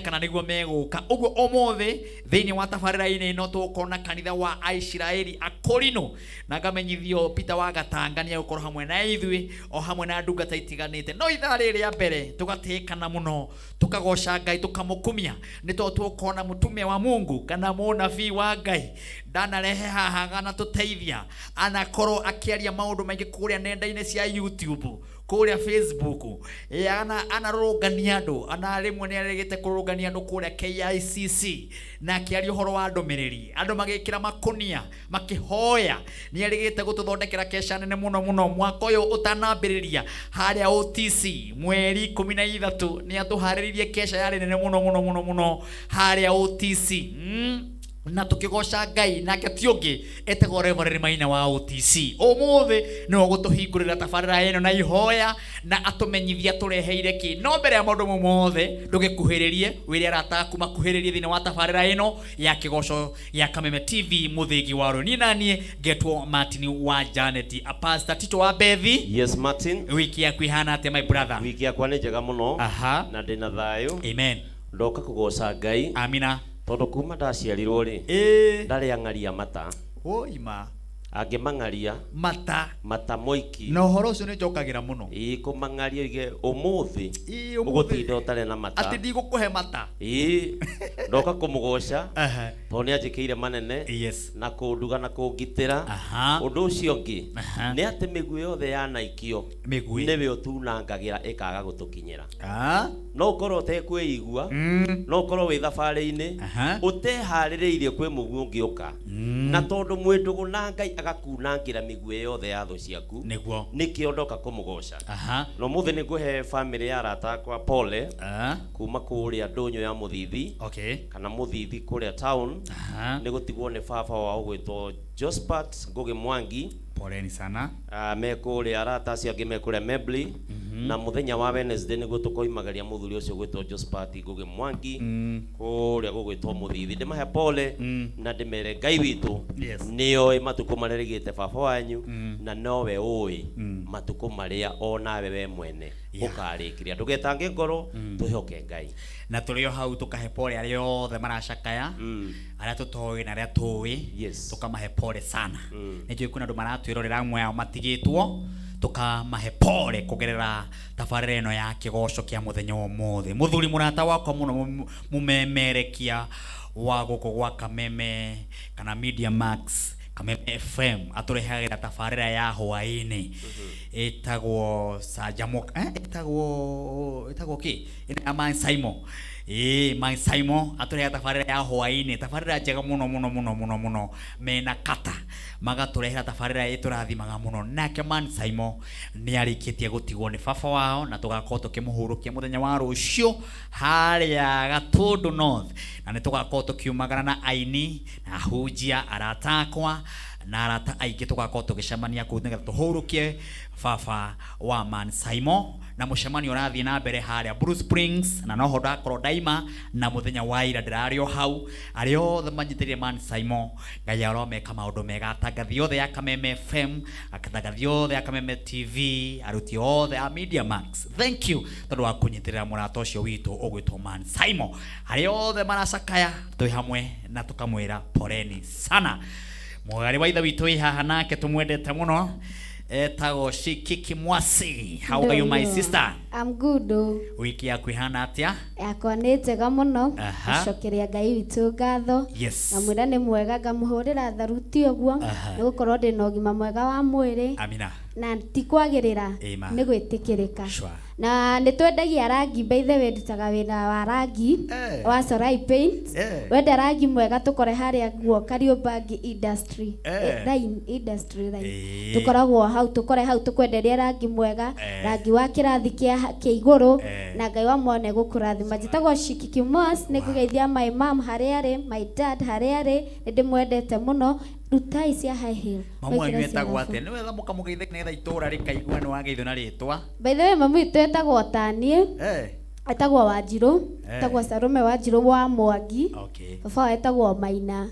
Kana nĩguo megũka ũguo. Ũmũthĩ thĩinĩ wa tabarĩra-inĩ ĩno tũgũkorwo na kanitha wa Aisiraeli Akorino, na ngamenyithio Peter wa Gatanga nĩ egũkorwo hamwe na ithuĩ o hamwe na ndungata itiganĩte. No ithaa rĩrĩ rĩa mbere tũgatĩkana mũno, tũkagoca Ngai, tũkamũkumia, nĩ tondũ tũgũkorwo na mũtume wa Mungu kana mũnabii wa Ngai ndanarehe haha ganatũteithia. Anakorwo akĩaria maũndũ maingĩ kũrĩa nenda-inĩ cia YouTube, kũrĩa Facebook. Ana anarũrũngania andũ, ana rĩmwe nĩ arĩgĩte kũrũrũngania andũ kũrĩa KICC na akĩaria ũhoro wa ndũmĩrĩri, andũ magĩkĩra makũnia makĩhoya. Nĩ arĩgĩte gũtũthondekera keca nene mũno mũno mwaka ũyũ ũtanambĩrĩria harĩa OTC mweri 13. Nĩ atũharĩrĩirie keca yarĩ nene mũno mũno mũno mũno harĩa OTC, na tũkĩgoca Ngai. Nake ti ũngĩ, etagwo Reverend Maina wa OTC. Ũmũthĩ nĩwe ũgũtũhingũrĩra tabarĩra ĩno na ihoya na atũmenyithia tũreheire kĩ. No mbere ya maũndũ mau mothe, ndũgĩkuhĩrĩrie wĩre arata aku makuhĩrĩrie thĩinĩ wa tabarĩra ĩno ya kĩgoco ya Kameme TV, mũthĩgi wa rũĩ. Niĩ naniĩ ngetwo Martin wa Janet, a Pastor Tito wa Bethi. Yes, Martin. Wiki yaku ihana atĩa, my brother? Wiki yakwa nĩ njega mũno. Na ndĩna thayũ. Amen. Ndoka kũgoca Ngai. Amina. Tondũ kuma ndaciarirwo rĩ, ndarĩ ang'aria mata. Woima. Angĩmang'aria mata. Mata moiki. Na ũhoro ũcio nĩ njokagĩra mũno. Ĩĩ, kũmang'aria oige ũmũthĩ Ĩĩ, ũmũthĩ. ũgũtinda ũtarĩ na mata. Atĩ ndigũkũhe mata. Ĩĩ, ndoka kũmũgoca tondũ nĩ anjĩkĩire manene na kũnduga na kũngitĩra. Ũndũ ũcio ũngĩ nĩ atĩ mĩguĩ yothe yanaikio mĩguĩ nĩwe ũtunangagĩra ĩkaga gũtũkinyĩra. No ũkorwo ũtekwĩigua, no ũkorwo wĩ thabarĩ-inĩ ũteharĩrĩirie kwĩ mũguĩ ũngĩũka, na tondũ mwĩ ndũgũ na Ngai agakunangĩra mĩguĩ yothe ya thũ ciaku. Nĩkĩo ndoka kũmũgoca. Na ũmũthĩ nĩ ngũhe bamĩrĩ ya arata akwa pole kuma kũrĩa ndũnyũ ya Mũthithi kana Mũthithi kũrĩa town, nĩ gũtigwo nĩ baba wao gwĩtwo Jospat Ngũgĩ Mwangi. Poleni sana. Ah, me kũrĩa, arata acio angĩ me kũrĩa Mebli, na mũthenya wa Wednesday nĩguo tũkoimagaria mũthuri ũcio gwĩtwo Jospat Ngũgĩ Mwangi kũrĩa gũgwĩtwo Mũthithi. Ndĩmahe pole na ndĩmere Ngai witũ nĩoĩ matukũ marĩa rĩgĩte baba wanyu, na nowe ũĩ matukũ marĩa o nawe we mwene ũkarĩkĩria. Ndũgetange ngoro, twĩhoke Ngai. Na tũrĩ o hau tũkahe pole arĩa othe maracakaya, arĩa tũtoĩ na arĩa tũĩ, tũkamahe pole sana. Nĩ njũĩ kwĩna andũ maratwĩrorera, amwe ao matigĩtwo, tũkamahe pole kũgerera tabarĩra ĩno ya kĩgoco kĩa mũthenya wa ũmũthĩ. Mũthuri mũrata wakwa mũno, mũmemerekia wa gũkũ gwa Kameme kana Media Max, Kameme FM, atũrehagĩra tabarĩra ya hwaĩ-inĩ ĩtagwo Canjamũka, ĩtagwo kĩ ĩno ya Man Saimo. Ĩĩ, Man Saimo atũrehaga tabarĩra ya hwaĩ-inĩ, tabarĩra njega mũno mũno mũno mũno mũno, mena kata magatũrehera tabarĩra ĩtũrathimaga mũno. Nake Man Saimo nĩ arĩkĩtie gũtigwo nĩ baba wao, na tũgakorwo tũkĩmũhurũkia mũthenya wa rũciũ harĩa Gatũndũ North, na nĩ tũgakorwo tũkiumagara na aini na ahunjia, arata akwa na arata aingĩ, tũgakorwo tũgĩcemania kũu nĩgetha tũhurũkie baba wa Man Saimo. Na mũcemanio ũrathiĩ na mbere harĩa Blue Springs, na noho ndakorwo ndaima na mũthenya wa ira ndĩrarĩ o hau. Arĩa othe manyitĩrĩire Man Saimo, Ngai aromeka maũndũ mega. Atangathi othe ya Kameme FM, atangathi othe ya Kameme TV, aruti othe a Media Max, thank you tondũ wa kũnyitĩrĩra mũrata ũcio witũ ũgwĩtwo Man Saimo. Arĩa othe maracakaya, twĩ hamwe na tũkamwĩra poleni sana. Mwarĩ wa ithe witũ wĩ haha nake tũmwendete mũno etagwo Shikiki Mwasi. How are you, my sister? I'm good. Oh. Wiki yaku ihana atĩa? Yakwa nĩ njega mũno. Gũcokeria Ngai witũ ngatho. Ngamwĩra nĩ mwega, ngamũhũrĩra tharuti ũguo nĩ gũkorwo ndĩ na ũgima mwega wa mwĩrĩ. Amina. Na ti kwagĩrĩra, nĩ gwĩtĩkĩrĩka. Na nĩ twendagia rangi. By the way, ndutaga wĩra wa rangi wa Sorai Paint. Wenda rangi mwega, tũkore harĩa guo Kariobangi Industry. Line, Industry Line. Tũkoragwo hau, tũkore hau tũkwenderia rangi mwega, rangi wa kĩrathi kĩa igũrũ, na Ngai wa muoyo nĩ egũkũrathima. Njĩtagwo Shikiki Mos. Nĩ ngũgeithia my mom harĩa arĩ, my dad harĩa arĩ, nĩ ndĩmwendete mũno. Rutai cia high heel. Mamu wanyu Mwĩkĩre cia etagwo rabu. atĩa? Nĩ wetha mũkamũgeithia nĩgetha itũra rĩkaigua nĩ wageithio na rĩtwa. By the way, mamu witũ etagwo taniĩ, etagwo Wanjirũ. Etagwo Salome Wanjirũ wa Mwangi. Baba wao etagwo Maina.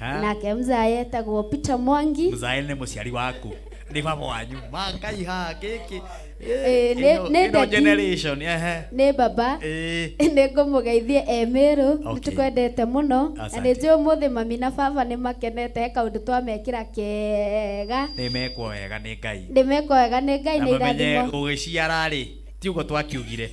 Nake mzae etagwo Peter Mwangi. Mzae nĩ mũciari waku? Nĩ baba wanyu makai haha gĩkĩ. Ĩĩ, nĩ Ĩno ndeti. generation ehe. Nĩ baba. Ĩĩ. Nĩ ngũmũgeithie e Meru. Okay. Nĩ tũkwendete mũno. Na Asante. nĩ njũĩ ũmũthĩ mami na baba nĩ makenete he kaũndũ twamekĩra kega. Nĩ mekwo wega nĩ Ngai. Nĩ mekwo wega nĩ Ngai Na nĩ mamenye irathimo. gũgĩciara rĩ ti ũguo twakiugire.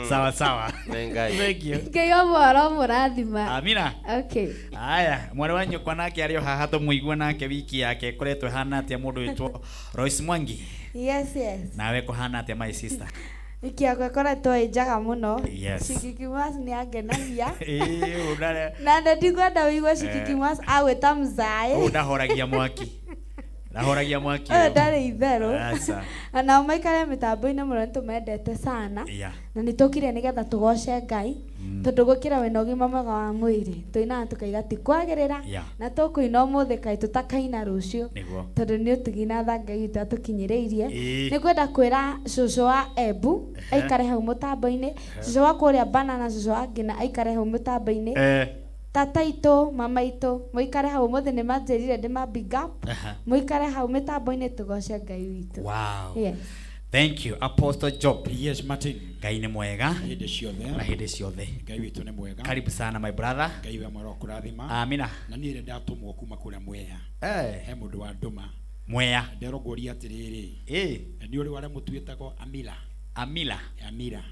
Sawa sawa. Nĩ Ngai. Thank you. Ngai wa mohoro mũrathima. Amina. Okay. Aya, mwarĩ wa nyũkwa nake arĩ o haha tũmũigua nake wiki yake ĩkoretwo ĩhana atĩa mũndũ wĩtwo Royce Mwangi. Yes. Nawe kũhana atĩa my sister? Wiki yakwa ĩkoretwo ĩ njega mũno. Yes. Shikiki Mwas nĩ angenagia. Ĩĩ, ũndare Na nĩ ndikwenda wĩigue Shikiki Mwas agwĩta mzaĩ. ũũ ndahoragia mwaki. Ndahoragia mwaki. Ũyũ ndarĩ itherũ. Aca. Onao maikare mĩtambo-inĩ mũno nĩ tũmendete sana. Yeah. Na nĩ tũkire nĩgetha tũgoce Ngai. Tondũ gũkĩra wĩna ũgima mwega wa mwĩrĩ. Tũinaga tũkaiga ti kwagĩrĩra. Yeah. Na tũkũina ũmũthĩ kaĩ tũtakaina rũciũ. Nĩguo. Tondũ nĩ ũtugi na tha Ngai witũ atũkinyĩrĩirie. Ĩĩ. Nĩ ngwenda kwĩra cũcũ wa Embu aikare hau mũtambo-inĩ, cũcũ wa kũrĩa Banana, cũcũ wa Ngina aikare hau mũtambo-inĩ. Eh. Tata itũ, mama itũ, mũikare hau ũmũthĩ nĩ manjĩrire ndĩ ma big up. Aha. Mũikare hau mĩtambo-inĩ tũgoce Ngai witũ. Wow. Yes. Thank you Apostle Job. Yes, Martin. Ngai nĩ mwega Hĩndĩ ciothe. na hĩndĩ ciothe. Ngai witũ nĩ mwega. Karibu sana my brother. Ngai wa mwero kũrathima. Amina. Na niĩ rĩ ndatũmwo kuma kũrĩa Mwea. Eh. He mũndũ wa ndũma. Mwea. Nderwo ngũrie atĩrĩrĩ. Ĩĩ. Nĩ ũrĩ warĩa mũtu wĩtagwo Amira. Amila. Amira.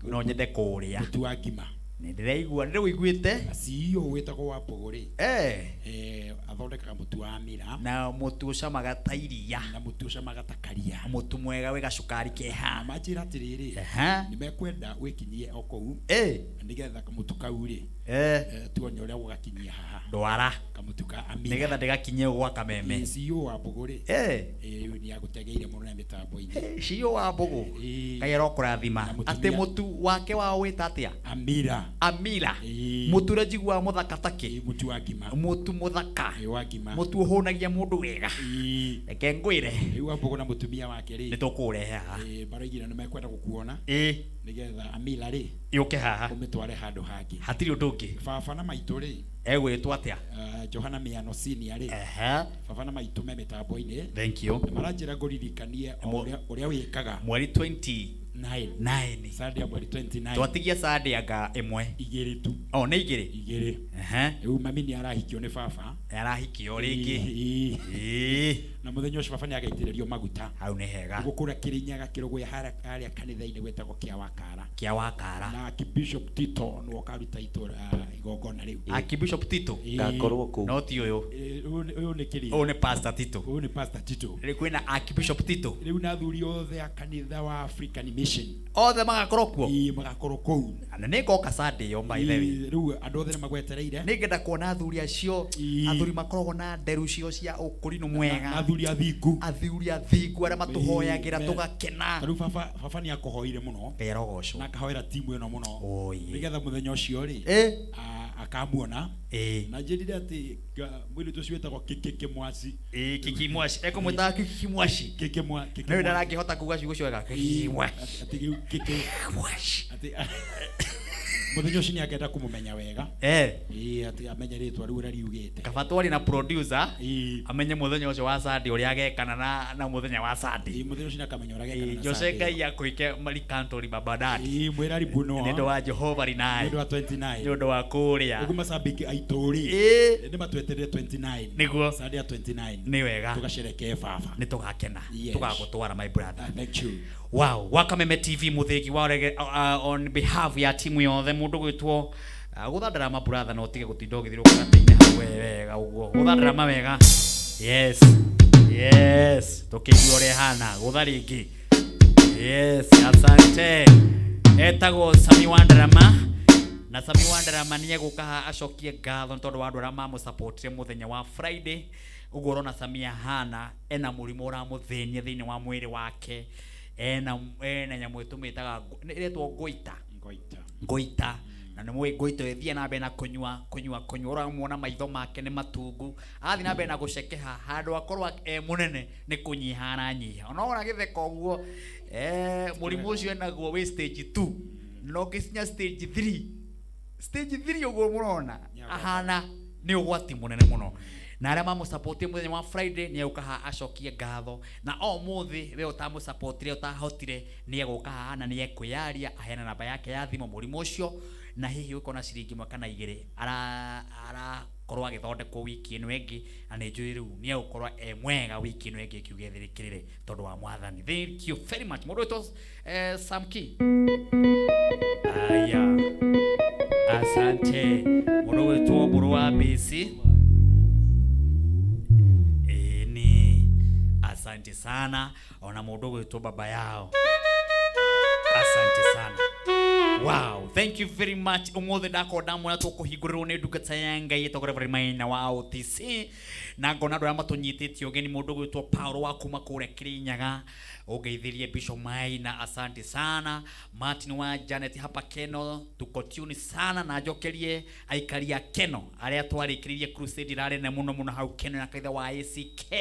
No nyende kũũrĩa. Mũtu wa ngima. Nĩ ndĩraigua ndĩrĩũiguĩte. CEO wĩtagwo wa Mbũgũ rĩ. Eh. Athondekaga mũtu wa Amira. Na mũtu ũcamaga ta iria. Na mũtu ũcamaga ta karia. Mũtu mwega wĩ gacukari keha. Na manjĩra atĩrĩrĩ. Aha. Nĩ mekwenda wĩkinyie o kũu. Eh. Nĩgetha kamũtu kau rĩ. Eh. Tuone ũrĩa gũgakinyia haha. Ndwara. Kamũtu ka Amira. Nĩgetha ndĩgakinyie gwa kameme. CEO wa Mbũgũ rĩ. Eh. Rĩu nĩ agũtegeire mũno na mĩtambo-inĩ. CEO wa Mbũgũ. Ĩĩ. Ngai arokũrathima. Na mũtumia- Atĩ mũtu wake wa wĩta atĩa? Amira. Amira. Ĩĩ. Mũtu ũrĩa njiguaga mũthaka takĩ. Ĩĩ, mũtu wa ngima. Mũtu mũthaka. Ĩĩ, wa ngima. Mũtu ũhũnagia mũndũ wega. Ĩĩ. Reke ngwĩre. Rĩu wa Mbũgũ na mũtumia wake rĩ. Nĩ tũkũũrehe haha. Ĩĩ, maraigire nĩ mekwenda gũkuona. Ĩĩ. Nĩgetha Amira rĩ. Yũke haha. Ũmĩtware handũ hangĩ. Hatirĩ ũndũ ũngĩ. Baba na maitũ rĩ. Egwĩtwo atĩa? Johana Miano Senior rĩ. Ehe. Baba na maitũ me mĩtambo-inĩ. Thank you. Na maranjĩra ngũririkanie o ũrĩa wĩkaga. Mweri 29. 9. Sunday ya mweri 29. Twatigia Sunday anga ĩmwe. Igĩrĩ tu. Oh, nĩ igĩrĩ? Igĩrĩ. Ehe. Rĩu mami nĩ arahikio nĩ baba. Arahikio rĩngĩ. Ĩĩ. Ĩĩ. Na mũthenya ũcio baba nĩ agaitĩrĩrio maguta. Hau nĩ hega. Nĩguo kũrĩa Kĩrĩnyaga Kĩrũgũya harĩa kanitha-inĩ gwĩtagwo Kĩa Wakara. Kĩa Wakara. Na Archbishop Tito nĩwe ũkaruta itũra igongona rĩu. Archbishop Tito? Ĩĩ. Ngakorwo kũu. No ti ũyũ. Ĩĩ, ũyũ nĩ kĩrĩa? Ũyũ nĩ Pastor Tito. Ũyũ nĩ Pastor Tito. Rĩu kwĩna Archbishop Tito. Rĩu na athuri othe a kanitha wa African Mission. Othe magakorwo kuo? Ĩĩ, magakorwo kũu. Na nĩ ngoka Sunday ĩyo by the way. Ĩĩ, rĩu andũ othe nĩ magwetereire. Nĩ ngenda kuona athuri acio, Ĩĩ. athuri makoragwo na nderu cio cia ũkũrinũ mwega. Na athuri athingu. Athuri athingu arĩa matũhoyagĩra Ĩĩ, tũgakena. Ta rĩu baba nĩ akũhoire mũno. Ngai arogocwo. Na akahoera timu ĩno mũno. Oi. Nĩgetha mũthenya ũcio rĩ, Ĩĩ. akamuona. Ĩĩ. Na njĩrire atĩ mũirĩtu ũcio wĩtagwo Kiki Kĩmwaci. Ĩĩ, Kiki Mwaci. Ekũmwĩtaga Kiki Mwaci. Kiki Kiki Nĩwe Mwaci. ndarangĩhota kuga ciugo cio wega. Kiki Mwaci. Atĩ rĩu Kiki Mwaci. Atĩ mũthenya ũcio nĩ akenda kũmũmenya wega. Eh. Ĩĩ, atĩ amenye rĩtwa rĩu ũrĩa riugĩte. Kaba twarĩ na producer, Ĩĩ. amenye mũthenya ũcio wa Sunday ũrĩa agekana na mũthenya wa Sunday. Ĩĩ, mũthenya ũcio nĩ akamenya ũrĩa agekana Ĩĩ, na Jose Sunday. Ngai akũike Marikantori Baba Dad. Ĩĩ, mwĩra Ribuno. Nĩ ũndũ wa Jehova Rinai. Nĩ ũndũ wa 29. Nĩ ũndũ wa kũrĩa. Ũguo macambĩki aitũ rĩ. Ĩĩ. Nĩ matweterere 29. Nĩguo. Sunday ya 29. Nĩ wega. Tũgacerekee baba. Nĩ tũgakena. Yes. Tũgagũtwara my brother. Thank you. Wow, Wakameme TV muthigi wa rege, on behalf ya timu yothe mundu gwitwo gutha ndarama brother no tige gutinda ugithiruka gatĩ-inĩ hau we wega uguo gutha ndarama wega. Yes. Yes, tukĩigua ũrĩa ĩhana gutha rĩngĩ. Yes, asante. Etagwo Sami wa Ndarama. Na Sami wa Ndarama nĩ egũka haha acokie ngatho nĩ tondũ wa andũ arĩa mamũsupportire mũthenya wa Friday. Ũguo ũrona Sami ahana ena mũrimũ ũramũthĩnia thĩinĩ wa mwĩrĩ wake. Ena nyamũ ĩtũmĩtaga ĩretwo ngoita. Ngoita. Ngoita. Na nĩ mũĩ ngoita ĩthiĩ na mbere na kũnyua, kũnyua, kũnyua. Ũramuona maitho make nĩ matungu. Athiĩ na mbere na gũcekeha handũ akorwo e mũnene nĩ kũnyiha aranyiha. Ona wona gĩtheko ũguo, mũrimũ ũcio enaguo wĩ stage 2. No ũngĩkinya stage 3. Stage 3 ũguo mũrona ahana nĩ ũgwati mũnene mũno. Na arĩa mamũsapotire mũthenya wa Friday nĩ egũka haha acokie ngatho. Na o ũmũthĩ we ũtamũsapotire ũtahotire nĩ egũka haha na nĩ ekwĩyaria aheane namba yake ya thimũ mũrimũ ũcio na hihi ũkorwo na ciringi ĩmwe kana igĩrĩ arakorwo agĩthondekwo wiki ĩno ĩngĩ na nĩ njũĩ rĩu nĩ egũkorwo e mwega wiki ĩno ĩngĩ ĩkiuga ĩthirĩkĩrĩre tondũ wa mwathani. Thank you very much. Mũndũ wĩtwo Samki. Aya. Asante. Mũndũ wĩtwo Mbũrũ wa Mbĩci. Ĩni. Asante sana. Ona mũndũ gwĩtwo baba yao. Asante sana. Wow, thank you very much. Umuthi ndakorwo ndamwĩra tũkũhingũrĩrwo nĩ ndungata ya Ngai ĩtagwo Reverend Maina wa OTC na ngona andũ arĩa matũnyitĩte ũgeni mũndũ gwĩtwo Paulo wa kuma kũrĩa Kirinyaga ũngeithĩrie Bishop Maina, asante sana. Martin wa Janet hapa Keno, tuko tune sana na njokerie aikari a Keno arĩa twarĩkĩrĩirie crusade irarĩ nene mũno mũno hau Keno ya kanitha wa ACK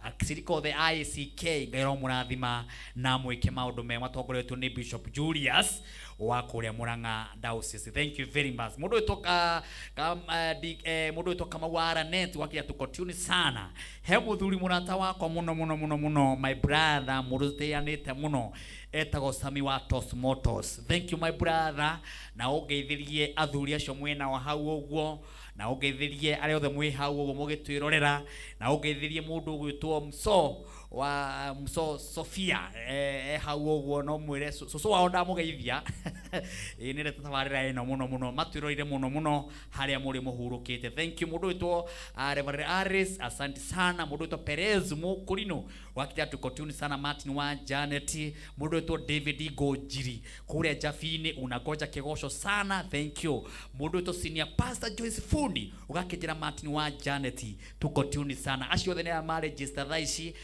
acirika othe a ACK Ngai aromũrathima na mwĩke maũndũ mega matongoretio nĩ Bishop Julius wa kũrĩa Murang'a Diocese. Thank you very much. Mũndũ wĩtwo ka, ka, di, mũndũ wĩtwo Kamau wa Aranet wakĩra tuko tune sana. He mũthuri mũrata wakwa mũno mũno mũno mũno, my brother mũndũ tũtĩanĩte mũno etagwo Sami wa Tos Motos. Thank you my brother, na ũngeithĩrie athuri acio mwĩna wa hau ũguo, na ũngeithĩrie arĩa othe mwĩ hau ũguo mũgĩtwĩrorera, na ũngeithĩrie mũndũ ũgwĩtwo Mso wa Mso Sofia hau ũguo, no mwĩre cũcũ wao ndamũgeithia. Ĩĩ nĩ tabarĩra ĩno mũno mũno matwĩroreire mũno mũno harĩa mũrĩ mũhurũkĩte. Thank you mũndũ wĩtwo Reverend Aris, asante sana. Mũndũ wĩtwo Perez Mũkũrinũ wakija tuko tune sana. Martin wa Janet, mũndũ wĩtwo David Ngũnjiri kũrĩa Jabini unangoja kĩgoco sana, thank you. Mũndũ wĩtwo Senior Pastor Joyce Fundi ũgakĩnjĩra Martin wa Janet tuko tune sana. Acio othe nĩ arĩa maregister thaa ici.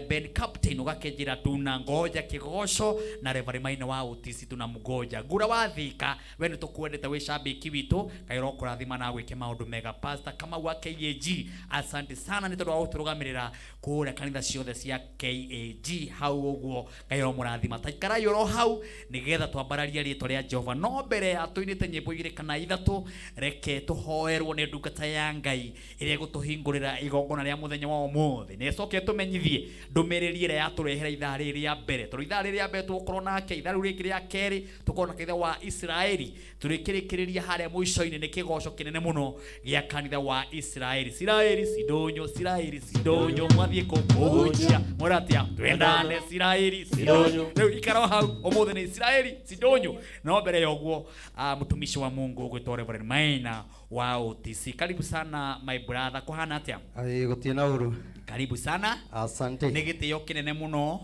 Ben Captain ũgakĩnjĩra tunangoja kĩgoco na Reverend Maina wa OTC tunamgoja. Ngura wa Thika we nĩ tũkwendete wĩ shabiki witũ, Ngai arokũrathima na agwĩke maũndũ mega. Pastor Kamau wa KAG, asante sana nĩ tondũ wa gũtũrũgamĩrĩra kũrĩa kanitha ciothe cia KAG hau ũguo, Ngai aromũrathima. Ta ikarai oro hau nĩgetha twambararie rĩtwa rĩa Jehova. No mbere ya tũinĩte nyĩmbo igĩrĩ kana ithatũ, reke tũhoerwo nĩ ndungata ya Ngai ĩrĩa ĩgũtũhingũrĩra igongona rĩa mũthenya wa ũmũthĩ, na ĩcoke ĩtũmenyithie ndũmĩrĩri ĩrĩa yatũrehera ithaa rĩrĩ rĩa mbere, tondũ ithaa rĩrĩ rĩa mbere tũgũkorwo nake, ithaa rĩu rĩngĩ rĩa kerĩ tũkorwo na kanitha wa Isiraeli, tũrĩkĩrĩkĩrĩria harĩa mũico-inĩ nĩ kĩgoco kĩnene mũno gĩa kanitha wa Isiraeli. Isiraeli sidonyo, Isiraeli sidonyo, mwathiĩ kũhunjia mwĩra atĩa? Twendane Isiraeli sidonyo. Rĩu ikara hau ũmũthĩ nĩ Isiraeli sidonyo. No mbere ya ũguo mũtumishi wa Mungu ũgwĩtwo Reverend Maina wa OTC, karibu sana my brother. Kũhana atĩa? Ĩĩ gũtirĩ na ũru. Karibu sana. Asante. Nĩ gĩtĩo kĩnene mũno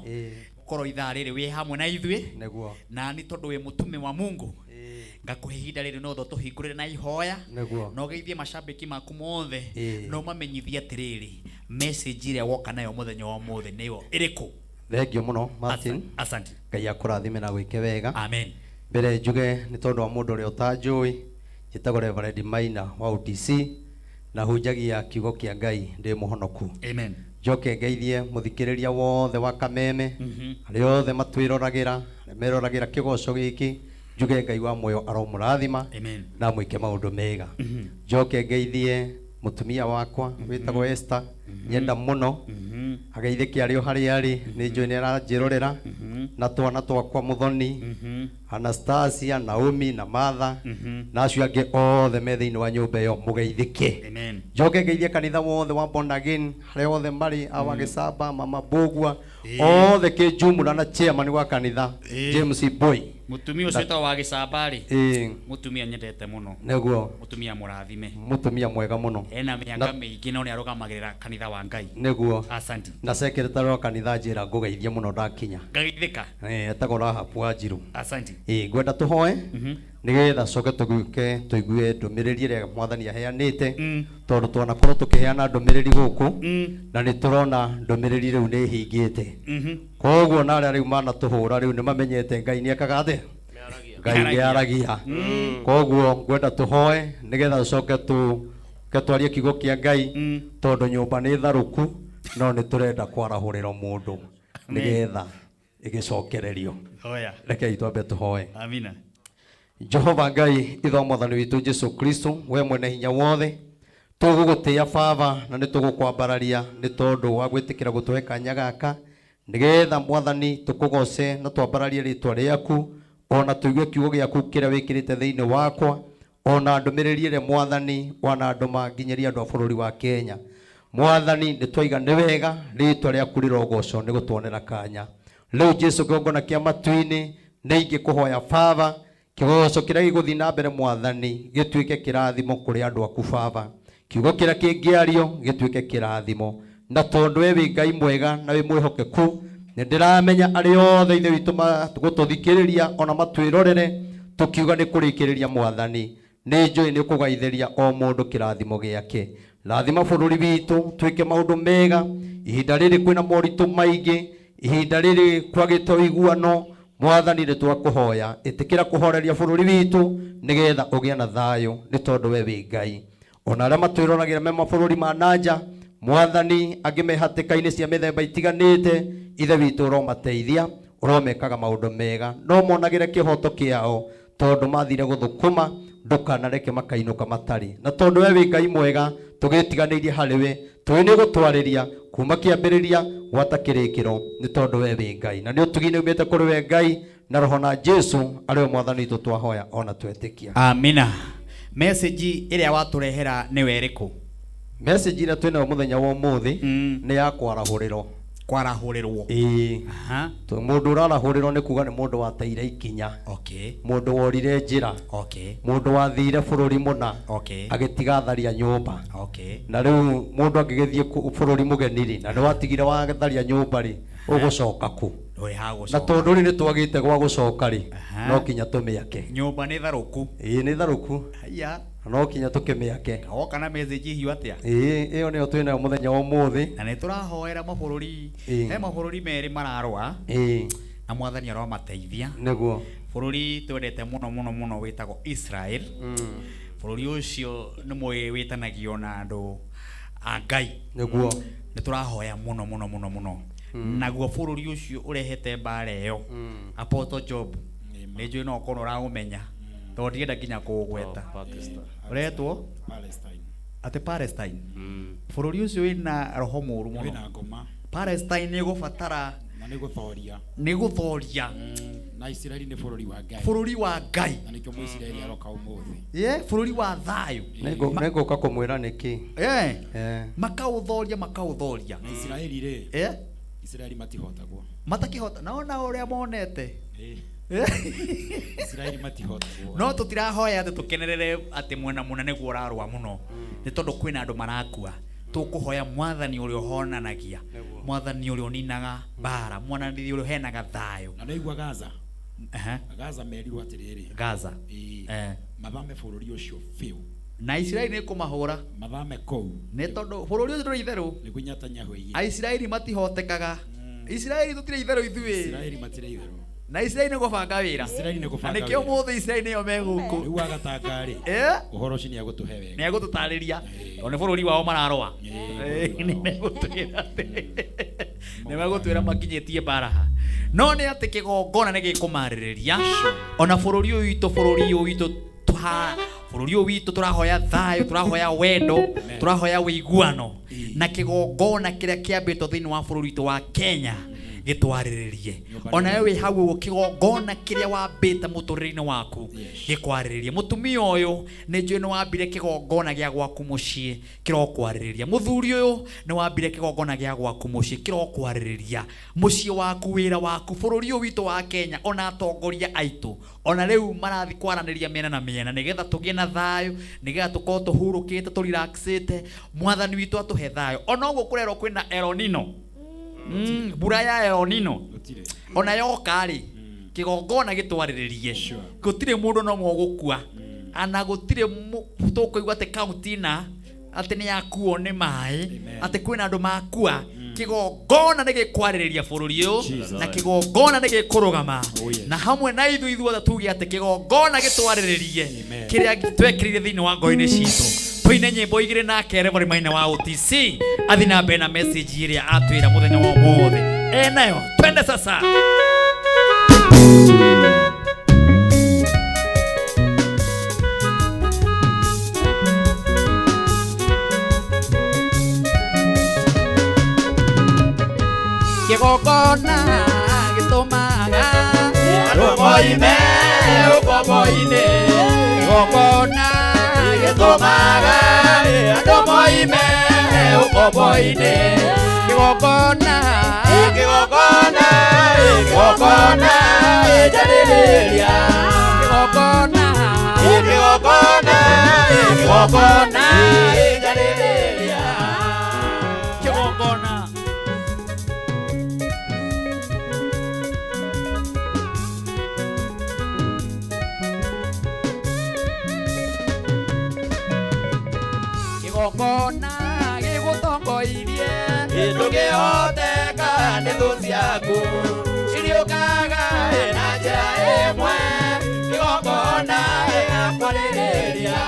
gũkorwo ithaa rĩrĩ wĩ hamwe na ithuĩ. Nĩguo. Na nĩ tondũ wĩ mũtume wa Mungu, ngakũhe ihinda rĩrĩ no tũhingũrĩre na ihoya. Nĩguo. Na ũgeithie mashabiki maku mothe na ũmamenyithie atĩrĩrĩ, message ĩrĩa woka nayo mũthenya wa ũmũthĩ nĩyo ĩrĩkũ? Thengio mũno Martin. Asante. Ngai akũrathime na gwĩke wega. Amen. Mbere njuge nĩ tondũ wa mũndũ ũrĩa ũtanjũĩ, njĩtagwo Reverend Maina wa OTC na hunjagia kiugo kĩa Ngai ndĩ mũhonoku. Amen. Njoke ngeithie mũthikĩrĩria wothe wa Kameme, arĩa othe matwĩroragĩra, arĩa meroragĩra kĩgoco gĩkĩ, njuge Ngai wa muoyo aromũrathima. Amen. Na mwĩke maũndũ mega. Njoke ngeithie mũtumia wakwa wĩtagwo Esther, nyenda mũno, ageithĩke arĩ o harĩa arĩ, nĩ njũĩ nĩ aranjĩrorera, na twana twakwa Mũthoni, Anastasia, Naomi na Martha, na acio angĩ othe me thĩinĩ wa nyũmba ĩyo, mũgeithĩke. Amen. Njoke ngeithie kanitha wothe wa Born Again harĩa othe marĩ, awa Gĩcamba, Mama Mbũgua, othe kĩnjumũra na chairman wa kanitha James Boy. Mũtumia ũcio wĩtagwo wa Gĩcamba rĩ, mũtumia nyendete mũno. Nĩguo. Mũtumia mũrathime. Mũtumia mwega mũno. Ena mĩaka mĩingĩ no nĩ arũgamagĩrĩra kanitha wa Ngai. Nĩguo. Asante. Na secretary wa kanitha njĩra ngũgeithie mũno ndakinya. Ngageithĩka. Etagwo Rahab Wanjiru. Asante. Ngwenda tũhoe nĩgetha coke tũgĩũke tũigue ndũmĩrĩri ĩrĩa mwathani aheanĩte, tondũ twanakorwo tũkĩheana ndũmĩrĩri gũkũ na nĩ tũrona ndũmĩrĩri rĩu nĩ ĩhingĩte. Koguo na arĩa rĩu manatũhũra rĩu nĩ mamenyete Ngai nĩ ekaga atĩa? Ngai nĩ aragia. Koguo ngwenda tũhoe nĩgetha tũcoke tũke twarie kiugo kĩa Ngai, tondũ nyũmba nĩ tharũku no nĩ tũrenda kwarahũrĩrwo mũndũ nĩgetha ĩgĩcokererio. Hoya. Rekei twambe tũhoe. Amina. Jehova Ngai ithe wa mwathani witũ Jesu Kristo, we mwene hinya wothe, Tũgũgũtĩĩa baba na nĩ tũgũkwambararia nĩ tondũ wa gwĩtĩkĩra gũtũhe kanya gaka nĩgetha mwathani tũkũgoce na twambararie rĩtwa rĩaku ona tũigue kiugo gĩaku kĩrĩa wĩkĩrĩte thĩinĩ wakwa ona ndũmĩrĩri ĩrĩa mwathani wanandũma nginyĩria andũ a bũrũri wa Kenya. Mwathani nĩ twaiga nĩ wega rĩtwa rĩaku rĩrogocwo nĩ gũtuonera kanya. Rĩu Jesu kĩgongona kĩa matu-inĩ nĩ ingĩkũhoya baba kĩgoco kĩrĩa gĩgũthiĩ na mbere mwathani gĩtuĩke kĩrathimo kũrĩ andũ aku baba. Kiugo kĩrĩa kĩngĩario gĩtuĩke kĩrathimo. Na tondũ we wĩ Ngai mwega na wĩ mwĩhokeku nĩ ndĩramenya arĩa othe ithe witũ gũtũthikĩrĩria ona matwĩrorere tũkiuga nĩ kũrĩkĩrĩria mwathani nĩ njũĩ nĩ ũkũgaithĩria o mũndũ kĩrathimo gĩake. Rathima bũrũri witũ twĩke maũndũ mega. Ihinda rĩrĩ kwĩna moritũ maingĩ, ihinda rĩrĩ kwagĩte ũiguano mwathani nĩ twakũhoya ĩtĩkĩra kũhoreria bũrũri witũ nĩgetha ũgĩe na thayũ nĩ tondũ we wĩ Ngai. Ona arĩa matwĩroragĩra me mabũrũri ma nanja mwathani angĩ me hatĩka-inĩ cia mĩthemba itiganĩte ithe witũ ũromateithia ũromekaga maũndũ mega no monagĩre kĩhoto kĩao tondũ mathire gũthũkũma ndũkanareke makainũka matarĩ. Na tondũ we wĩ Ngai mwega tũgĩtiganĩirie harĩ we tũĩ nĩ ũgũtwarĩria kuma kĩambĩrĩria gwata kĩrĩkĩro nĩ tondũ we wĩ Ngai. Na nĩ ũtugi nĩ umĩte kũrĩ we Ngai na roho na Jesu arĩ we mwathani witũ twahoya ona twetĩkia. Amina. Message ĩrĩa watũrehera nĩ ĩrĩkũ? Message ĩrĩa twĩnayo mũthenya wa ũmũthĩ nĩ ya kwarahũrĩrwo. Kwarahũrĩrwo. Ĩĩ. Mũndũ ũrarahũrĩrwo nĩ kuga nĩ mũndũ wateire ikinya. Okay. Mũndũ worire njĩra. Okay. Mũndũ wathire bũrũri mũna. Okay. Agĩtiga tharia nyũmba. Okay. Na rĩu mũndũ angĩgĩthiĩ bũrũri mũgeni rĩ na nĩ watigire watharia nyũmba rĩ ũgũcoka kũ? Na tondũ rĩ nĩ twagĩte gwa gũcoka rĩ no kinya tũmĩake. Nyũmba nĩ tharũku. Ĩĩ nĩ tharũku. Haya. No kinya tũkĩmĩake. Woka na message hiũ atĩa? Ĩĩ ĩyo nĩyo twĩnayo mũthenya wa ũmũthĩ. Na nĩ tũrahoera mabũrũri. He mabũrũri merĩ mararũa. Ĩĩ. Na mwathani aromateithia. Nĩguo. Bũrũri twendete mũno mũno mũno wĩtagwo Israel. Bũrũri ũcio nĩ mũĩ wĩtanagio na andũ a Ngai. Nĩguo. Nĩ tũrahoya mũno mũno mũno mũno. Naguo bũrũri ũcio ũrehete mbara ĩyo. Apostle Job. Nĩ njũĩ no ũkorwo ũraũmenya. Tondũ ndienda nginya kũũgweta. Ũretwo? Palestine. Atĩ Palestine. Bũrũri ũcio wĩna roho mũru mũno. Wĩna ngoma. Palestine nĩ ĩgũbatara na nĩ gũthoria. Nĩ gũthoria. Na Isiraeli nĩ bũrũri wa Ngai. Bũrũri wa Ngai. Na nĩkĩo Mũisiraeli aroka ũmũthĩ. Ye, bũrũri wa thayũ. Nĩngũka kũmwĩra nĩkĩ. Makaũthoria makaũthoria. Na Isiraeli rĩ. Isiraeli matihotagwo. Matakĩhota. Naona ũrĩa monete. Isiraeli matihotagwo. No tũtirahoya atĩ tũkenerere atĩ mwena mũna nĩguo ũrarũa mũno. Nĩ tondũ kwĩna andũ marakua. Tũkũhoya mwathani ũrĩa ũhonanagia. Mwathani ũrĩa ũninaga mbara. Mwathani ũrĩa ũheanaga thayũ. Na nĩigua Gaza. Gaza merirwo atĩrĩrĩ. Gaza. Mathame bũrũri ũcio biũ. Na Isiraeli nĩ kũmahũra. Mathame kũu. Nĩ tondũ bũrũri ũcio ndũrĩ itherũ. Nĩguo Netanyahu aigire. Aisiraeli matihotekaga. Isiraeli tũtirĩ itherũ ithuĩ. Isiraeli matirĩ itherũ. Na Isiraeli nĩ gũbanga wĩra. Isiraeli nĩ gũbanga Na nĩkĩo wĩra. ũmũthĩ Isiraeli nĩo me gũkũ. Rĩu wagatanga rĩ. Ũhoro ũcio nĩ agũtũhe wega. Nĩ agũtũtarĩria. Tondũ nĩ bũrũri wao mararũa. Nĩ megũtwĩra atĩ. Nĩ megũtwĩra makinyĩtie mbara ha. No nĩ atĩ kĩgongona nĩ gĩkũmarĩrĩria. Ona bũrũri ũyũ witũ, bũrũri ũyũ witũ bũrũri ũyũ witũ tũrahoya thayũ, tũrahoya wendo, tũrahoya ũiguano. Na kĩgongona kĩrĩa kĩambĩtwo thĩinĩ wa bũrũri witũ wa Kenya gĩtwarĩrĩrie. Ona we wĩ hau ũguo kĩgongona kĩrĩa wambĩte mũtũrĩre-inĩ waku gĩkwarĩrĩrie. Mũtumia ũyũ nĩ njũĩ nĩ wambire kĩgongona gĩa gwaku mũciĩ kĩrokwarĩrĩria. Mũthuri ũyũ nĩ wambire kĩgongona gĩa gwaku mũciĩ kĩrokwarĩrĩria. Mũciĩ waku, wĩra waku, bũrũri ũyũ witũ wa Kenya, ona atongoria aitũ ona rĩu marathiĩ kwaranĩria mĩena na mĩena nĩgetha tũgĩe na thayũ, nĩgetha tũkorwo tũhurũkĩte, tũrelaxĩte. Mwathani witũ atũhe thayũ. Ona ũguo kũrerwo kwĩna El Nino. Mbura ya El Nino. Ona yoka rĩ, kĩgongona gĩtwarĩrĩrie. Gũtirĩ mũndũ no ũmwe ũgũkua. Ana gũtirĩ tũkũigua atĩ kaunti na atĩ nĩ yakuo nĩ maĩ, atĩ kwĩna andũ makua. Kĩgongona nĩ gĩkwarĩrĩria bũrũri ũyũ, na kĩgongona nĩ gĩkũrũgama. Na hamwe na ithuĩ ithuothe tuge atĩ kĩgongona gĩtwarĩrĩrie kĩrĩa twekĩrire thĩinĩ wa ngoro-inĩ citũ. Tũine nyĩmbo igĩrĩ nake Reverend Maina wa OTC athi na mbere na message ĩrĩa atwĩra mũthenya wa ũmũthĩ. Enayo, twende sasa. Kĩgongona gĩtũmaga andũ moime ũkombo-inĩ. Kĩgongona gĩtũmaga andũ moime ũkombo-inĩ. Kĩgongona kĩgongona kĩgongona njarĩrĩria. Kĩgongona kĩgongona kĩgongona njarĩrĩria. Kĩgongona kĩgongona gĩgũtongoirie ndũngĩhoteka nĩ thũ ciaku iriũkaga na njĩra ĩmwe kĩgongona gĩgakwarĩrĩria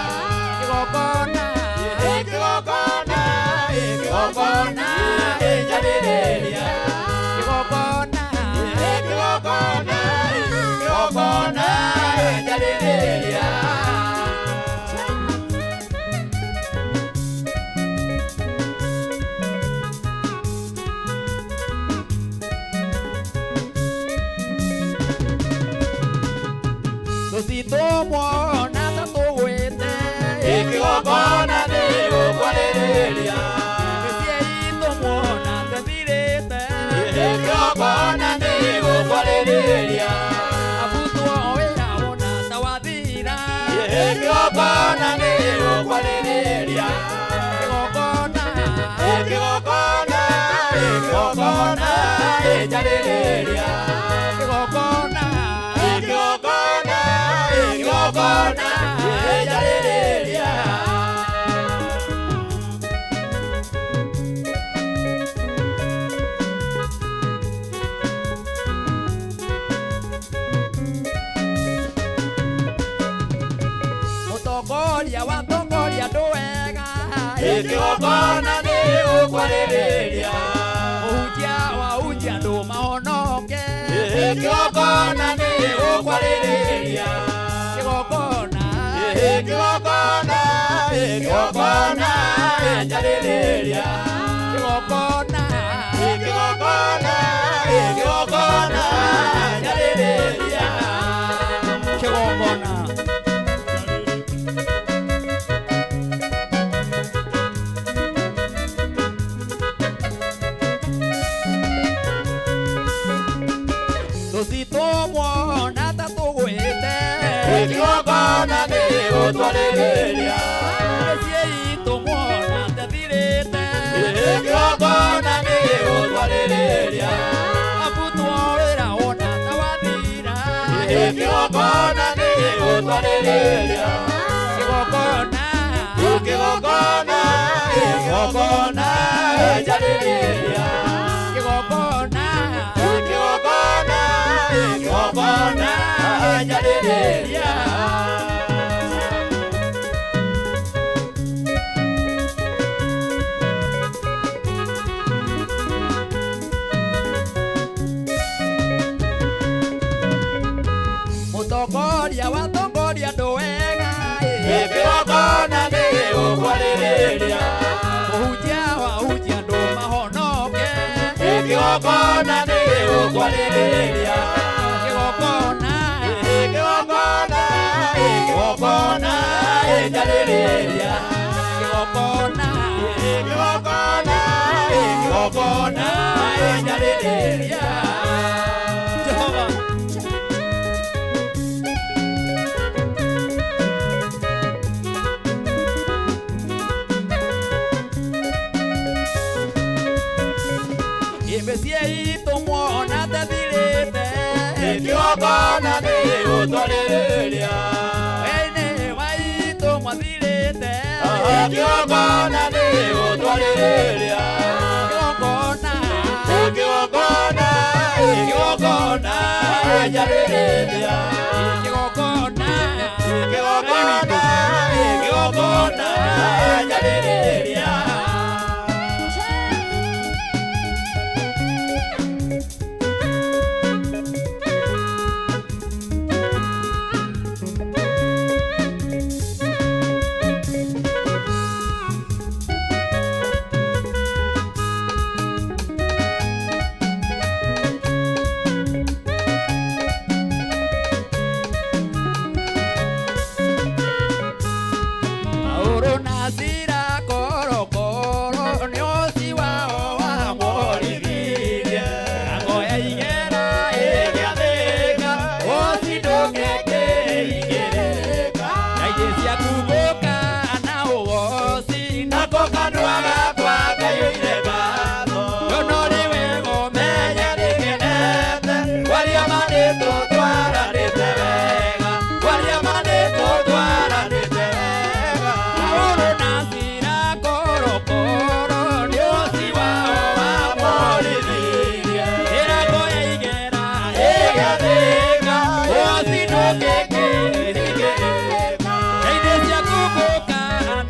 kĩgongona kĩgongona kĩgongona njarĩrĩria kĩgongona kĩgongona kĩgongona njarĩrĩria tũcitũmwona ta tũgwĩte kĩgongona nĩ gũkwarĩrĩria mĩciĩ itũ muona tethirĩte kĩgongona nĩ gũkwarĩrĩria abutwo wĩra wona ta wathira kĩgongona nĩ gũkwarĩrĩria kĩgongona kĩgongona kĩgongona njarĩrĩria kĩgongona kĩgongona kĩgongona njarĩrĩria mũtongoria watongoria andũ wega kĩgongona nĩ gũkwarĩrĩria mũhunjia wahunjia andũ mahonoke kĩgongona nĩ gũkwarĩrĩria kĩgongona kĩgongona kĩgongona njarĩrĩria kĩgongona kĩgongona kĩgongona njarĩrĩria kĩgongona tũcitũmwona ta tũgwĩte kĩgongona nĩ gũtwarĩrĩria mĩciĩ itũ muona tethirĩte kĩgongona nĩ gũtwarĩrĩria abutwo wĩra wona ta wathira kĩgongona nĩ gũtwarĩrĩria kĩgongona kĩgongona kĩgongona njarĩrĩria kĩgongona kĩgongona kĩgongona njarĩrĩria mũtongoria watongoria andũ wega kĩgongona nĩ gũkwarĩrĩria mũhunjia wahunjia andũ mahonoke kĩgongona nĩ gũkwarĩrĩria kĩgongona kĩgongona kĩgongona njarĩrĩria kĩgongona kĩgongona kĩgongona njarĩrĩria Jehova mĩciĩ itũ muona tethirĩte kĩgongona nĩ gũtwarĩrĩria wĩinĩ wa itũ mwathirĩte kĩgongona nĩ gũtwarĩrĩria kĩgongona kĩgongona kĩgongona njarĩrĩria kĩgongona kĩgongona kĩgongona njarĩrĩria Sira korokoro nĩ ũci wao wamorithirie. Rango ya igera ĩgĩathĩka, ũci ndũngĩkĩingĩrĩka. Ngai ciaku gũka na ũgoci, nako kanua gakwa kaiyũire ngatho. Ndũnũri wega ũmenye nĩngenete, kwaria ma nĩtũtwaranĩte wega, kwaria ma nĩtũtwaranĩte wega. Paulo na Sila korokoro nĩ ũci wao wamorithirie. Ĩrango ya igera ĩgĩathĩka, ũci ndũngĩkĩringĩrĩka. Ngai ciaku gũka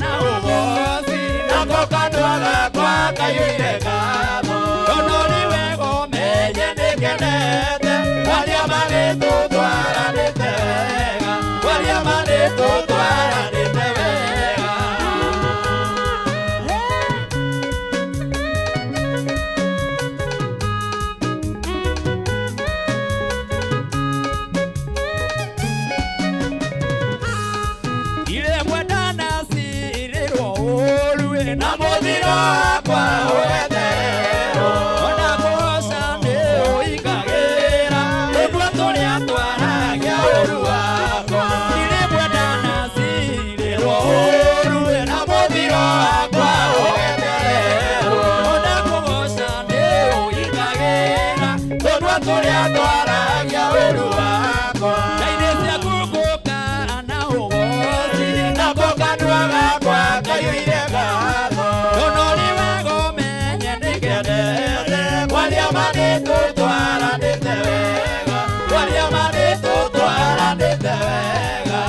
na ũgoci, nako kanua gakwa kaiyũire ngatho. Ndũnũri wega ũmenye nĩngenete, kwaria ma nĩtũtwaranĩte wega, kwaria ma nĩtũtwaranĩte wega. Ile mwendana cirĩrwo ũũru na mũthiro wakwa ũgetererwo. Ona kũgoca nĩ ũingagĩra, tũnua tũrĩa twaragia ũũru wakwa. Ile mwendana cirĩrwo ũũru na mũthiro wakwa ũgetererwo. Ona kũgoca nĩ ũingagĩra, tũnua tũrĩa twaragia ũũru wakwa. Ngai ciaku gũka na ũgoci, nako kanua gakwa kaiyũire ngatho. Ndũnũri wega ũmenye nĩngenete, kwaria ma nĩtũtwaranĩte wega, kwaria ma nĩtũtwaranĩte wega.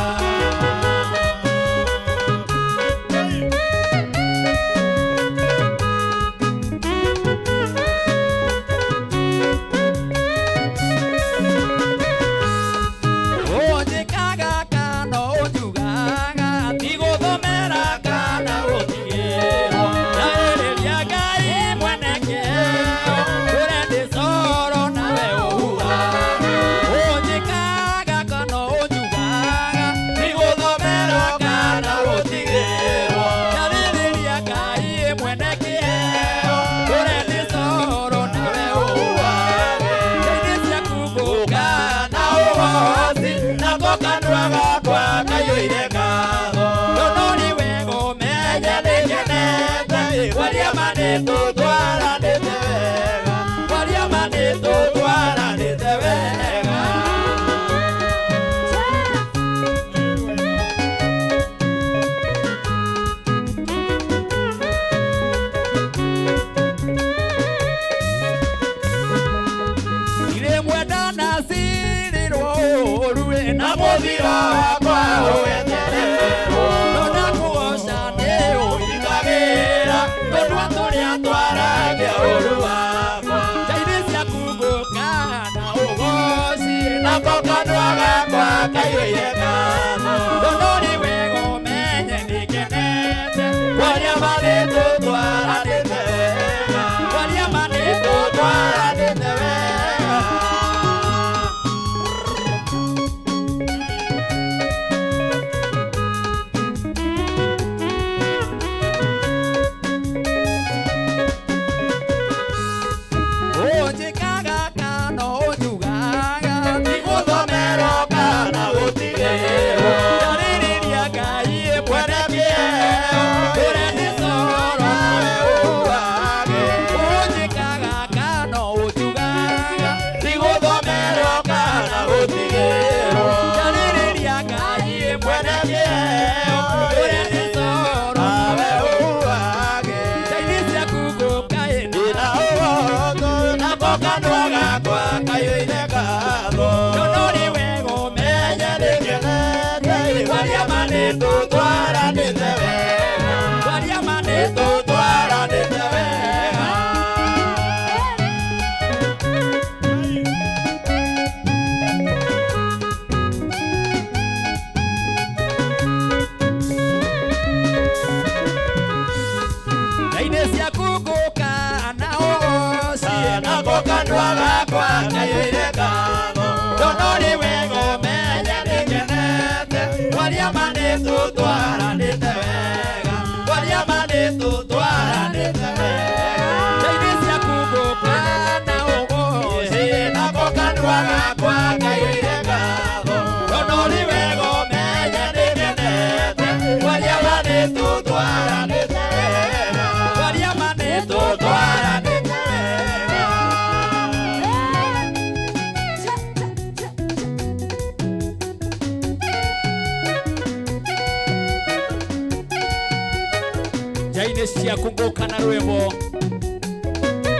Nja-inĩ ciaku ngũka na rwĩmbo,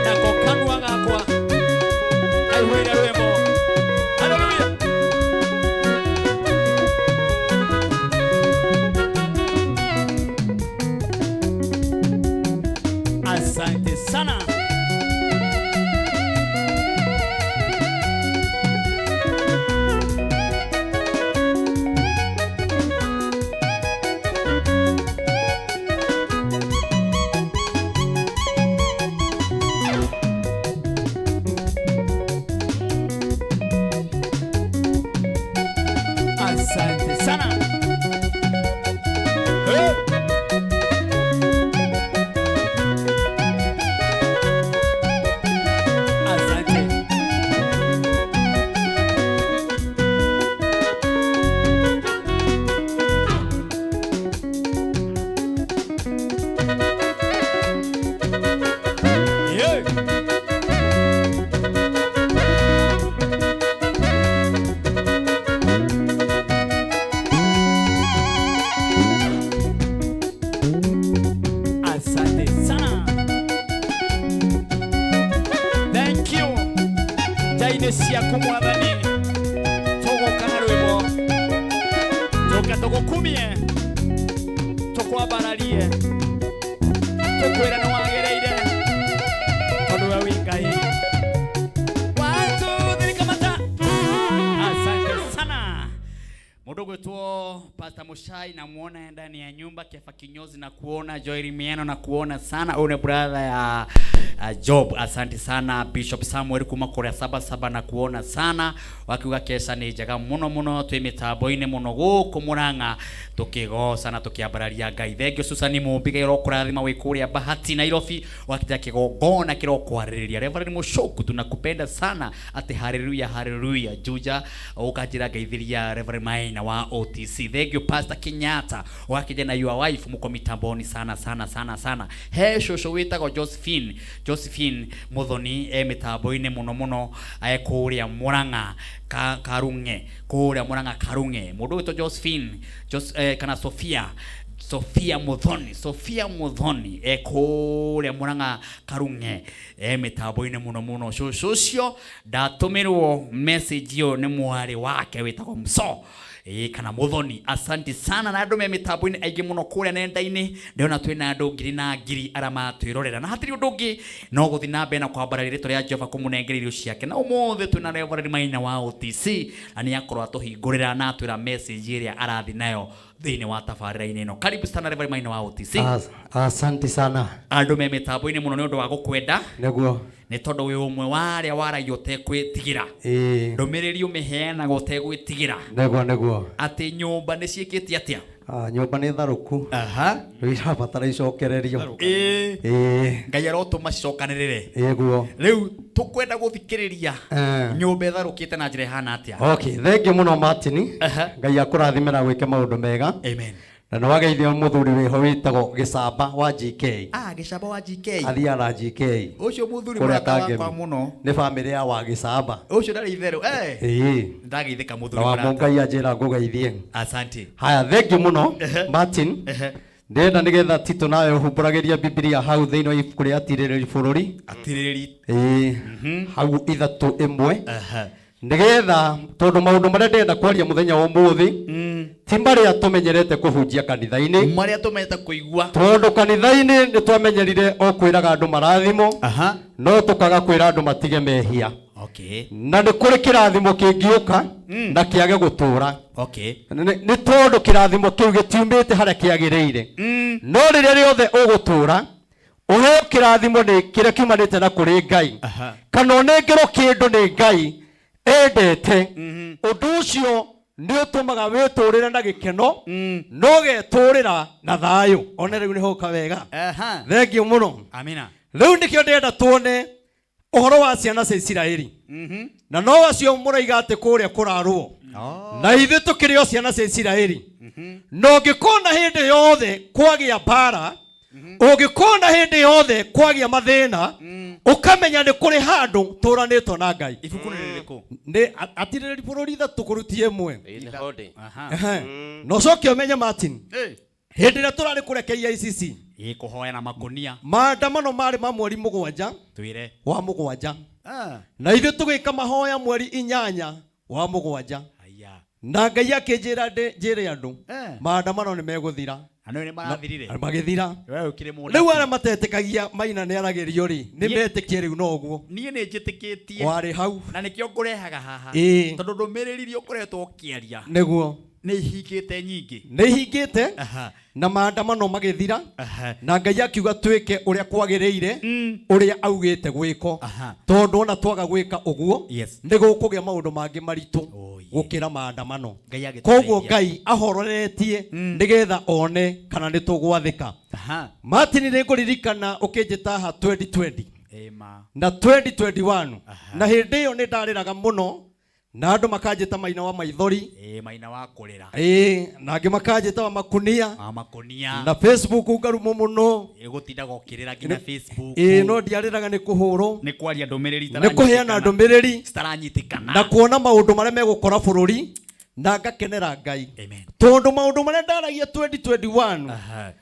nako kanua gakwa kaihũire rwĩmbo. Haleluya. Asante sana. Asante sana. Hey. Asante. Yeah. Asante sana. Thank you. Nja-inĩ ciaku mwathani tũgũka na rwĩmbo, tũke tũgũkumie, tũkwambararie, tũkwĩre nĩ wagĩrĩire tondũ we wĩ Ngai. One, two, three, kamata. Asante sana. Mũndũ gwĩtwo Pastor Mushai namuona ndani ya nyumba, Kefa Kinyozi na kuona, Joel Mieno na kuona sana. Huyu ni brother ya Job. Asante sana Bishop Samuel kuma kuria saba saba na kuona sana, wakiuga kesha ni njega muno muno, twi mitambo-ini muno guku Murang'a tukigoca na tukiambararia Ngai. Thank you Susan Mumbi, Ngai arokũrathima wĩ kũrĩa Bahati Nairobi, wakija kĩgongona kĩrokwarĩrĩria. Reverend Mushoku tunakupenda sana, ati haleluya haleluya. Juja ũkanjĩra ngeithĩria Reverend Maina wa OTC. Thank you Pastor Kenyatta, wakija na your wife muko mitamboni sana sana sana sana. He shosho wĩtagwo Josephine, Josephine Muthoni e mitambo-inĩ mũno mũno, e kũrĩa Murang'a Karung'e, kũrĩa Murang'a Karung'e. Mũndũ wĩtwo Josephine, kana Sophia, Sophia Muthoni, Sophia Muthoni e kũrĩa Murang'a Karung'e e mitambo-inĩ mũno mũno. Cũcũ ũcio ndatũmĩrwo message ĩyo nĩ mwarĩ wake wĩtagwo Mso kana Muthoni. Asante sana na andũ me mitambo-inĩ aingĩ mũno kũrĩa nenda-inĩ, ndĩrona twĩna andũ ngiri na ngiri arĩa matwĩrorera, na hatirĩ ũndũ ũngĩ no gũthiĩ na mbere na kwambararia rĩtwa rĩa Jehova kũmũnengera irio ciake. Na ũmũthĩ twĩna Reverend Maina wa OTC, na nĩ akorwo atũhingũrĩra na atwĩra message ĩrĩa arathiĩ nayo thĩinĩ wa tabarĩra-inĩ ĩno. Karibu sana Reverend Maina wa OTC. Asante sana. Andũ me mĩtambo-inĩ mũno nĩ ũndũ wa gũkwenda. Nĩguo. Nĩ tondũ wĩ ũmwe wa arĩa waragia ũtekwĩtigĩra. Ndũmĩrĩri ũmĩheanaga ũtegwĩtigĩra. Nĩguo, nĩguo. Atĩ nyũmba nĩ ciĩkĩte atĩa? Nyũmba nĩ tharũku. Rĩu irabatara icokererio. Ngai arotũma cicokanĩrĩre. Ĩguo. Rĩu tũkwenda gũthikĩrĩria nyũmba ĩtharũkĩte na njĩra ĩhana atĩa? Okay, thank you mũno Martin. Ngai akũrathime na gwĩke maũndũ mega. Amen. Na nĩ wageithio mũthuri wĩho wĩtagwo Gĩcamba wa GK. Gĩcamba wa GK. Athiaga na GK. Ũcio mũthuri Kũrĩa mũrata Kangemi. wakwa mũno. Nĩ bamĩrĩ ya wa Gĩcamba. Ũcio ndarĩ itherũ. Ndageithĩka mũthuri Na wa mũrata. Ngai anjĩra ngũgeithie. Asante. Haya, thank you mũno Martin. Ndĩrenda nĩgetha Tito nawe ũhumbũragĩria Bibilia hau thĩinĩ wa ibuku rĩa Atirĩrĩri bũrũri. Atirĩrĩri. Hau 3:1. Nĩgetha tondũ maũndũ marĩa ndĩrenda kwaria mũthenya wa ũmũthĩ ti marĩa tũmenyerete kũhunjia kanitha-inĩ, marĩa tũmenyerete kũigua, tondũ kanitha-inĩ nĩ twamenyerire o kwĩraga andũ marathimo, no tũkaga kwĩra andũ matige mehia. Na nĩ kũrĩ kĩrathimo kĩngĩũka na kĩage gũtũũra. Nĩ tondũ kĩrathimo kĩu gĩtiumĩte harĩa kĩagĩrĩire. No rĩrĩa rĩothe ũgũtũũra ũheo kĩrathimo nĩ kĩrĩa kiumanĩte na kũrĩ Ngai, kana ũnengerwo kĩndũ nĩ Ngai endete, ũndũ ũcio nĩ ũtũmaga wĩtũrĩre na gĩkeno, no ũgetũrĩra na thayũ. One rĩu nĩ hoka wega. Thank you mũno. Amina. Rĩu nĩkĩo ndĩrenda tuone ũhoro wa ciana cia Isiraeli. Na no acio mũraiga atĩ kũrĩa kũrarũo. Na ithuĩ tũkĩrĩ o ciana cia Isiraeli. Na ũngĩkona hĩndĩ yothe kwagĩa mbara, ũngĩkona hĩndĩ yothe kwagĩa mathĩna, ũkamenya nĩ kũrĩ handũ tũranĩtwo na Ngai. Ibuku nĩ rĩrĩkũ? Nĩ Atirĩrĩri bũrũri 3 kũrutia 1. Ĩĩ, nĩ holiday. Na ũcoke ũmenye Martin. Hĩndĩ ĩrĩa tũrarĩ kũrĩa KICC, Ĩ kũhoya na makonia. Maandamano marĩ ma mweri 7 Twĩre. wa 7. Na ithuĩ tũgĩka mahoya mweri 8 wa 7. Aya. Na Ngai akĩnjĩra njĩre andũ maandamano nĩ megũthira. Na nĩ marathirire. Na magĩthira. We ũkĩrĩ mũnabii. Rĩu arĩa matetĩkagia Maina nĩ aragĩrio rĩ, nĩ metĩkie rĩu no ũguo. Niĩ nĩ njĩtĩkĩtie. Warĩ hau. Na nĩkĩo ngũrehaga haha. Ĩĩ. Tondũ ndũmĩrĩri iria ũkoretwo ũkĩaria. Nĩguo. Nĩ ihingĩte nyingĩ. Nĩ ihingĩte. Na maandamano magĩthira. Na Ngai akiuga twĩke ũrĩa kwagĩrĩire, ũrĩa augĩte gwĩko. Tondũ ona twaga gwĩka ũguo, nĩ gũkũgĩa maũndũ mangĩ maritũ gũkĩra maandamano. Ngai agĩtũteithia. Koguo Ngai ahororetie nĩgetha one kana nĩ tũgwathĩka. Martin, nĩ ngũririkana ũkĩnjĩta haha 2020 Ĩma. na 2021. Na hĩndĩ ĩyo nĩ ndarĩraga mũno na andũ makanjĩta Maina wa maithori. Ĩ, Maina wa kũrĩra. Ĩ, na angĩ makanjĩta wa makunia. Wa makunia. Na Facebook ngarumwo mũno. Ĩ, gũtindaga ũkĩrĩra nginya Facebook. Ĩ, no ndiarĩraga nĩ kũhũrwo. Nĩ kwaria ndũmĩrĩri Nĩ kũheana ndũmĩrĩri. Citaranyitĩkana. Na kuona maũndũ marĩa megũkora bũrũri na ngakenera Ngai. Amen. Tondũ maũndũ marĩa ndaragia 2021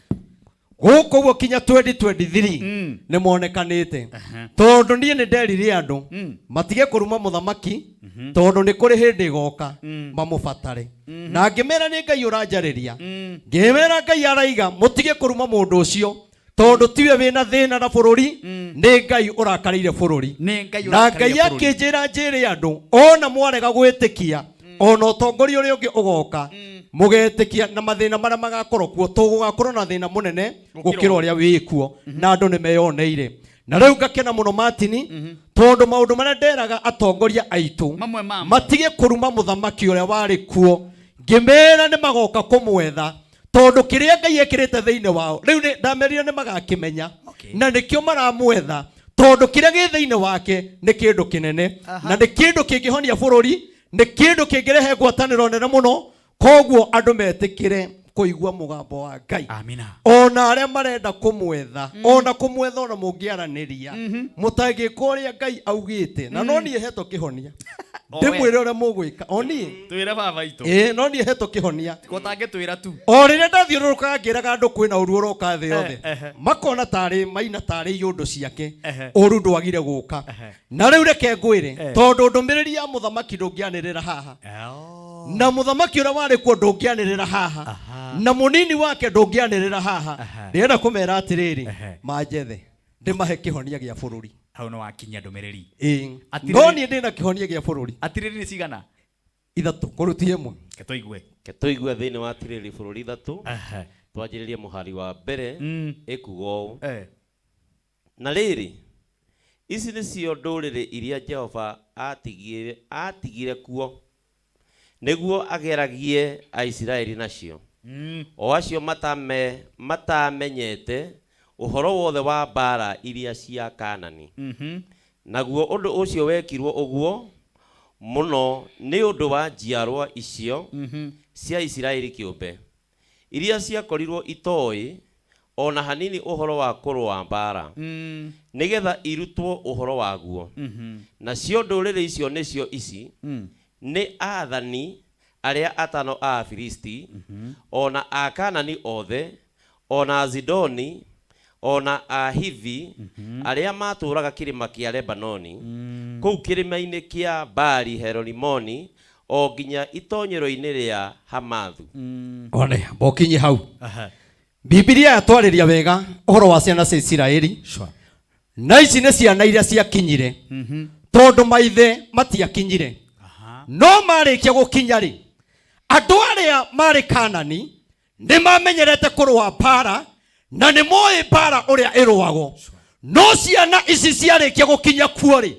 gũkũ ũguo kinya 2023 nĩ monekanĩte. Tondũ niĩ nĩ nderire andũ matige kũruma mũthamaki, tondũ nĩ kũrĩ hĩndĩ ĩgoka mamũbatare. Na ngĩmera nĩ Ngai ũranjarĩria. Ngĩmera Ngai araiga mũtige kũruma mũndũ ũcio, tondũ tiwe wĩna thĩna na bũrũri, nĩ Ngai ũrakarĩire bũrũri. Nĩ Ngai Na Ngai ũrakarĩire bũrũri. akĩnjĩra njĩre andũ ona mwarega gwĩtĩkia, ona ũtongoria ũrĩa ũngĩ ũgoka, mũgetĩkia na mathĩna marĩa magakorwo kuo, tũgũgakorwo na thĩna mũnene gũkĩra ũrĩa wĩ kuo, na andũ nĩ meyoneire. Na rĩu ngakena mũno Martin, tondũ maũndũ marĩa nderaga atongoria aitũ Mamwe mamo. matige kũruma mũthamaki ũrĩa warĩ kuo, ngĩmera nĩ magoka kũmwetha, tondũ kĩrĩa Ngai ekĩrĩte thĩinĩ wao rĩu nĩ ndamerire nĩ magakĩmenya. Na nĩkĩo maramwetha, tondũ kĩrĩa gĩ thĩinĩ wake nĩ kĩndũ kĩnene, na nĩ kĩndũ kĩngĩhonia bũrũri, nĩ kĩndũ kĩngĩrehe ngwatanĩro nene mũno. Koguo andũ metĩkĩre kũigua mũgambo wa Ngai. Amina. Ona arĩa marenda kũmwetha, ona kũmwetha ona mũngĩaranĩria, mũtangĩka ũrĩa Ngai augĩte. Na no niĩ hetwo kĩhonia. Ndĩmwĩre ũrĩa mũgwĩka. O niĩ. Twĩre baba itũ. Ĩĩ, no niĩ hetwo kĩhonia. Gũtangĩtwĩra tu. O rĩrĩa ndathiũrũrũkaga ngĩraga andũ kwĩna ũru ũroka thĩ yothe, makona tarĩ Maina tarĩ iũndũ ciake, ũru ndwagire gũka. Na rĩu reke ngwĩre, tondũ ndũmĩrĩri ya mũthamaki ndũngĩanĩrĩra haha, na mũthamaki ũrĩa warĩ kuo ndũngĩanĩrĩra haha, na mũnini wake ndũngĩanĩrĩra haha. Ndĩrenda kũmera atĩrĩrĩ, manjethe ndĩmahe kĩhonia gĩa bũrũri. Hau nĩ wakinyia ndũmĩrĩri. Ĩĩ. Atirĩrĩ- No niĩ ndĩna kĩhonia gĩa bũrũri. Atirĩrĩ nĩ cigana? 3. Kũruti ĩmwe. Reke tũigue. Reke tũigue thĩinĩ wa Atirĩrĩ bũrũri 3. Twanjĩrĩrie mũhari wa mbere, ĩkuga ũũ. Na rĩrĩ, ici nĩcio ndũrĩrĩ iria Jehova atigire kuo nĩguo ageragie Aisiraeli nacio, o acio matamenyete ũhoro wothe wa mbaara iria cia Kaanani. Naguo ũndũ ũcio wekirwo ũguo mũno nĩ ũndũ wa njiarwa icio cia Isiraeli kĩũmbe, iria ciakorirwo itoĩ ona hanini ũhoro wa kũrũa mbaara, nĩgetha irutwo ũhoro waguo. Nacio ndũrĩrĩ icio nĩcio ici, nĩ aathani arĩa 5 a Afilisti, ona a Kaanani othe, ona Azidoni, ona Ahivi, arĩa matũũraga kĩrĩma kĩa Lebanoni, kũu kĩrĩma-inĩ kĩa Baali Herimoni, o nginya itonyero-inĩ rĩa Hamathu. One, mbokinye hau. Bibilia yatwarĩria wega ũhoro wa ciana cia Isiraeli. Na ici nĩ ciana iria ciakinyire, tondũ maithe matiakinyire. No marĩkia gũkinya rĩ, andũ arĩa marĩ Kaanani nĩ mamenyerete kũrũa mbaara, na nĩ moĩ mbaara ũrĩa ĩrũagwo. No ciana ici ciarĩkia gũkinya kuo rĩ,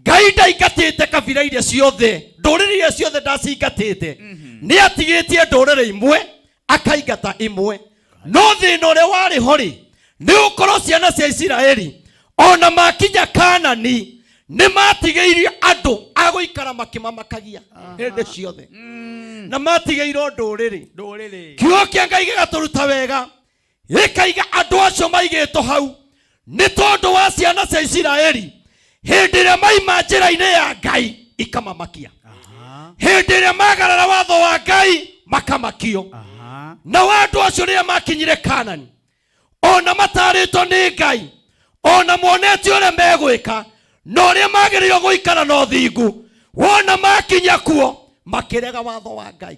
Ngai ndaingatĩte kabira iria ciothe, ndũrĩrĩ iria ciothe ndacingatĩte. Nĩ atigĩtie ndũrĩrĩ imwe, akaingata imwe. No thĩna ũrĩa warĩ ho rĩ, nĩ ũkorwo ciana cia Isiraeli ona makinya Kaanani nĩ matigĩirie andũ a gũikara makĩmamakagia hĩndĩ ciothe. Na matigĩirwo ndũrĩrĩ. Ndũrĩrĩ. Kiugo kĩa Ngai gĩgatũruta wega, gĩkaiga andũ acio maigĩtwo hau nĩ tondũ wa ciana cia Isiraeli hĩndĩ ĩrĩa maima njĩra-inĩ ya Ngai ikamamakia. Hĩndĩ ĩrĩa magarara watho wa Ngai makamakio. Nao andũ acio rĩrĩa makinyire Kanani, ona matarĩtwo nĩ Ngai, ona monete ũrĩa megwĩka na ũrĩa magĩrĩirwo gũikara na ũthingu, wona makinya kuo makĩrega watho wa Ngai.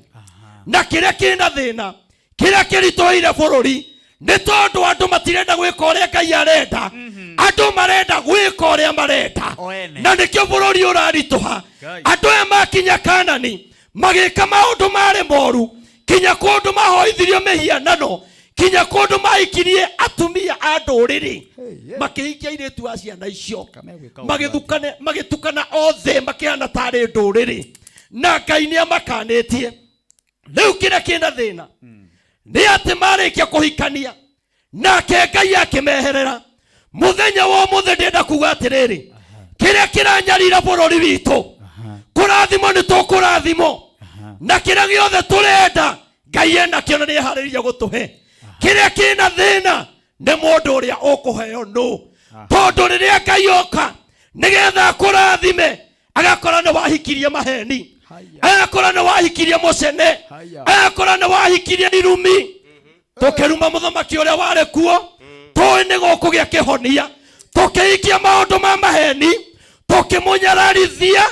Na kĩrĩa kĩna thĩna, kĩrĩa kĩritũhĩire bũrũri, nĩ tondũ andũ matirenda gwĩka ũrĩa Ngai arenda, andũ marenda gwĩka ũrĩa marenda, O ene. na nĩkĩo bũrũri ũraritũha. Ngai. Andũ aya makinya Kanani magĩka maũndũ marĩ moru, kinya kũndũ mahoithirio mĩhianano, kinya kũndũ mahikirie atumia a ndũrĩrĩ, makĩhikia airĩtu a ciana icio, Kamegwĩka ũguo. magĩthukane, magĩtukana othe, makĩhana tarĩ ndũrĩrĩ, na Ngai nĩ amakanĩtie. Rĩu kĩrĩa kĩna thĩna nĩ atĩ marĩkia kũhikania, nake Ngai akĩmeherera. Mũthenya wa ũmũthĩ ndĩrenda kuga atĩrĩrĩ, kĩrĩa kĩranyarira bũrũri witũ, kũrathimwo nĩ tũkũrathimwo, na kĩrĩa gĩothe tũrenda Ngai enakĩo na nĩeharĩrĩria gũtũhe. Kĩrĩa kĩna thĩna nĩ mũndũ ũrĩa ũkũheo nũ, tondũ rĩrĩa Ngai oka nĩgetha akũrathime, agakora nĩ wahikirie maheni, agakora nĩ wahikirie mũcene, agakora nĩ wahikirie irumi. Tũkĩruma mũthamaki ũrĩa warĩ kuo, tũĩ nĩ gũkũgĩa kĩhonia, tũkĩhikia maũndũ ma maheni, tũkĩmũnyararithia,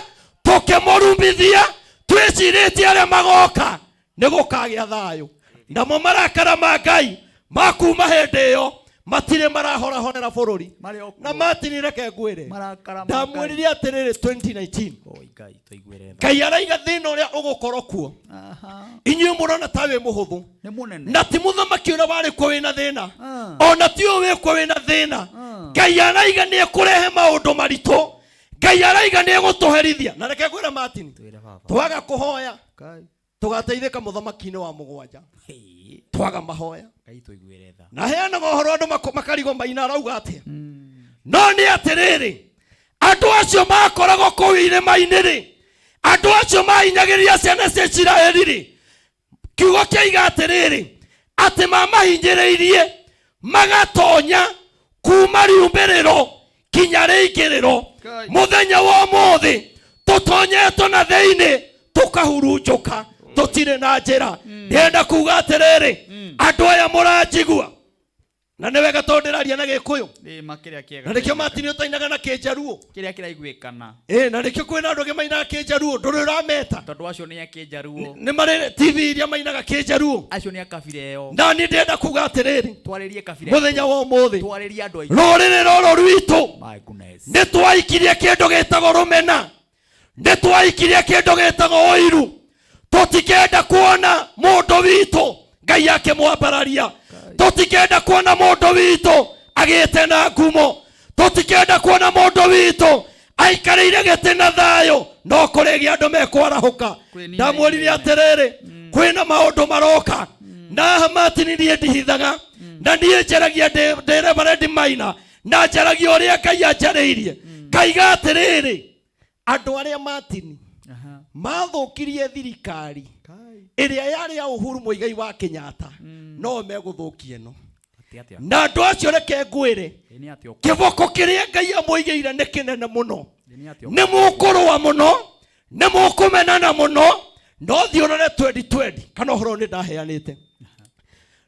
tũkĩmũrumithia, twĩcirĩtie arĩa magoka nĩ gũkagĩa thayũ. Namo marakara ma Ngai makuma hĩndĩ ĩyo matirĩ marahorahorera bũrũri. Marĩ o kuo. Na Martin, reke ngwĩre, Marakara ma Ngai. Ndamwĩrire atĩrĩrĩ, 2019, Oi, Ngai tũiguĩre tha. Ngai araiga thĩna ũrĩa ũgũkorwo kuo, inyuĩ mũrona ta wĩ mũhũthũ, Nĩ mũnene. Na ti mũthamaki ũrĩa warĩ kuo wĩna thĩna, ona ti ũyũ wĩ kuo wĩna thĩna. Ngai araiga nĩ ekũrehe maũndũ maritũ, Ngai araiga nĩ egũtũherithia. Na reke ngwĩre Martin, Twĩre baba. Twaga kũhoya, Ngai. Tũgateithĩka mũthamaki-inĩ wa mũgwanja. Hĩ. Twaga mahoya. Ngai tũiguĩre tha. Na heanaga ũhoro, andũ makarigwo maina arauga atĩa. No nĩ atĩrĩrĩ, andũ acio makoragwo kũu irĩma-inĩ rĩ, andũ acio mahinyagĩrĩria ciana cia Isiraeli rĩ, kiugo kĩaiga atĩrĩrĩ, atĩ mamahinyĩrĩirie magatonya kuma riumbĩrĩro kinya rĩingĩrĩro. Mũthenya wa ũmũthĩ tũtonyetwo na thĩinĩ, tũkahurunjũka, tũtirĩ na njĩra. Ndĩrenda kuga atĩrĩrĩ, andũ aya mũranjigua, na nĩ wega tondũ ndĩraria na Gĩkũyũ, Ĩ ma kĩrĩa kĩega. Na nĩkĩo Martin ũtainaga na Kĩnjaruo. Kĩrĩa kĩraiguĩkana. Ĩ na nĩkĩo kwĩna andũ angĩ mainaga Kĩnjaruo, ndũrĩ ũrameta. Tondũ acio nĩ akĩnjaruo. Nĩ marĩ TV iria mainaga Kĩnjaruo. Acio nĩ akabira ĩyo. Na niĩ ndĩrenda kuga atĩrĩrĩ, Twarĩrie kabira. Mũthenya wa ũmũthĩ, Twarĩrie andũ aitũ. Rũrĩrĩ rũrũ rwitũ, My goodness. Nĩ twaikirie kĩndũ gĩtagwo rũmena, nĩ twaikirie kĩndũ gĩtagwo ũiru. Tũtikenda kuona mũndũ witũ Ngai akĩmwambararia, tũtikenda kuona mũndũ witũ agĩte na ngumo, tũtikenda kuona mũndũ witũ aikarĩire gĩtĩ na thayũ. No kũrĩgĩa andũ mekwarahũka. Kwĩnina Ndamwĩrire ithuĩ ene. Atĩrĩrĩ, kwĩna maũndũ maroka na haha Martin niĩ ndihithaga, na niĩ njaragia ndĩ ndĩ Reverend Maina, na njaragia ũrĩa Ngai anjarĩirie. Ngaiga atĩrĩrĩ, andũ arĩa Martin mathũkirie thirikari ĩrĩa yarĩ ya Uhuru Muigai wa Kenyatta no megũthũkia ĩno. Atĩ atĩa? Na andũ acio, reke ngwĩre, Ĩ nĩ atĩa ũkũ? Kĩboko kĩrĩa Ngai amũigĩire nĩ kĩnene mũno. Ĩ nĩ atĩa ũkũ? Nĩ mũkũrũa mũno, nĩ mũkũmenana mũno. No thiĩ ũrore 2020 kana ũhoro ũyũ nĩ ndaheanĩte,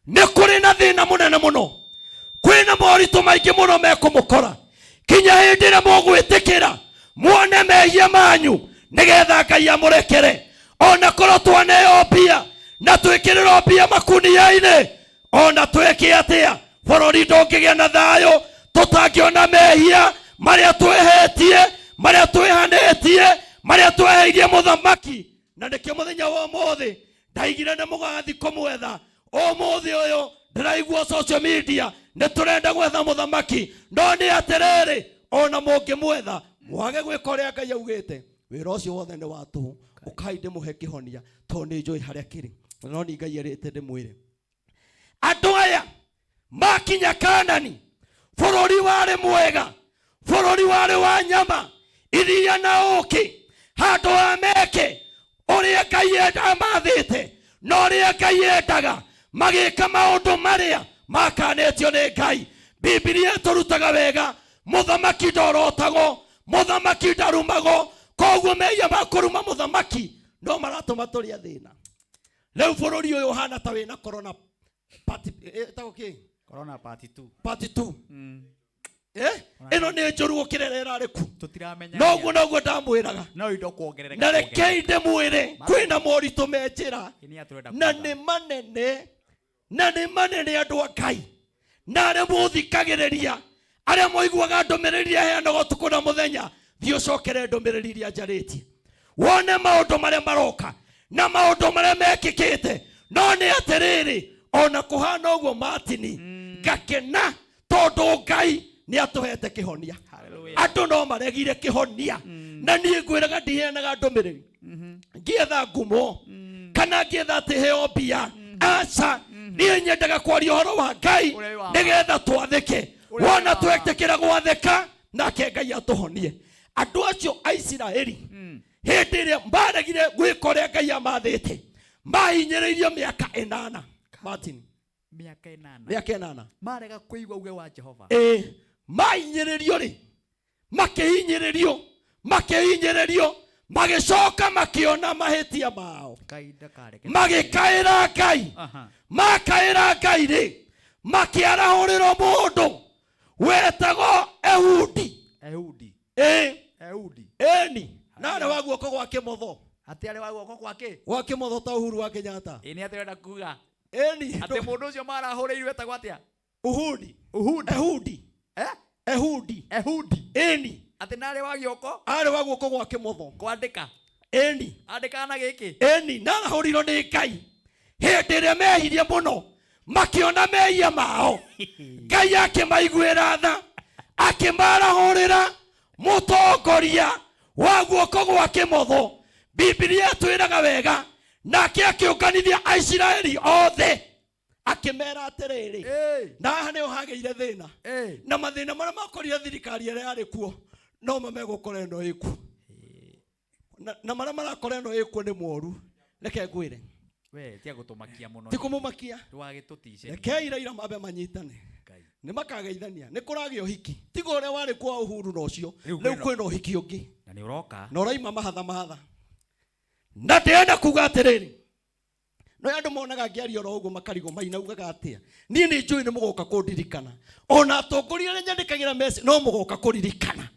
nĩ kũrĩ na thĩna mũnene mũno, kwĩna moritũ maingĩ mũno mekũmũkora kinya hĩndĩ ĩrĩa mũgwĩtĩkĩra muone mehia manyu nĩgetha Ngai amũrekere. Ona korwo twaneo mbia na twĩkĩrĩrwo mbia makunia-inĩ, ona twĩke atĩa, bũrũri ndũngĩgĩa na thayũ tũtangĩona mehia marĩa twĩhĩtie, marĩa twĩhanĩtie, marĩa tweheirie mũthamaki. Na nĩkĩo mũthenya wa ũmũthĩ ndaigire nĩ mũgathi kũmwetha. Ũmũthĩ ũyũ ndĩraigua social media nĩ tũrenda gwetha mũthamaki, no nĩ atĩrĩrĩ, ona mũngĩmwetha mwage gwĩka ũrĩa Ngai augĩte, wĩra ũcio wothe nĩ wa tũhũ. Ũkai ndĩmũhe kĩhonia, tondũ nĩ njũĩ harĩa kĩrĩ, no nĩ Ngai erĩte ndĩmwĩre. Andũ aya makinya Kanani, bũrũri warĩ mwega, bũrũri warĩ wa nyama, iria na ũkĩ, handũ ha meke ũrĩa Ngai amathĩte na ũrĩa Ngai endaga, magĩka maũndũ marĩa makanĩtio nĩ Ngai. Bibilia ĩtũrutaga wega, mũthamaki ndorotagwo, mũthamaki ndarumagwo. Koguo mehia ma kũruma mũthamaki no maratũma tũrĩa thĩna. Rĩu bũrũri ũyũ ũhana ta wĩna corona part ĩtagwo kĩ? Corona part 2. Part 2. Ĩno nĩ njũru gũkĩra ĩrĩa ĩrarĩ ku. Tũtiramenya. Noguo noguo ndamwĩraga. No indo kuongerereka. Na rekei ndĩmwĩre kwĩna moritũ me njĩra Nĩ atũrenda na nĩ manene na nĩ manene andũ a Ngai na arĩa mũthikagĩrĩria arĩa moiguaga ndũmĩrĩri iria heanaga ũtukũ na mũthenya thiĩ ũcokere ndũmĩrĩri iria njarĩtie wone maũndũ marĩa maroka na maũndũ marĩa mekĩkĩte no nĩ atĩrĩrĩ ona kũhana ũguo Martini ngakena tondũ Ngai nĩ atũhete kĩhonia. Andũ no maregire kĩhonia na niĩ ngwĩraga ndiheanaga ndũmĩrĩri ngĩetha ngumo kana ngĩetha atĩ heo mbia aca niĩ nyendaga kwaria ũhoro wa Ngai nĩgetha twathĩke wona twetĩkĩra gwathĩka nake Ngai atũhonie. Andũ acio a Isiraeli hĩndĩ ĩrĩa maregire gwĩka ũrĩa Ngai amathĩte mahinyĩrĩirio mĩaka 8 Martin mĩaka 8 mĩaka 8 marega kũigua uge wa Jehova mahinyĩrĩrio rĩ makĩhinyĩrĩrio makĩhinyĩrĩrio magĩcoka makĩona mahĩtia mao magĩkaĩra Ngai makaĩra Ngai rĩ makĩarahũrĩrwo mũndũ wetagwo Ehudi Ehudi Ehudi eni na arĩ wa guoko gwa kĩmotho atĩ arĩ wa guoko gwa kĩ gwa kĩmotho ta Uhuru wa Kenyatta ĩ nĩ atĩrenda kuga eni atĩ mũndũ ũcio marahũrĩirwo etagwo atĩa Uhudi Uhudi Ehudi Ehudi Ehudi eni atĩ narĩ wa guoko arĩ wa guoko gwa kĩmotho kwandĩka eni andĩkaga na gĩkĩ eni na arahũrirwo nĩ Ngai hĩndĩ ĩrĩa mehirie mũno makĩona mehia mao Ngai akĩmaiguĩra tha akĩmarahũrĩra mũtongoria wa guoko gwa kĩmotho. Bibilia ĩtwĩraga wega nake akĩũnganithia Aisiraeli othe akĩmera atĩrĩrĩ na haha nĩho hagĩire thĩna na mathĩna marĩa makorire thirikari ĩrĩa yarĩ kuo no mo megũkora ĩno ĩkuo na marĩa marakora ĩno ĩkuo nĩ moru reke ngwĩre we tia gũtũmakia mũno ti kũmũmakia ndũgagĩtũtice rekei Raila mambe manyitane nĩ makageithania nĩ kũragĩa ũhiki tiga ũrĩa warĩ kwa Uhuru na ũcio rĩu kwĩna ũhiki ũngĩ na nĩ ũroka na ũraima mahatha mahatha na ndĩrenda kuga atĩrĩrĩ no andũ monaga ngĩaria oro ũguo makarigwo mainaugaga atĩa niĩ nĩ njũĩ nĩ mũgoka kũndirikana ona atongoria arĩa nyandĩkagĩra message no mũgoka kũririkana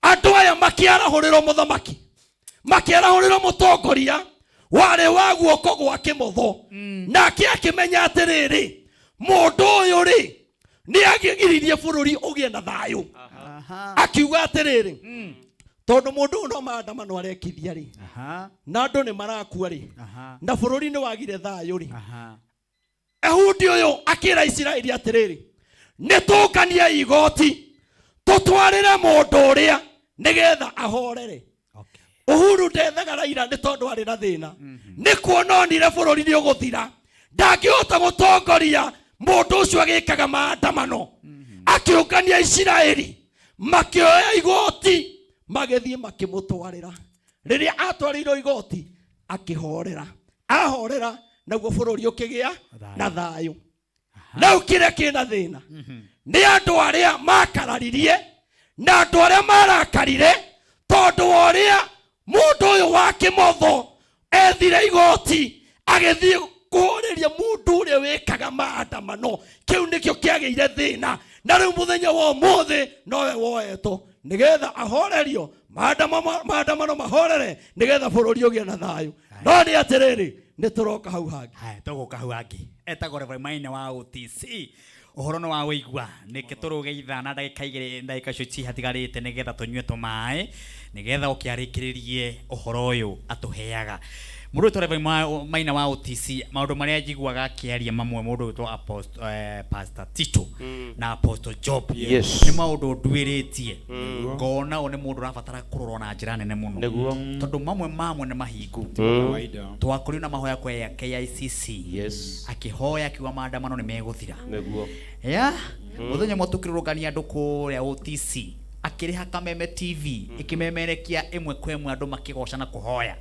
andũ aya makĩarahũrĩrwo mũthamaki makĩarahũrĩrwo mũtongoria warĩ wa guoko gwa kĩmotho nake akĩmenya atĩrĩrĩ mũndũ ũyũ rĩ nĩ agĩgiririe bũrũri ũgĩe na thayũ akiuga atĩrĩrĩ tondũ mũndũ ũyũ no maandamano arekithia rĩ na andũ nĩ marakua rĩ na bũrũri nĩ wagire thayũ rĩ Ehudi ũyũ akĩra Isiraeli atĩrĩrĩ nĩ tũnganie igoti tũtwarĩre mũndũ ũrĩa nĩgetha ahorere. Uhuru ndethaga Raila nĩ tondũ arĩ na thĩna nĩ kuona onire bũrũri nĩ ũgũthira ndangĩhota gũtongoria mũndũ ũcio agĩkaga maandamano akĩũngania Isiraeli makĩoya igoti magĩthiĩ makĩmũtwarĩra rĩrĩa atwarĩirwo igoti akĩhorera ahorera naguo bũrũri ũkĩgĩa na thayũ rĩu kĩrĩa kĩna thĩna nĩ andũ arĩa makararirie na andũ arĩa marakarire tondũ wa ũrĩa mũndũ ũyũ wa kĩmotho ethire igoti agĩthiĩ kũhũrĩria mũndũ ũrĩa wĩkaga maandamano kĩu nĩkĩo kĩagĩire thĩna na rĩu mũthenya wa ũmũthĩ nowe woetwo nĩgetha ahorerio maandamano mahorere nĩgetha bũrũri ũgĩe na thayũ no nĩ atĩrĩrĩ nĩ tũroka hau hangĩ haya tũgũka hau hangĩ etagwo Reverend Maina wa OTC ũhoro nĩ wa wĩigua nĩkĩ tũrũge ithaa na ndagĩka igĩrĩ ndagĩka icio cihatigarĩte nĩgetha tũnyue tũmaĩ nĩgetha ũkĩarĩkĩrĩrie ũhoro ũyũ atũheaga mũndũ wĩtwo Reverend Maina wa OTC maũndũ marĩa njiguaga akĩaria mamwe mũndũ wĩtwo Pastor Tito na Apostle Job Yes. nĩ maũndũ nduĩrĩtie ngona ũyũ nĩ mũndũ ũrabatara kũrorwo na njĩra nene mũno Nĩguo. tondũ mamwe mamwe nĩ mahingu twakorirwo na mahoya kwa KICC Yes. akĩhoya akiuga maandamano nĩ megũthira Nĩguo. ya mũthenya ũmwe tũkĩrũrũngania andũ kũrĩa OTC akĩrĩha Kameme TV ĩkĩmemerekia ĩmwe kwa ĩmwe andũ makĩgoca na kũhoya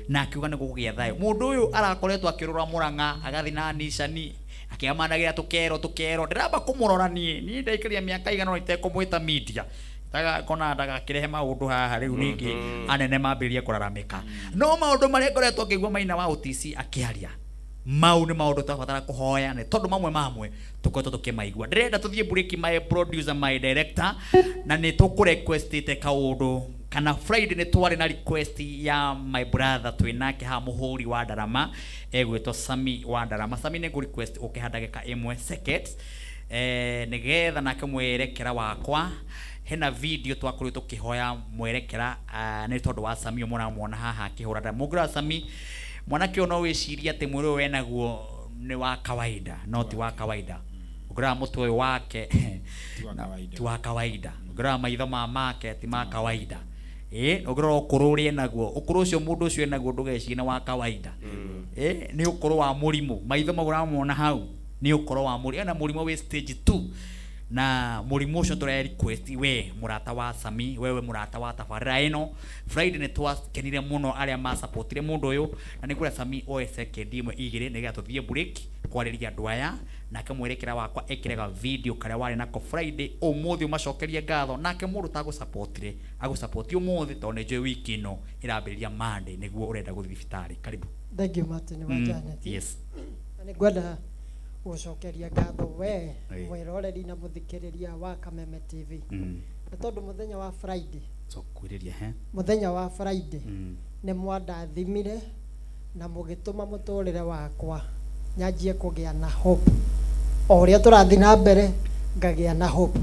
na akiuga nĩ gũkũgĩa thayũ mũndũ ũyũ arakoretwo akĩrũra Mũrang'a agathiĩ na Nicani akĩamanagĩra tũkero tũkero ndĩramba kũmũrora niĩ ndaikaria mĩaka igana ũna itekũmwĩta media Ndagakona ndagakĩrehe maũndũ haha rĩu ningĩ anene mambĩrĩrie kũraramĩka. No maũndũ marĩa ngoretwo ngĩigua Maina wa OTC akĩaria, mau nĩ maũndũ tũrabatara kũhoya, nĩ tondũ mamwe mamwe tũkoretwo tũkĩmaigua. Ndĩrenda tũthiĩ break, my producer, my director, na nĩ tũkũrequestĩte kaũndũ kana Friday nĩ twarĩ na request ya my brother twĩnake haha, mũhũri wa ndarama egwĩtwo Sami wa Ndarama. Sami, nĩ ngũ request ũke ha ndagĩka ĩmwe seconds, nĩgetha nake mwerekera wakwa hena video twakorirwo tũkĩhoya mwerekera, nĩ tondũ wa Sami ũyũ mũramuona haha akĩhũra ndarama. Mũngĩrora Sami, mwanake ũyũ no wĩcirie atĩ mwĩrĩ ũyũ wenaguo nĩ wa kawaida, no ti wa kawaida. Ũngĩrora mũtwe ũyũ wake Ti wa kawaida. Ti wa kawaida. Ũngĩrora maitho ma make ti ma kawaida. Ĩ ũngĩrora ũkũrũ ũrĩa enaguo, ũkũrũ ũcio mũndũ ũcio enaguo, ndũgecirie nĩ wa kawaida. Ĩ nĩ ũkũrũ wa mũrimũ. Maitho mau ũramona hau nĩ ũkũrũ wa mũrimũ, ena mũrimũ wĩ stage 2, na mũrimũ ũcio tũre request we mũrata wa Sami, wewe mũrata wa tabarĩra ĩno. Friday nĩ twakenire mũno arĩa masupportire mũndũ ũyũ, na nĩ ngwĩra Sami oe second ĩmwe igĩrĩ nĩgetha tũthiĩ break kwarĩria andũ aya, nake mwerekera wakwa ekĩraga video karĩa warĩ nako Friday, ũmũthĩ ũmacokerie ngatho, nake mũndũ ũtagũsupportire agũsupport ũmũthĩ, tondũ nĩ njũĩ wiki ĩno ĩrambĩrĩria Monday nĩguo ũrenda gũthiĩ thibitarĩ. Karibu. Thank you, Martin wa Janet. Na nĩ ngwenda gũcokeria ngatho we mwĩroreri na mũthikĩrĩria wa Kameme TV, nĩ tondũ mũthenya wa Friday, so kwĩrĩria he mũthenya wa Friday nĩ mwandathimire na mũgĩtũma mũtũrĩre wakwa nyanjie kũgĩa na hope. O ũrĩa tũrathiĩ na mbere ngagĩa na hope,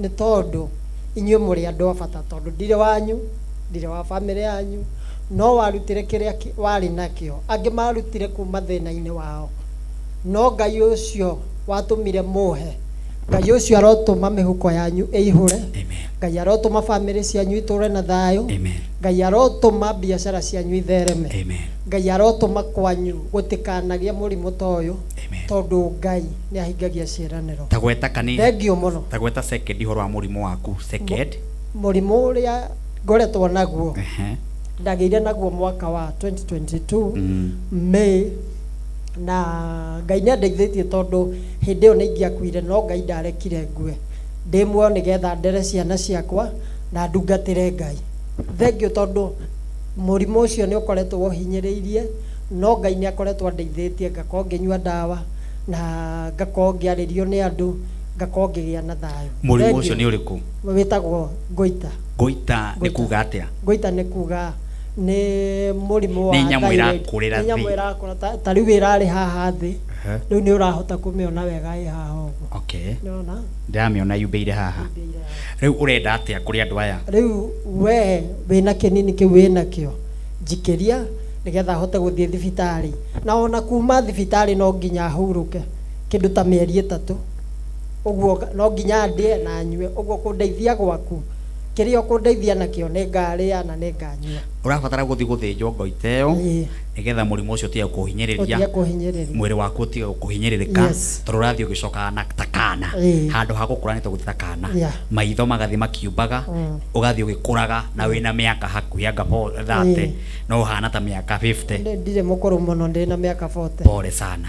nĩ tondũ inyuĩ mũrĩ andũ a bata, tondũ ndirĩ wanyu, ndirĩ wa bamĩrĩ yanyu, no warutire kĩrĩa warĩ nakĩo. Angĩ marutire kuma thĩna-inĩ wao, no Ngai ũcio watũmire mũhe, Ngai ũcio arotũma mĩhuko yanyu ĩihũre. Amen. Ngai arotũma bamĩrĩ cianyu itũre na thayũ. Amen. Ngai arotũma biacara cianyu ithereme. Amen. Ngai arotũma kwanyu gũtikanagĩe mũrimũ ta ũyũ, Amen. tondũ Ngai nĩ ahingagia ciĩranĩro. Tagweta kanini. Thengiũ mũno. Tagweta second ũhoro wa mũrimũ waku, second. Mũrimũ ũrĩa ngoretwo naguo, ndagĩire naguo mwaka wa 2022 May, na Ngai nĩ andeithĩtie, tondũ hĩndĩ ĩyo nĩ ingĩakuire, no Ngai ndarekire ngue, ndĩ muoyo nĩgetha ndere ciana ciakwa na ndungatĩre Ngai. Thengiũ, tondũ mũrimũ ũcio nĩ ũkoretwo ũhinyĩrĩirie, no Ngai nĩ akoretwo andeithĩtie, ngakorwo ngĩnyua ndawa na ngakorwo ngĩarĩrio nĩ andũ, ngakorwo ngĩgĩa na thayũ. Mũrimũ Thengiũ. Ũcio nĩ ũrĩkũ? Wĩtagwo goiter. Goiter nĩ Goiter. Kuga atĩa? Goiter nĩ kuga nĩ mũrimũ wa Nĩ nyamũ thyroid. ĩrakũrĩra Nĩ nyamũ thĩ. ĩrakũra, ta rĩu ĩrarĩ haha thĩ, rĩu nĩ ũrahota kũmĩona wega ĩ haha ũguo. Nĩwona? Ndĩramĩona yumbĩire haha. Yumbĩire haha. Rĩu ũrenda atĩa kũrĩ andũ aya? Rĩu we wĩna kĩnini kĩu wĩnakĩo, njikĩria nĩgetha hote gũthiĩ thibitarĩ, na ona kuma thibitarĩ no nginya hurũke kĩndũ ta mĩeri 3 ũguo, no nginya ndĩe na nyue ũguo. Kũndeithia gwaku, kĩrĩa ũkũndeithia nakĩo, nĩ ngarĩa na nĩ nganyua. Ũrabatara gũthiĩ gũthĩnjwo goiter ĩyo nĩgetha mũrimũ ũcio ũtige kũhinyĩrĩria. Ũtige kũhinyĩrĩria. Mwĩrĩ waku ũtige kũhinyĩrĩrĩka, tondũ ũrathiĩ ũgĩcokaga na ta kana, handũ ha gũkũra nĩ tũgũthiĩ ta kana, maitho magathiĩ makiumbaga, ũgathiĩ ũgĩkũraga, na wĩna mĩaka hakuhĩ anga 30, no ũhana ta mĩaka 50. Ndirĩ mũkũrũ mũno, ndĩ na mĩaka 40. Pole sana.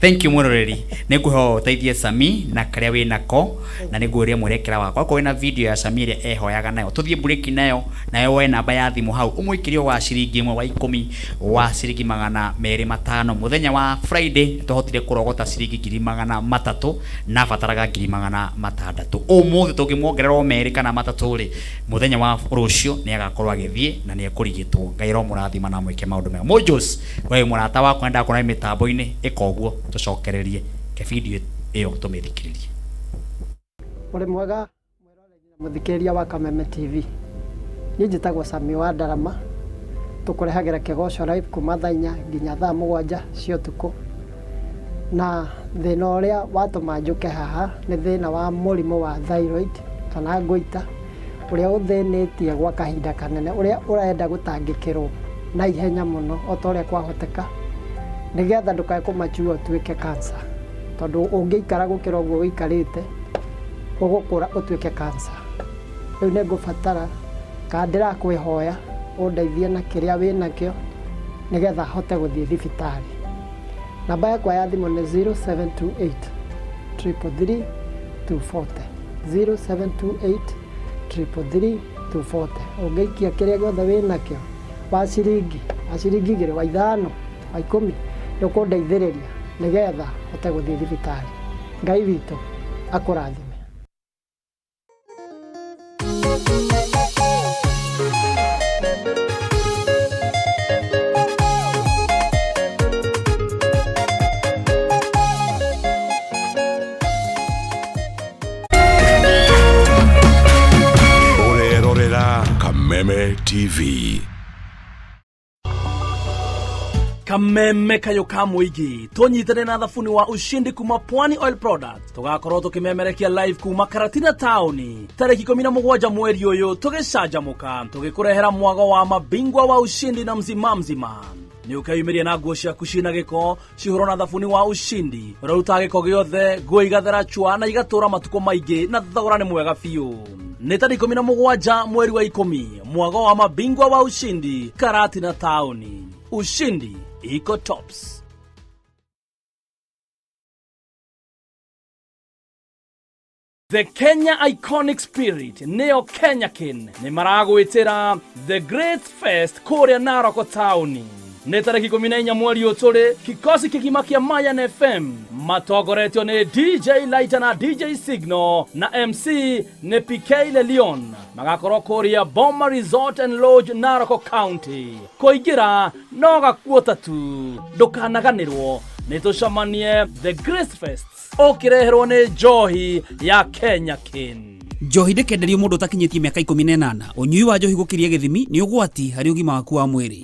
Thank you, mwĩroreri. Nĩ ngũhoya ũteithie Sami na karĩa wĩ nako, na nĩ ngũria mwerekera wakwa okorwo wĩna video ya Sami ĩrĩa ehoyaga nayo, tũthiĩ break nayo, nayo woe namba ya thimũ hau ũmũikĩrie wa ciringi 1, wa 10, wa ciringi 250. Mũthenya wa Friday twahotire kũrogota ciringi 300,000 na bataraga 600,000. Ũmũthĩ tũngĩmuongerera o 2 kana 3 rĩ, mũthenya wa rũciũ nĩ agakorwo agĩthiĩ na nĩ ekũrigitwo. Ngai aromũrathima na amwĩke maũndũ mega. Mojos, we wĩ mũrata wakwa, nĩndakũona wĩ mĩtambo-inĩ, ĩka ũguo tũcokererie ke video ĩyo tũmĩthikĩrĩrie. Ũrĩ mwega mwĩroreri na mũthikĩrĩria wa Kameme TV. Niĩ njĩtagwo Sami wa Ndarama, tũkũrehagĩra kĩgoco live kuma thaa 4 nginya thaa 7 cia ũtukũ. Na thĩna ũrĩa watũma njũke haha nĩ thĩna wa mũrimũ wa thyroid kana goiter, ũrĩa ũthĩnĩtie gwa kahinda kanene, ũrĩa ũrenda gũtangĩkĩrwo na ihenya mũno o ta ũrĩa kwahoteka, nĩgetha ndũkae kũmachua ũtuĩke cancer, tondũ ũngĩikara gũkĩra ũguo ũikarĩte, ũgũkũra ũtuĩke cancer. Rĩu nĩ ngũbatara kana ndĩrakwĩhoya ũndeithie na kĩrĩa wĩ nakĩo nĩgetha hote gũthiĩ thibitarĩ. Namba yakwa ya thimũ nĩ 0728 333 240, 0728. 333 240. Ũngĩikia kĩrĩa gĩothe wĩnakĩo, wa ciringi, wa ciringi igĩrĩ, wa ithano, wa ikũmi, nĩ ũkũndeithĩrĩria nĩgetha hote gũthiĩ thibitarĩ. Ngai witũ akũrathime. Ũrerorera Kameme TV. Kameme kayũ ka mũingĩ tũnyitane na thabuni wa ushindi kuma Pwani Oil Products. Tũgakorwo tũkĩmemerekia live kuma Karatina taũni tarĩki 17 mweri ũyũ, tũgĩcanjamũka tũgĩkũrehera mwago wa mabingwa wa ushindi na mzima mzima. Nĩ ũkeyumĩria na nguo ciaku ciĩna gĩko cihũrwo na thabuni wa ushindi ũrĩa ũrutaga gĩko gĩothe, nguo igathera chwa na igatũra matukũ maingĩ, na thogora nĩ mwega biũ. Nĩ tarĩki 17 mweri wa 10, mwago wa mabingwa wa ushindi, Karatina taũni. Ushindi iko tops. The Kenya Iconic Spirit nĩyo Kenya Kin nĩ maragwĩtĩra The Great Fest kũrĩa Naroko taũni. Nĩ tarĩki 14 mweri ũyũ tũrĩ. Kikosi kĩgima kĩa Mayan FM matongoretio nĩ DJ Lighter na DJ Signal, na MC nĩ PK Lelion, magakorwo kũrĩa Boma Resort and Lodge, Naroko County. Kũingĩra no gakuota tu. Ndũkanaganĩrwo, nĩ tũcemanie The Grace Fest, ũkĩreherwo nĩ njohi ya Kenya Kin. Njohi ndĩkenderio mũndũ ũtakinyĩtie mĩaka 18. Ũnyui wa njohi gũkĩria gĩthimi nĩ ũgwati harĩ ũgima waku wa mwĩrĩ.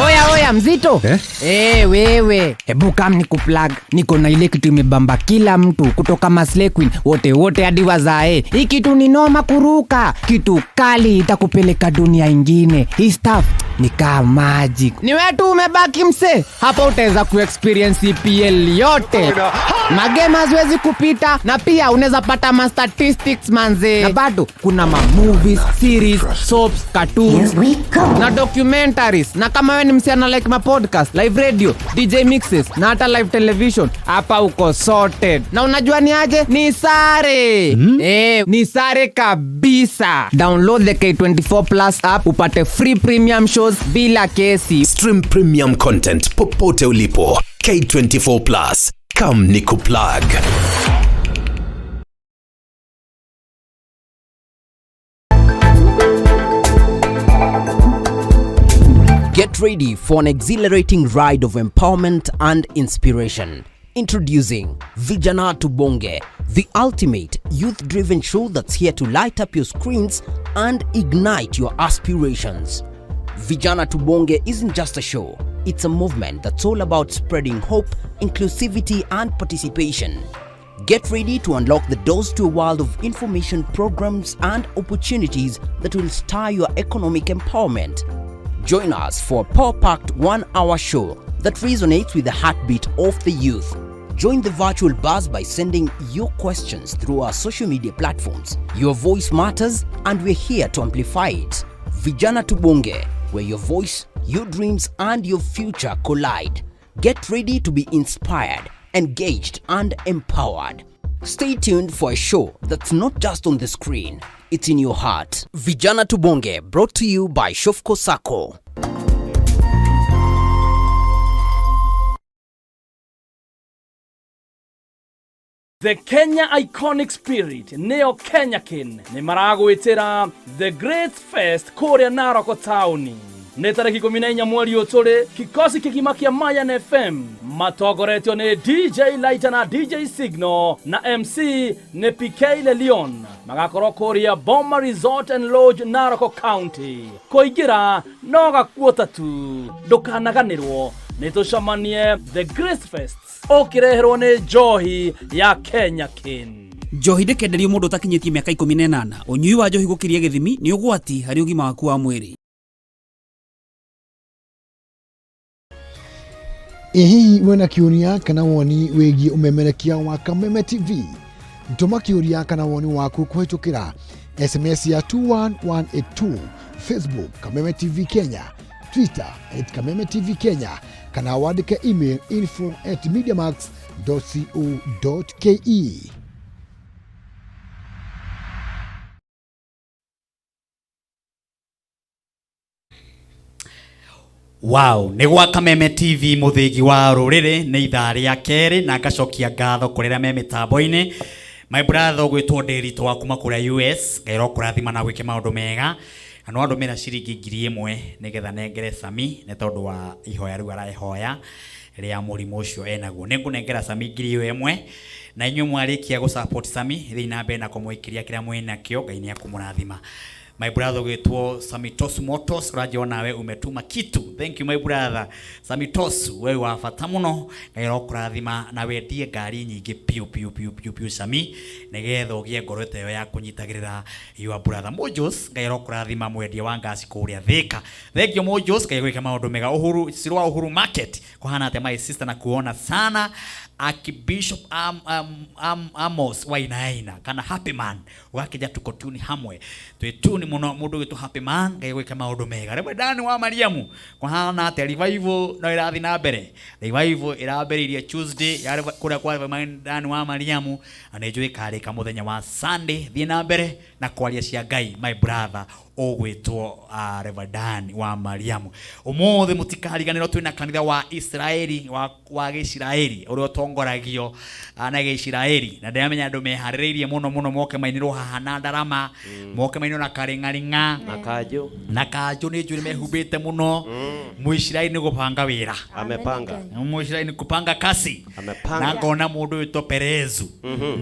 Oya oya, mzito eh? Eh, wewe hebu kam ni kuplug. Niko na ile kitu imebamba kila mtu kutoka maslay queen wote wote hadi wazae. Hii kitu ni noma kuruka, kitu kali itakupeleka dunia ingine. Hii stuff ni kaa magic. Ni wewe tu umebaki mse hapa, utaweza kuexperience EPL yote, magame haziwezi kupita, na pia unaweza pata ma statistics manze, na bado kuna ma movies, series, soaps, cartoons na documentaries. Na kama wewe ni msichana like ma podcast, live radio, DJ mixes na hata live television, hapa uko sorted. Na unajua ni aje? Ni sare. Eh, ni sare kabisa. Download the K24 Plus app upate free premium shows bila kesi. Stream premium content popote ulipo. K24 Plus. Come nikuplug. Get ready for an exhilarating ride of empowerment and inspiration. Introducing Vijana Tubonge, the ultimate youth-driven show that's here to light up your screens and ignite your aspirations. Vijana Tubonge isn't just a show, it's a movement that's all about spreading hope, inclusivity, and participation. Get ready to unlock the doors to a world of information, programs, and opportunities that will stir your economic empowerment. Join us for a power-packed 1-hour show that resonates with the heartbeat of the youth. Join the virtual buzz by sending your questions through our social media platforms. Your voice matters, and we're here to amplify it. Vijana Tubonge, where your voice, your dreams, and your future collide. Get ready to be inspired, engaged, and empowered. Stay tuned for a show that's not just on the screen, it's in your heart. Vijana Tubonge, brought to you by Shofco Sacco. The Kenya Iconic Spirit nĩyo Kenya Kin nĩ maragwĩtĩra The Great Fest kũrĩa Naroko taũni. Nĩ tarĩki 14 mweri ũyũ tũrĩ. Kikosi kĩgima kĩa Mayan FM matongoretio nĩ DJ Lighter na DJ Signal, na MC nĩ PK Lelion, magakorwo kũrĩa Boma Resort and Lodge, Naroko County. Kũingĩra no gakuota tu. Ndũkanaganĩrwo, nĩ tũcemanie The Grace Fest, ũkĩreherwo nĩ njohi ya Kenya Kin. Njohi ndĩkenderio mũndũ ũtakinyĩtie mĩaka 18. Ũnyui wa njohi gũkĩria gĩthimi nĩ ũgwati harĩ ũgima waku wa mwĩrĩ. Ĩ hihi wĩna kĩũria kana woni wĩgiĩ ũmemerekia wa Kameme TV? Tũma kĩũria kana woni waku kũhĩtũkĩra SMS ya 21182, Facebook Kameme TV Kenya, Twitter at Kameme TV Kenya kana wandĩke email info at mediamax co ke. Wow, nĩ gwa Kameme TV mũthĩgi wa rũrĩrĩ nĩ ithaa rĩa kerĩ na ngacokia ngatho kũrĩ arĩa me mĩtambo-inĩ. My brother ũgwĩtwo Ndĩritũ wa kuma kũrĩa US, Ngai arokũrathima na gwĩke maũndũ mega. Na nĩwandũmĩra ciringi 1000 nĩgetha nengere Sami nĩ tondũ wa ihoya rĩu arehoya rĩa mũrimũ ũcio enaguo. Nĩngũnengera Sami 1000 na inyuĩ mwarĩkia gũ support Sami thiĩi na mbere na kũmũikĩria kĩrĩa mwĩnakĩo, Ngai nĩekũmũrathima. My brother ũgĩtwo Samitos Motos ũranjĩra nawe umetuma kitu. Thank you my brother Samitos, we wa bata mũno, Ngai arokũrathima na wendie ngari nyingĩ piũ piũ piũ piũ piũ Sami, nĩgetha ũgĩe ngoro ta ĩyo ya kũnyitagĩrĩra your brother Mojos. Ngai arokũrathima mwendia wa ngasi kũrĩa Thika. Thank you Mojos, Ngai agwĩke maũndũ mega. Uhuru Sirwa Uhuru Market kũhana atĩa my sister, na kuona sana Archbishop Amos Wainaina kana Happy Man ũgakĩnja tuko tuni hamwe twĩ tuni mũno mũndũ ũgĩtwo Happy Man, Ngai gwĩka maũndũ mega. Rĩmwe Dani wa Mariamu kũhana atĩa? Revival no ĩrathiĩ na mbere. Revival ĩrambĩrĩirie Tuesday ya kũrĩa kwa Reverend Dani wa Mariamu na nĩ njũĩ ĩkarĩka mũthenya wa Sunday. Thiĩ na mbere na kwaria cia Ngai my brother ũgwĩtwo Reverend Dani wa Mariamu. Ũmũthĩ mũtikariganĩrwo twĩna kanitha wa Israeli wa Gĩisiraeli ũrĩa ũtongoragio na Gĩisiraeli, na ndĩramenya andũ meharĩrĩirie mũno mũno moke mainĩrwo haha na ndarama, moke mainĩrwo na karĩng'aring'a na kanjũ, na kanjũ nĩ njũĩ mehumbĩte mũno. Mũisiraeli nĩ gũbanga wĩra, amepanga, Mũisiraeli nĩ kupanga kasi, amepanga, na ngona mũndũ wĩtwo Perezu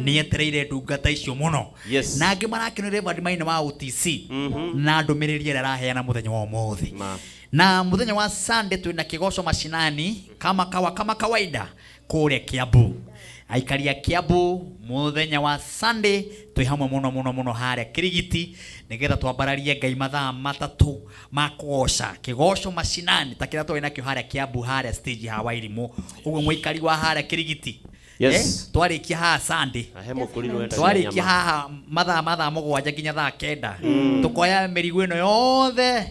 nĩ etereire ndungata icio mũno. Yes. Na angĩ marakenio Reverend Maina wa OTC na ndũmĩrĩri ĩrĩa araheana mũthenya wa ũmũthĩ. Na mũthenya wa Sunday twĩna kĩgoco mashinani kama kawa kama kawaida kũrĩa Kiambu. Aikari a Kiambu mũthenya wa Sunday twĩ hamwe mũno mũno mũno harĩa Kirigiti nĩgetha twambararie Ngai mathaa matatũ ma kũgoca kĩgoco mashinani ta kĩrĩa twarĩ nakĩo harĩa Kiambu harĩa stage ha Wairimũ. Ũguo mũikari wa harĩa Kirigiti. Yes. Twarĩkia haha Sunday. Na he mũkũrinũ wendagia Twarĩkia nyama. haha mathaa 7 nginya thaa 9. Tũkoya mĩrigo ĩno yothe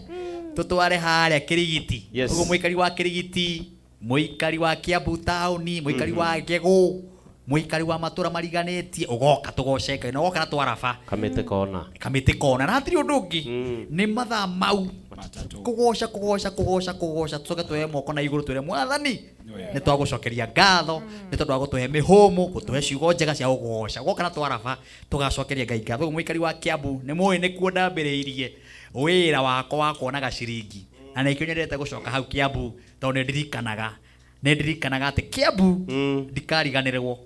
tũtware harĩa Kĩrigiti. Yes. Ũguo mũikari wa Kĩrigiti, mũikari wa Kiambu taũni, mũikari wa Ngegũ, mũikari wa matũra mariganĩtie, ũgoka tũgoce Ngai na ũgoka na twaraba. Kamĩtĩ kona. Kamĩtĩ kona. Na hatirĩ ũndũ ũngĩ. Nĩ mathaa mau. Kũgoca, kũgoca, kũgoca, kũgoca, tũcoke tuoye moko na igũrũ twĩre Mwathani nĩ twagũcokeria ngatho nĩ tondũ wa gũtũhe mĩhũmũ, gũtũhe ciugo njega cia gũkũgoca. Gwoka na twaraba tũgacokeria Ngai ngatho. Ũguo mũikari wa Kiambu nĩ mũĩ nĩkuo ndambĩrĩirie wĩra wakwa wa kuonaga ciringi, na nĩkĩo nyendete gũcoka hau Kiambu tondũ nĩ ndirikanaga, nĩ ndirikanaga atĩ Kiambu ndikariganĩrwo.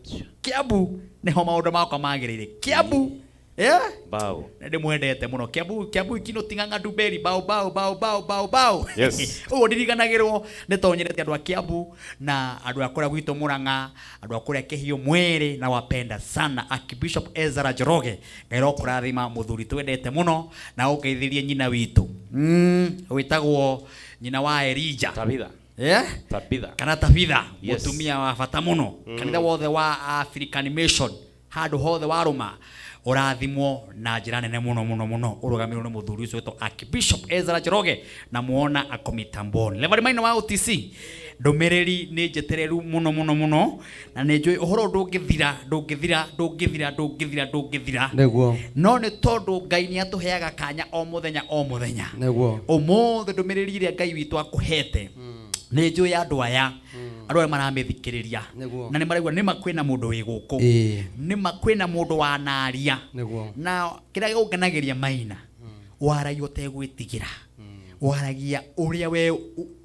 Kiambu nĩho maũndũ makwa magĩrĩire. Kiambu, yeah? Bao. Nĩ ndĩmwendete mũno. Kiambu, Kiambu ikino ting'ang'a ndumberi, bao, bao, bao, bao, bao, bao. Yes. Ũguo ndiriganagĩrwo nĩ tondũ nyendete andũ a Kiambu na andũ a kũrĩa gwitũ Murang'a, andũ a kũrĩa Kĩhiũ Mwĩrĩ, na wapenda sana Archbishop Ezra Njoroge. Ngai arokũrathima mũthuri twendete mũno na ũngeithĩrie nyina witũ. Wĩtagwo nyina wa Elijah. Tabitha. Yeah? Tabitha. Kana Tabitha, Yes. mũtumia wa bata mũno. Kanitha wothe wa African Mission handũ hothe warũma ũrathimwo na njĩra nene mũno mũno mũno, ũrũgamĩrĩirwo nĩ mũthuri ũcio wĩtwo Archbishop Ezra Njoroge na muona ako mitamboni. Reverend Maina wa OTC, ndũmĩrĩri nĩ njetereru mũno mũno mũno na nĩ njũĩ ũhoro ndũngĩthira, ndũngĩthira, ndũngĩthira, ndũngĩthira, ndũngĩthira. Nĩguo. No nĩ tondũ Ngai nĩ atũheaga kanya o mũthenya o mũthenya. Nĩguo. Ũmũthĩ ndũmĩrĩri ĩrĩa Ngai witũ akũhete nĩ njũĩ andũ aya, andũ aya maramĩthikĩrĩria Nĩguo. na nĩ maraigua nĩma kwĩna mũndũ wĩ gũkũ, nĩma kwĩna mũndũ wanaria. Nĩguo. Na kĩrĩa gĩgũkenagĩria Maina, waragia ũtegwĩtigĩra, waragia ũrĩa we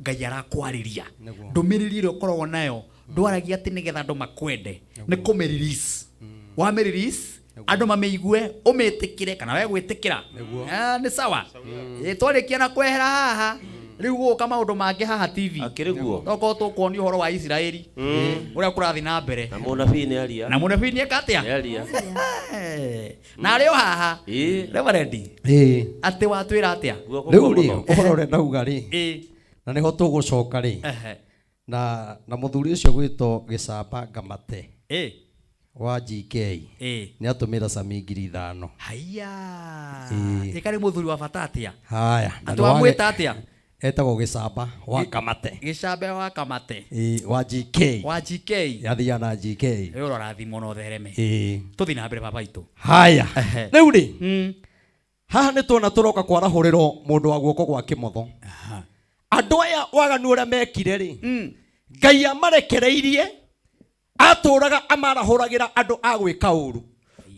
Ngai arakwarĩria. Nĩguo. Ndũmĩrĩri ĩrĩa ũkoragwo nayo ndwaragia atĩ nĩgetha andũ makwende, nĩ kũmĩ-release. Wamĩ-release, andũ mamĩigue, ũmĩtĩkĩre kana we gwĩtĩkĩra. Nĩguo. Nĩ sawa. Twarĩkia na kwehera haha, rĩu gũgũka maũndũ mangĩ haha TV. Akĩrĩ guo. Tokorwo tũkuonio ũhoro wa Isiraeli, ũrĩa kũrathiĩ na mbere. Na mũnabii nĩ aria. Na mũnabii nĩ eka atĩa? Nĩ aria. Na arĩ o haha. Reverend. Atĩ watwĩra atĩa? Guoko Rĩu kwa rĩ, mũno. ũhoro ũrĩa ndauga rĩ, na nĩho tũgũcoka rĩ, na mũthuri ũcio gwĩtwo Gĩcamba Ngamate wa GK nĩ atũmĩra Sami 5,000. Haiya. Ĩkarĩ mũthuri wa bata atĩa? Haya, na Atĩ nĩ wage- wamwĩta atĩa? Etagwo Gĩcamba wa Kamate. Gĩcambe wa Kamate. Ĩĩ, wa GK. Wa GK. Yathiaga na GK. Rĩu ũrathimwo na ũthereme. Ĩĩ. Tũthiĩ na mbere baba itũ. Haya. Ehe. Rĩu rĩ, haha nĩ tuona tũroka kwarahũrĩrwo mũndũ wa guoko gwa kĩmotho. Andũ aya waganu ũrĩa mekire rĩ, Ngai amarekereirie atũraga amarahũragĩra andũ a gwĩka ũru.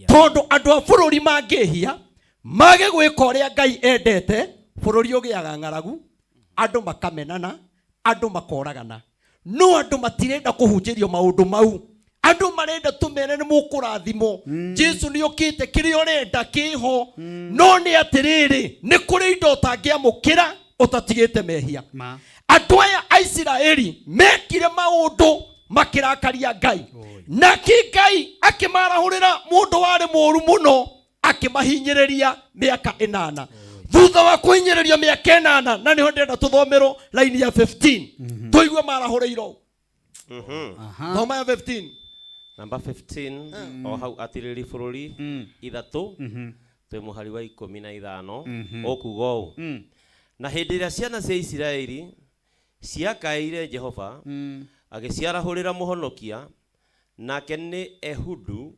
Tondũ andũ a bũrũri mangĩhia, mage gwĩka ũrĩa Ngai endete, bũrũri ũgĩaga ng'aragu, andũ makamenana, andũ makoragana. No andũ matirenda kũhunjĩrio maũndũ mau. Andũ marenda tũmere nĩ mũkũrathimwo. Jesu nĩ okĩte, kĩrĩa ũrenda kĩho. No nĩ atĩrĩrĩ, nĩ kũrĩ indo ũtangĩamũkĩra ũtatigĩte mehia. Andũ aya a Isiraeli mekire maũndũ makĩrakaria Ngai. Nake Ngai akĩmarahũrĩra mũndũ warĩ mũũru mũno, akĩmahinyĩrĩria mĩaka ĩnana. Thutha wa kũhinyĩrĩrio mĩaka ĩnana, na nĩho ndĩrenda tũthomerwo line ya 15. Tũigue marahũrĩirwo. Thoma ya 15. Namba 15, o hau atirĩrĩri bũrũri ithatũ, twĩ mũhari wa ikũmi na ithano, ũkuga ũũ. Na hĩndĩ ĩrĩa ciana cia Isiraeli ciakaĩire Jehova, agĩciarahũrĩra mũhonokia, nake nĩ Ehudu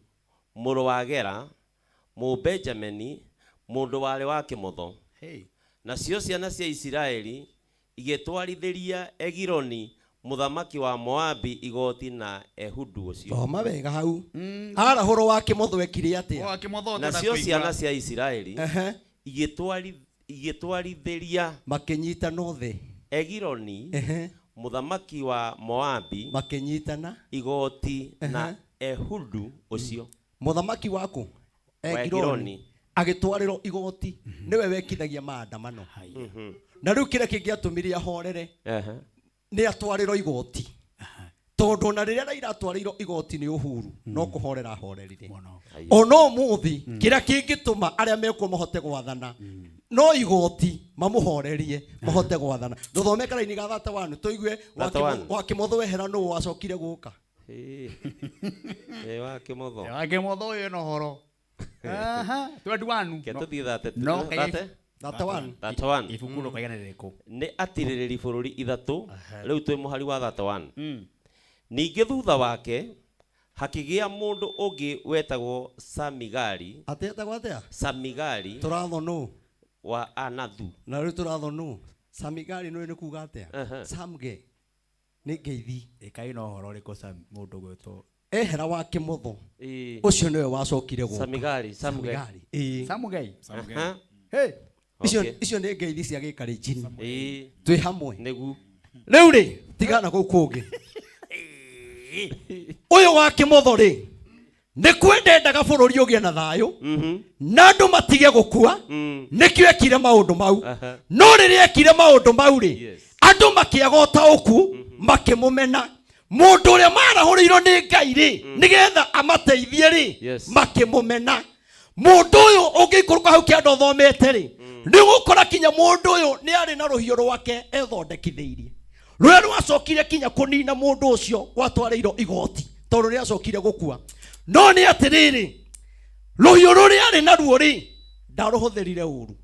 mũrũ wa Gera, Mũbenjamini, mũndũ warĩ wa kĩmotho. Nacio ciana cia Isiraeli igĩtwarithĩria Egiloni mũthamaki wa Moabi igoti na Ehudu ũcio. Thoma wega hau. Arahũrwo wa kĩmotho ekire atĩa? Wa kĩmotho Nacio ciana cia Isiraeli igĩtwarithĩria makĩnyitana othe Egiloni mũthamaki wa Moabi makĩnyitana igoti na Ehudu ũcio. Mũthamaki waku Wa Egiloni Egiloni. agĩtwarĩrwo igoti, nĩwe wekithagia maandamano. Na rĩu kĩrĩa kĩngĩatũmire ahorere nĩ atwarĩrwo igoti. Tondũ ona rĩrĩa Raila atwarĩirwo igoti nĩ Uhuru, no kũhorera ahorerire. Ona ũmũthĩ, kĩrĩa kĩngĩtũma arĩa mekuo mahote gwathana, no igoti mamũhorerie mahote gwathana. Tũthome karaini ga 31 tũigue 31. wa kĩmotho wehera nũũ wacokire gũka. Ĩ, wa kĩmotho. Wa kĩmotho ũyũ na ũhoro. Aha, 21. Ke tũthiĩ thate tu. No, Thate? 31. 31. Ibuku rũkaigana rĩrĩkũ? Nĩ atirĩrĩri bũrũri ithatũ, rĩu twĩ mũhari wa 31. Ningĩ thutha wake hakĩgĩa mũndũ ũngĩ wetagwo Samigari. Atĩ etagwo atĩa? Samigari. Tũratho nũ? Wa Anathu. Na rĩu tũratho nũ? Samigari nĩ nĩ kuga atĩa? Samge. Nĩ ngeithi. Ĩkai na ũhoro ũrĩkũ Sam mũndũ gwĩtwo? Ehera wa kĩmotho. Ũcio nĩwe wacokire gũka. Samigari, Samge. Samigari. Ĩĩ. Samugei. Samugei. Hey. Icio icio nĩ ngeithi cia gĩkarenjini. Twĩ hamwe. Nĩgu. Rĩu rĩ, tigana kũu kũngĩ. Ũyũ wa kĩmotho rĩ, nĩ kwenda endaga bũrũri ũgĩe na thayũ, na andũ matige gũkua, nĩkĩo ekire maũndũ mau. No rĩrĩa ekire maũndũ mau rĩ, andũ makĩaga ũtaũku, makĩmũmena. Mũndũ ũrĩa marahũrĩirwo nĩ Ngai rĩ, nĩgetha amateithie rĩ, makĩmũmena. Mũndũ ũyũ ũngĩikũrũka hau kĩanda ũthomete rĩ, nĩ ũgũkora kinya mũndũ ũyũ nĩ arĩ na rũhiũ rwake ethondekithĩirie. Rũrĩa rwacokire kinya kũnina mũndũ ũcio watwarĩirwo igoti, tondũ nĩ acokire gũkua. No nĩ atĩrĩrĩ, rũhiũ rũrĩa arĩ naruo rĩ, ndarũhũthĩrire ũru.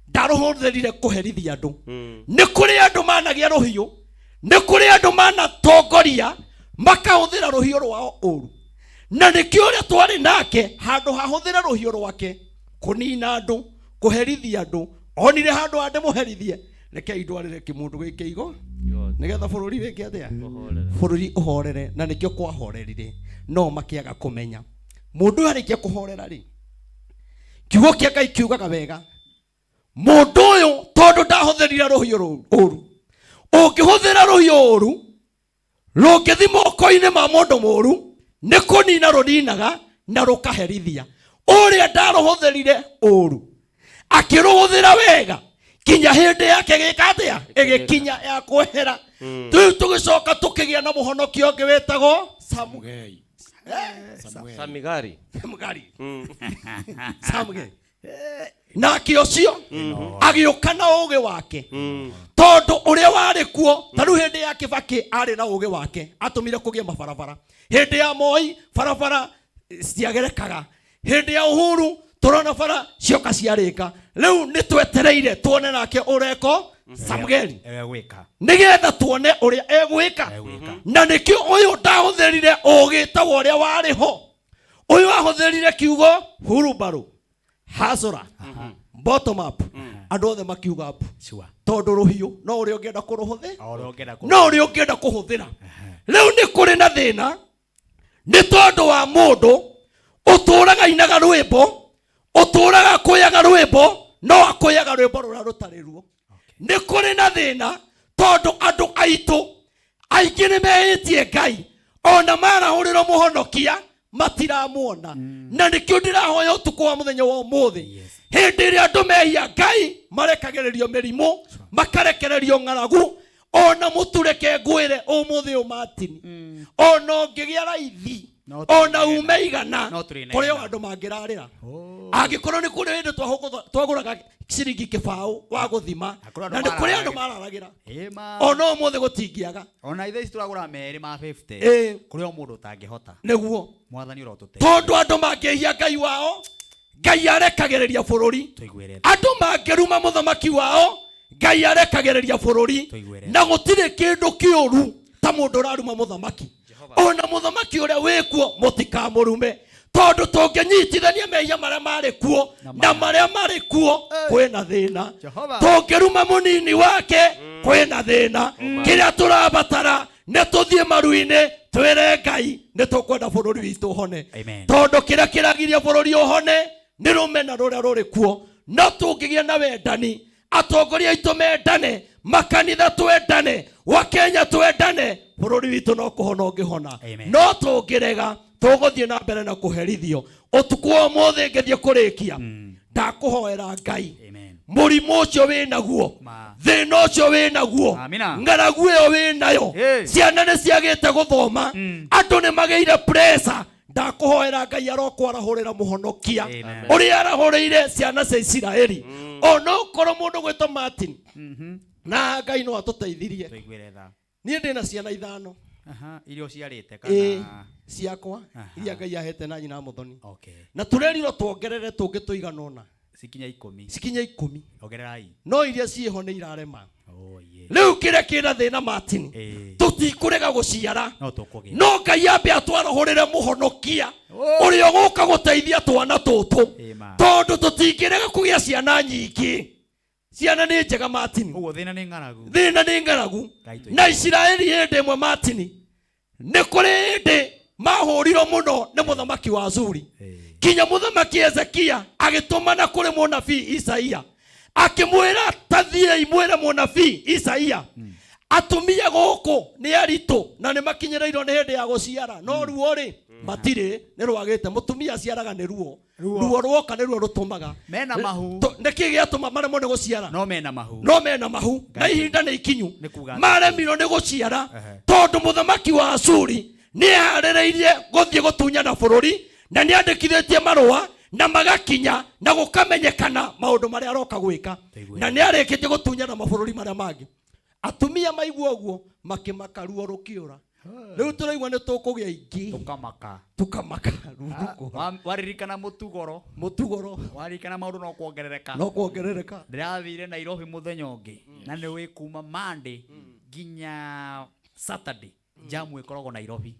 Ndarũhũthĩrire kũherithia andũ. Nĩ kũrĩ andũ managĩa rũhiũ, nĩ kũrĩ andũ manatongoria makahũthĩra rũhiũ rwao ũru. Na nĩkĩo ũrĩa twarĩ nake handũ hahũthĩre rũhiũ rwake kũnina andũ, kũherithia andũ, onire handũ ha ndĩmũherithie, rekei ndwarĩre kĩmũndũ gĩkĩ igo nĩgetha bũrũri wĩke atĩa? Bũrũri ũhorere. Na nĩkĩo kwahorerire, no makĩaga kũmenya. Mũndũ ũyũ arĩkia kũhorera rĩ, kiugo kĩa Ngai kiugaga wega, mũndũ ũyũ tondũ ndahũthĩrire rũhiũ ũru, ũngĩhũthĩra rũhiũ ũru, rũngĩthi moko-inĩ ma mũndũ mũru, nĩ kũnina rũninaga na rũkaherithia. Ũrĩa ndarũhũthĩrire ũru, akĩrũhũthĩra wega, kinya hĩndĩ yake ĩgĩka atĩa? Ĩgĩkinya ya kwehera. Rĩu tũgĩcoka tũkĩgĩa na mũhonokio ũngĩ wĩtagwo Samugei. Samigari. Samugari. Samugei. Nake ũcio agĩũka na ũgĩ wake, tondũ ũrĩa warĩ kuo ta rĩu hĩndĩ ya Kĩbakĩ arĩ na ũgĩ wake, atũmire kũgĩe mabarabara. Hĩndĩ ya Moi barabara ciagerekaga, hĩndĩ ya Uhuru tũrona bara cioka ciarĩka. Rĩu nĩ twetereire tuone nake ũreko Samueli Egwĩka. Nĩgetha tuone ũrĩa egwĩka. Na nĩkĩo ũyũ ndahũthĩrire ũgĩ ta wa ũrĩa warĩ ho. Ũyũ ahũthĩrire kiugo hurubarũ, hasora, bottom up. Andũ othe makiuga mbu. Sure. Tondũ rũhiũ no ũrĩa ũngĩenda kũrũhũthĩra. O ũrĩa ũngĩenda No ũrĩa ũngĩenda kũhũthĩra. Rĩu nĩ kũrĩ na thĩna nĩ tondũ wa mũndũ ũtũraga inaga rwĩmbo, ũtũraga akũyaga rwĩmbo, no akũyaga rwĩmbo rũrĩa rũtarĩ ruo. Nĩ kũrĩ na thĩna tondũ andũ aitũ aingĩ nĩ mehĩtie Ngai, ona marahũrĩrwo mũhonokia matiramuona. Na nĩkĩo ndĩrahoya ũtukũ wa mũthenya wa ũmũthĩ, hĩndĩ ĩrĩa andũ mehia Ngai marekagĩrĩrio mĩrimũ, makarekererio ng'aragu, ona mũtureke ngwĩre ũmũthĩ ũyũ Martin, ona ũngĩgĩa raithi, ona ume igana, kũrĩ o andũ mangĩrarĩra. Angĩkorwo nĩ kũrĩ hĩndĩ twagũraga ciringi kĩbaũ wa gũthima, na nĩ kũrĩ andũ mararagĩra, ona ũmũthĩ gũtingĩaga. Ona ithe ici tũragũra merĩ ma 50. Kũrĩ o mũndũ ũtangĩhota. Nĩguo. Mwathani ũrotũteithia. Tondũ andũ mangĩhia Ngai wao, Ngai arekagĩrĩria bũrũri. Andũ mangĩruma mũthamaki wao, Ngai arekagĩrĩria bũrũri. Na gũtirĩ kĩndũ kĩũru ta mũndũ ũraruma mũthamaki. Ona mũthamaki ũrĩa wĩkuo mũtikamũrume, tondũ tũngĩnyitithania mehia marĩa marĩ kuo na marĩa marĩ kuo, kwĩna thĩna. Tũngĩruma mũnini wake, kwĩna thĩna. Kĩrĩa tũrabatara nĩ tũthiĩ maru-inĩ twĩre Ngai nĩ tũkwenda bũrũri witũ ũhone. Tondũ kĩrĩa kĩragiria bũrũri ũhone nĩ rũmena rũrĩa rũrĩ kuo. No tũngĩgĩa na wendani, atongoria aitũ mendane, makanitha twendane, Wakenya twendane, bũrũri witũ no kũhona ũngĩhona. No tũngĩrega tũgũthiĩ na mbere na kũherithio. Ũtukũ wa ũmũthĩ ngĩthiĩ kũrĩkia, ndakũhoera Ngai, mũrimũ ũcio wĩnaguo, thĩna ũcio wĩnaguo, ng'aragu ĩyo wĩnayo, ciana nĩ ciagĩte gũthoma, andũ nĩ magĩire pressure, ndakũhoera Ngai arokwarahũrĩra mũhonokia ũrĩa arahũrĩire ciana cia Isiraeli. Ona ũkorwo mũndũ gwĩtwo Martin, na Ngai no atũteithirie. Niĩ ndĩna ciana ithano. Iria ũciarĩte kana ciakwa iria Ngai ahete na nyina Mũthoni. Na tũrerirwo tuongerere tũngĩ tũigana ũna. Cikinya ikũmi. Cikinya ikũmi. Ongererai. No iria ciĩho nĩ irarema. Rĩu kĩrĩa kĩna thĩna Martin, tũtikũrega gũciara, no Ngai ambe atwarahũrĩre mũhonokia ũrĩa ũgũka gũteithia twana tũtũ, tondũ tũtingĩrega kũgĩa ciana nyingĩ. Ciana nĩ njega Martin. Ũguo thĩna nĩ ng'aragu. Thĩna nĩ ng'aragu. Na Isiraeli hĩndĩ ĩmwe Martin, nĩ kũrĩ hĩndĩ mahũrirwo mũno nĩ mũthamaki wa Azuri, kinya mũthamaki Hezekia agĩtũmana kũrĩ mũnabii Isaia akĩmwĩra, tathiĩi mwĩre mũnabii Isaia atumia gũkũ nĩ aritũ na nĩ makinyĩrĩirwo nĩ hĩndĩ ya gũciara, no ruo rĩ matirĩ, nĩ rwagĩte. Mũtumia aciaraga nĩ ruo, ruo rwoka nĩ ruo rũtũmaga mena mahu. Nĩkĩ gĩatũma maremwo nĩ gũciara? No mena mahu. No mena mahu na ihinda nĩ ikinyu, maremirwo nĩ gũciara tondũ mũthamaki wa Ashuri nĩ eharĩrĩirie gũthiĩ gũtunyana bũrũri, na nĩ andĩkithĩtie marũa na magakinya na gũkamenyekana maũndũ marĩa aroka gwĩka, na nĩ arĩkĩtie gũtunyana mabũrũri marĩa mangĩ. Atumia maigua ũguo makĩmaka, ruo rũkĩũra. Rĩu tũraigua nĩ tũkũgĩa ingĩ, tukamaka, tukamaka. Waririkana mũtugoro, mũtugoro, waririkana maũndũ no kuongerereka, no kuongerereka. Ndĩrathire Nairobi mũthenya ũngĩ, na nĩ wĩ kuma Monday nginya Saturday jamu ĩkoragwo Nairobi.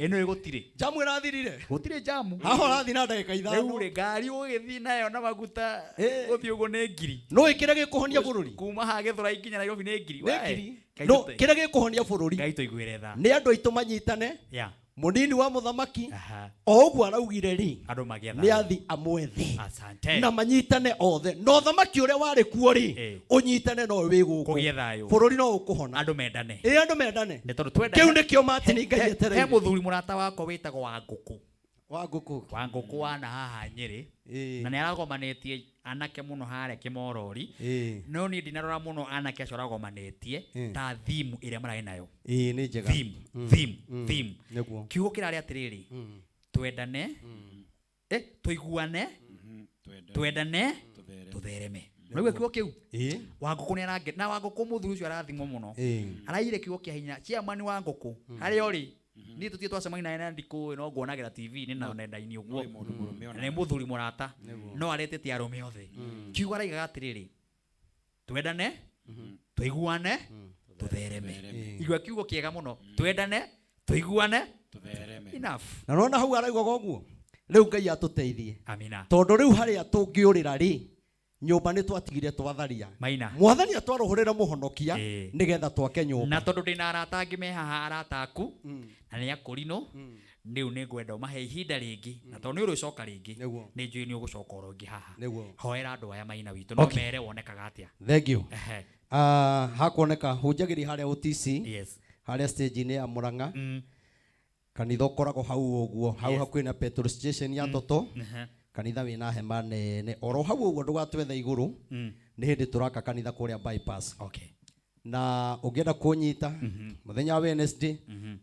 Ĩno ĩgũtirĩ jamu, ĩrathirire, gũtirĩ jamu. Haha ũrathiĩ na ndagĩka ithano. Rĩu rĩ, ngari ũgĩthiĩ nayo na maguta gũthiĩ ũguo nĩ ngiri. No ĩkĩrĩa gĩkũhonia bũrũri kuma haha Gĩthũrai nginya Nairobi nĩ ngiri. Nĩ ngiri. No kĩrĩa gĩkũhonia bũrũri Ngai tũiguĩre tha, nĩ andũ aitũ manyitane, mũnini wa mũthamaki o ũguo araugire rĩ, andũ magĩe nĩ athi amwethe na manyitane othe, na ũthamaki ũrĩa warĩ kuo rĩ ũnyitane no wĩ gũkũ, kũgĩe thayũ, bũrũri no ũkũhona, andũ mendane. Ĩ, andũ mendane. Nĩ tondũ twenda kĩu nĩkĩo Martin Ngai etereire. He mũthuri mũrata wakwa wĩtagwo Wangũkũ, wa ngũkũ, Wangũkũ wa na haha Nyĩrĩ, na nĩ aragomanĩtie anake mũno harĩa Kĩmorori. No niĩ ndinarora mũno anake acio aragomanĩtie ta theme ĩrĩa mararĩ nayo. Ĩ, nĩ njega. Theme, theme, theme. Nĩguo. Kiugo kĩrarĩ atĩrĩrĩ, twendane, tũiguane, twendane, tũthereme. Naigua kiugo kĩu? Wangũkũ nĩ arange na Wangũkũ mũthuri ũcio arathimwo mũno. Araire kiugo kĩa hinya chairman wa ngũkũ harĩa ũrĩ. Niĩ tũtirĩ twacemania naye na ndikũĩ, no nguonagĩra TV-inĩ na nenda-inĩ ũguo. Na nĩ mũthuri mũrata, no aretĩte arũme othe. Kiugo araigaga atĩrĩrĩ, twendane, Tũiguane, tũthereme. Igua kiugo kĩega mũno. Twendane, tũiguane, Tũthereme. Enough. Na nona hau araugaga ũguo. Rĩu Ngai atũteithie. Amina. Tondũ rĩu harĩa tũngĩũrĩra rĩ, nyũmba nĩ twatigire twatharia. Maina. Mwathani atwarũhũrĩre mũhonokia nĩgetha twake nyũmba. Na tondũ ndĩna arata angĩ me haha arata aku na nĩ akũrinũ, rĩu nĩ ngwenda ũmahe ihinda rĩngĩ, na tondũ nĩ ũrĩcoka rĩngĩ, nĩ njũĩ nĩ ũgũcoka oro rĩngĩ haha. Hoera andũ aya Maina witũ, no mere wonekaga atĩa. Thank you. Ehe. Hakuoneka hunjagĩria harĩa OTC. Yes. Harĩa stage-inĩ ya Murang'a. Kanitha ũkoragwo hau ũguo, hau hakuhĩ na petrol station ya Toto. Kanitha wĩna hema nene oro hau ũguo, ndũgatwethe igũrũ. Nĩ hĩndĩ tũraka kanitha kũrĩa bypass. Na ũngĩenda kũnyita mũthenya wa Wednesday,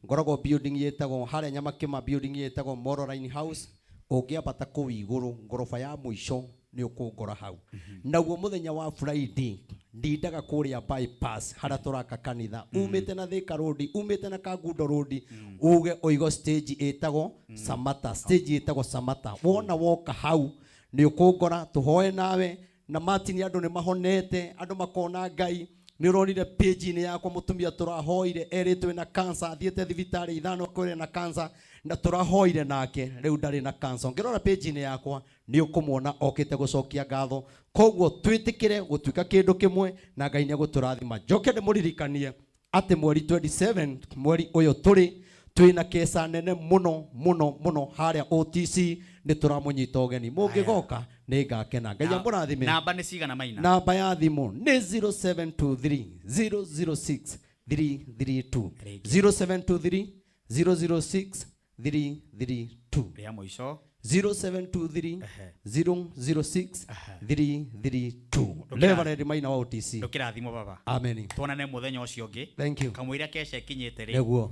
ngoragwo building ĩtagwo harĩa Nyamakĩma, building ĩtagwo Moroline House. Ũngĩambata kũu igũrũ ngoroba ya mũico nĩ ũkũngora hau. Naguo mũthenya wa Friday ndindaga kũrĩa bypass harĩa tũraka kanitha, umĩte na Thika Road, umĩte na Kangundo Road, uge ũigo stage ĩtagwo Samata, stage ĩtagwo Samata. Wona woka hau nĩ ũkũngora, tũhoe nawe na Martin. Andũ nĩ mahonete, andũ makona Ngai. Nĩ ũronire page-inĩ yakwa mũtumia tũrahoire erĩtwo na cancer, athiĩte thibitarĩ 5 akwĩre na cancer, na tũrahoire nake rĩu ndarĩ na cancer. Ũngĩrora page-inĩ yakwa nĩ ũkũmuona okĩte gũcokia ngatho. Koguo twĩtĩkĩre gũtuĩka kĩndũ kĩmwe na Ngai nĩ egũtũrathima. Njoke ndĩmũririkanie atĩ mweri 27 mweri ũyũ tũrĩ twĩna keca nene mũno mũno mũno harĩa OTC, nĩ tũramũnyita ũgeni. Mũngĩgoka nĩ ngakena. Ngai amũrathime. Namba nĩ cigana, Maina? Namba ya thimũ nĩ 0723 006 332, 0723 006 332. Rĩa mũico? 0723 006 332. Reverend Maina wa OTC. Ndũkĩrathimwo baba. Amen. Tuonane mũthenya ũcio ũngĩ. Thank you. Kamũira keca ĩkinyĩte rĩ. Nĩguo.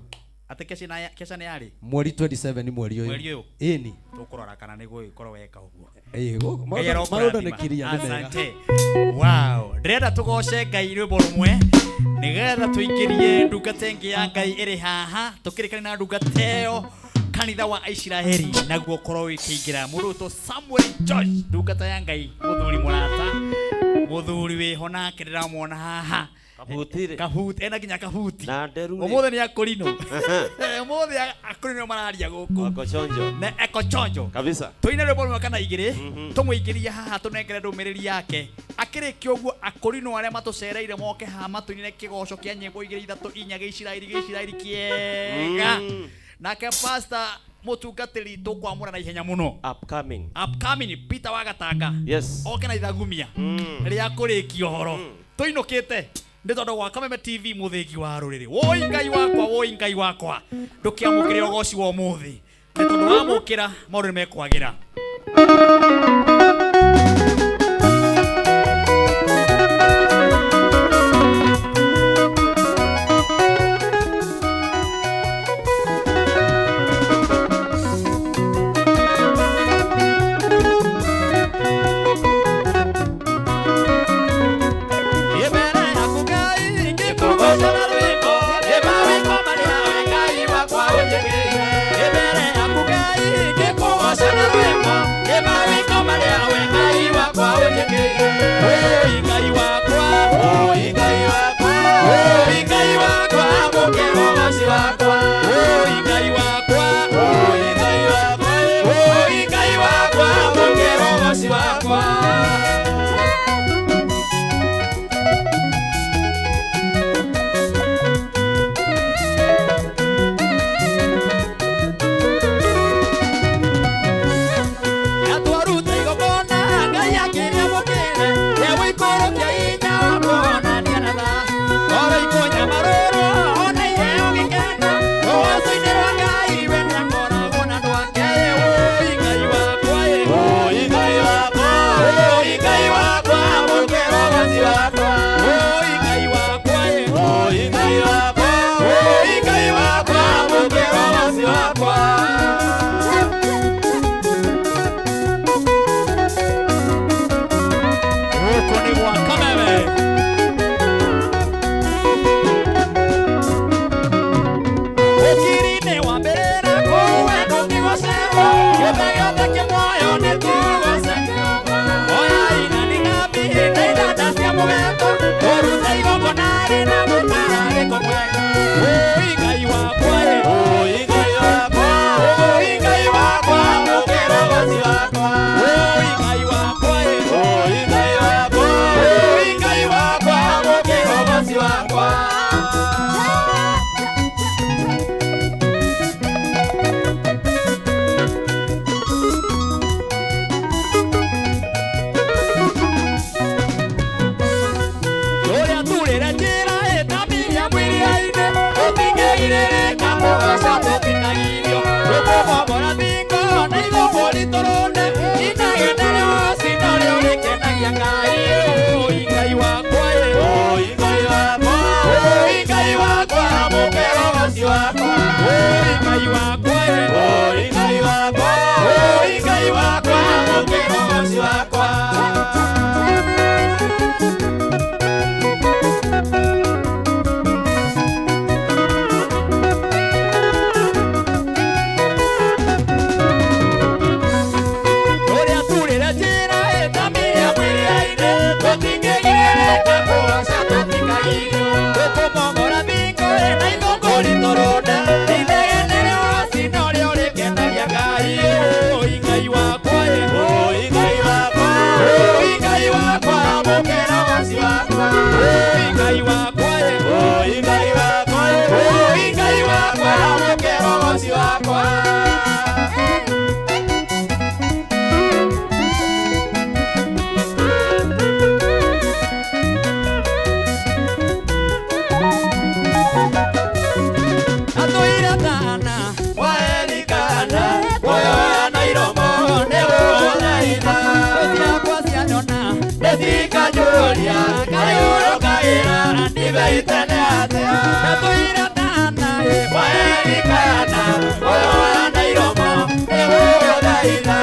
Atĩ keca na keca nĩ yarĩ? Mweri 27 mweri ũyũ. Mweri ũyũ. Ĩni. Tũkũrora kana nĩ gũgĩkorwo weka ũguo. Ĩĩ, Ngai maũndũ arokũrathima. nĩ kiria nĩ mega. Asante. Wow. Ndĩrenda tũgoce Ngai rwĩmbo rũmwe nĩgetha tũingĩrie ndungata ĩngĩ ya Ngai ĩrĩ haha, tũkĩrĩkane na ndungata ĩyo kanitha wa Isiraeli, naguo ũkorwo wĩkĩingĩra mũndũ ũtwo Samuel George, ndungata ya Ngai, mũthuri mũrata, mũthuri wĩho nake ndĩramwona haha. Kabuti rĩ. Kabuti, ena nginya kabuti. Na nderu rĩ. Ũmũthĩ nĩ akũrinũ. Ũmũthĩ akũrinũ mararia gũkũ. Eko chonjo. Na eko chonjo. Kabisa. Tũine rwĩmbo rũmwe kana igĩrĩ, tũmũingĩrie haha, tũnengere ndũmĩrĩri yake. Akĩrĩkia ũguo, akũrinũ arĩa matũcereire moke haha matũinĩre kĩgoco kĩa nyĩmbo igĩrĩ ithatũ inya gĩicirairi gĩicirairi kĩega. Nake pastor mũtungatĩri tũkwamũra na ihenya mũno. Upcoming. Upcoming Peter wa Gatanga. Yes. Oke na ithagumia rĩa kũrĩkia ũhoro. Tũinũkĩte nĩ tondũ gwa Kameme TV, mũthĩgi wa rũrĩrĩ. Woi Ngai wakwa, woi Ngai wakwa, ndũkĩamũkĩre ũgoci wa ũmũthĩ, nĩ tondũ wamũkĩra maũndũ nĩ mekwagĩra. Oya ina ni ngapi, na ina dasia mugento, oru taigo. witũ mwega. Oi Ngai wakwa, oi Ngai wakwa, oi Ngai wakwa, mũkĩra ũcio wakwa. Oi Ngai wakwa, oi Ngai wakwa, oi Ngai wakwa, mũkĩra ũcio wakwa. Ũrĩa turĩre njĩra ĩtamiria mwĩrĩ-inĩ, tũtingĩgirĩrĩka kũgoca tũtikagirio. Tũkũmomora thingo na ithũngũri tũrũnde, inegene rĩoci norĩo rĩkenagia Ngai. Oi Ngai wakwa, oi Ngai wakwa, oi Ngai wakwa, mũkĩra ũcio wakwa. Oi Ngai wakwa, oi Ngai wakwa, oi Ngai wakwa, mũkĩra ũcio wakwa. Ũrĩa turĩre njĩra ĩtamiria mwĩrĩ-inĩ, tũtingĩgirĩrĩka kũgoca tũtikagirio. Tũkũmomora thingo na ithũngũri tũrũnde, inegene rĩoci norĩo rĩkenagia Ngai. Oi Ngai wakwa, oi Ngai wakwa, oi Ngai wakwa, mũkĩra ũcio wakwa. Oi Ngai wakwa, oi Ngai wakwa, oi Ngai wakwa, mũkĩra ũcio wakwa. Atũire tana waerikana kuoyoa na iromo nĩgũgũthaitha. Ciakwa cianyona nĩcikanjũria kaĩ ũrũkagĩra ndibeitene atĩa. Atũire tana waerikana kuoyoa na iromo nĩgũgũthaitha.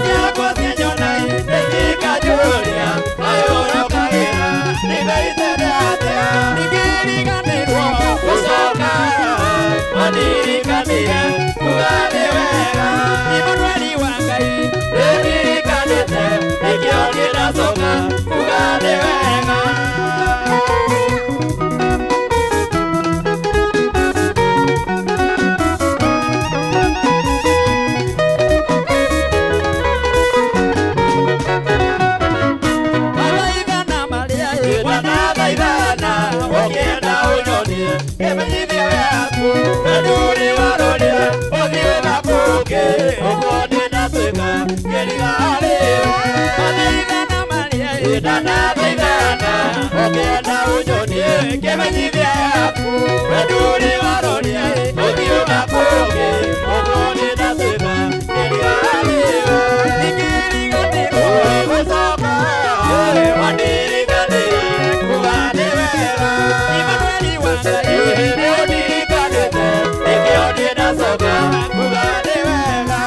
Ciakwa cianyona nĩcikanjũria kaĩ ũrũkagĩra ndibeitene atĩa. Ningĩriganĩrwo gũcoka wanirikanire kuga nĩ wega. Imanueli wa Ngai nĩndirikanĩte nĩkĩo ndĩracoka kuga nĩ wega. Mathaithana marĩa wanathaithana ũkĩenda ũnyonie kĩmenyithia gĩaku na ndũrĩ waroria ũthiũ na kũngĩ ũguo ndĩnatuĩka kĩriga harĩwe. Mathaithana marĩa ndanathaithana ũkĩenda ũnyonie kĩmenyithia gĩaku na ndũrĩ waroria ũthiũ na kũngĩ ũguo ndĩnatuĩka kĩriga harĩwe. Ningĩriganĩrwo gũcoka wanirikanire kuga nĩ wega. Imanueli wa Ngai nĩũndirikanĩte nĩkĩo ndĩnacoka kuga nĩ wega.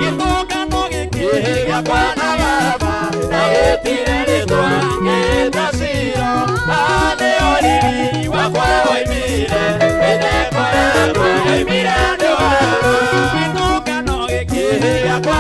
Gĩtũngano gĩkĩ gĩakwa na baba na gĩtirĩ rĩtwa gĩta Shilo. Haha nĩho riri wakwa woimire, mĩtheko yakwa yoimire andũ akwa. Gĩtũngano gĩkĩ gĩakwa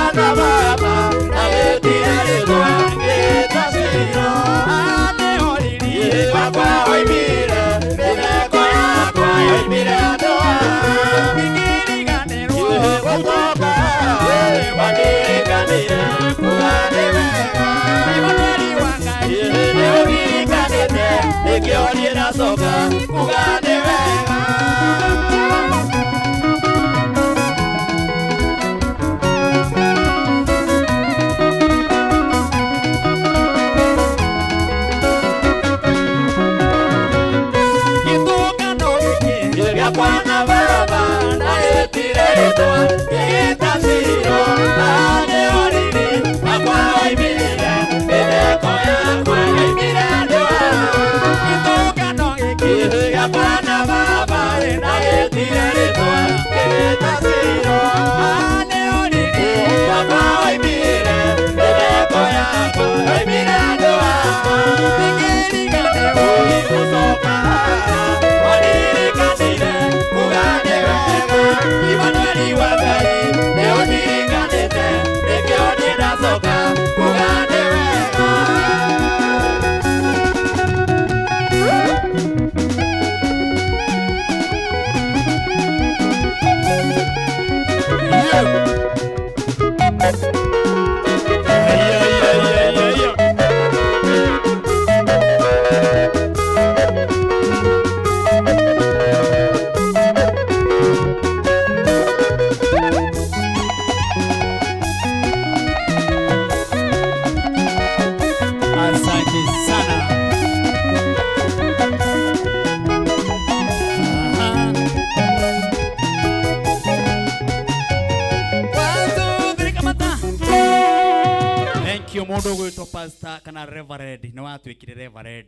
Mũndũ ũgwĩtwo pastor kana reverend nĩ watuĩkire reverend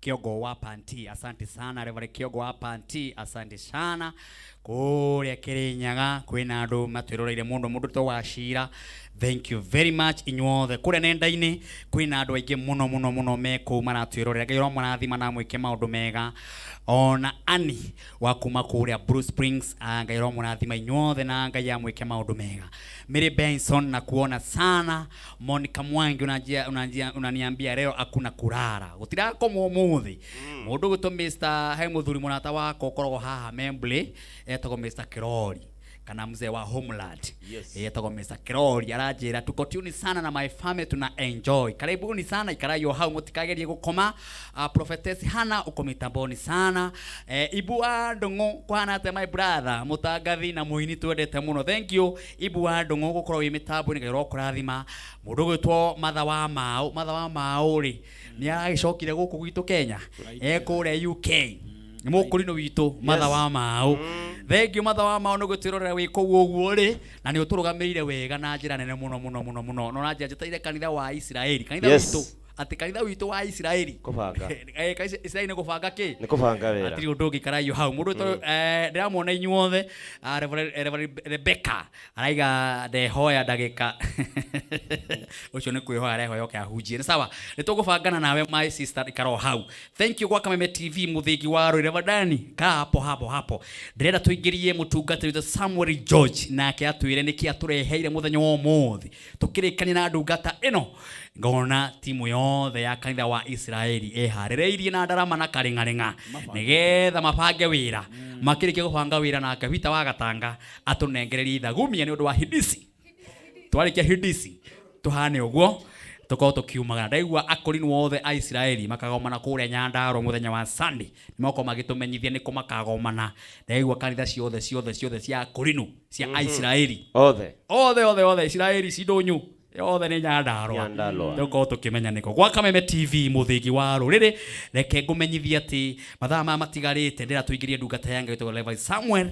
Kiongo wa Panti, asante sana Reverend Kiongo wa Panti, asante sana. Kũrĩa Kĩrĩnyaga kwĩna andũ matwĩroreire mũno, mũndũ to wa Cira, thank you very much inyuothe. Kũrĩa nenda-inĩ kwĩna andũ aingĩ mũno mũno mũno me kũu maratwĩrorera. Ngai ũromũrathima na amwĩke maũndũ mega. Ona Annie wa kuma kũrĩa Blue Springs, Ngai ũromũrathima inyuothe na Ngai amwĩke maũndũ mega. Mary Benson na kuona sana. Monica Mwangi unaniambia leo hakuna kurara. Gutirakomwo umuthi. Mundu gwitwo Mr. He muthuri murata wakwa ukoragwo haha Membley etagwo Mr. Kirori kana mzee wa Homeland. Yes. Etagwo Mr. Kirori aranjira tuko tune sana na my family tuna enjoy. Karibuni sana ikarayo hau mutikagerie gukoma. Prophetess Hana uko mitamboni sana. Ibu wa Ndung'u kwana ate my brother mutangathi na muini twendete muno. Thank you Ibu wa Ndung'u gukorwo wi mitambo-inĩ, Ngai ũrokũrathima. Mũndũ ũgwĩtwo Matha wa Mau, Matha wa Mau rĩ nĩ aragĩcokire gũkũ gwitũ Kenya, kũrĩa UK. Nĩ mũkũrinũ witũ Matha wa Mau. Thank you Matha wa Mau nĩ gũtwĩrorera wĩ kũu ũguo rĩ, na nĩ ũtũrũgamĩrĩire wega na njĩra nene mũno mũno mũno mũno. No na njĩra njĩtaire kanitha wa Isiraeli, kanitha witũ, atĩ kanitha witũ wa Isiraeli. Kũbanga. Kanitha Isiraeli nĩ gũbanga kĩ? Nĩ kũbanga wĩra. Hatirĩ ũndũ ũngĩ karaio hau. Mũndũ ndĩramuona inyuothe, Reverend Rebecca araiga ndehoya ndagĩka. Ũcio nĩ kwĩhoya arehoya oke ahunjie. Nĩ sawa. Nĩ tũgũbangana nawe my sister ikara o hau. Thank you gwa Kameme TV mũthingi wa Rũrĩrĩ Reverend ka hapo hapo hapo. Ndĩrenda tũingĩrie mũtungatĩri witũ Samuel George nake atwĩre nĩkĩ atũreheire mũthenya wa ũmũthĩ. Tũkĩrĩkania na ndungata ĩno ngona timu yothe ya kanitha wa Isiraeli ĩharĩrĩirie na ndarama na karĩng'arĩng'a nĩgetha mabange wĩra. Makĩrĩkia gũbanga wĩra nake Peter wa Gatanga atũnengererie ithagumia nĩ ũndũ wa hidisi. Twarĩkia hidisi tũhane ũguo tũkorwo tũkiumagara. Ndaigua akũrinũ othe a Isiraeli makagomana kũrĩa Nyandarua mũthenya wa Sunday. Nĩmakorwo magĩtũmenyithia nĩkũ makagomana. Ndaigua kanitha ciothe ciothe ciothe cia akũrinũ cia Aisiraeli. Othe. Othe othe othe Isiraeli cindũnyũ. Yothe nĩ Nyandarua. Nyandarua. Tũkorwo tũkĩmenya nĩkũ. Gwa Kameme TV mũthingi wa rũrĩrĩ, reke ngũmenyithie atĩ mathaa maya matigarĩte ndĩra tũingĩrie ndungata ya Ngai ĩtagwo Reverend Samuel,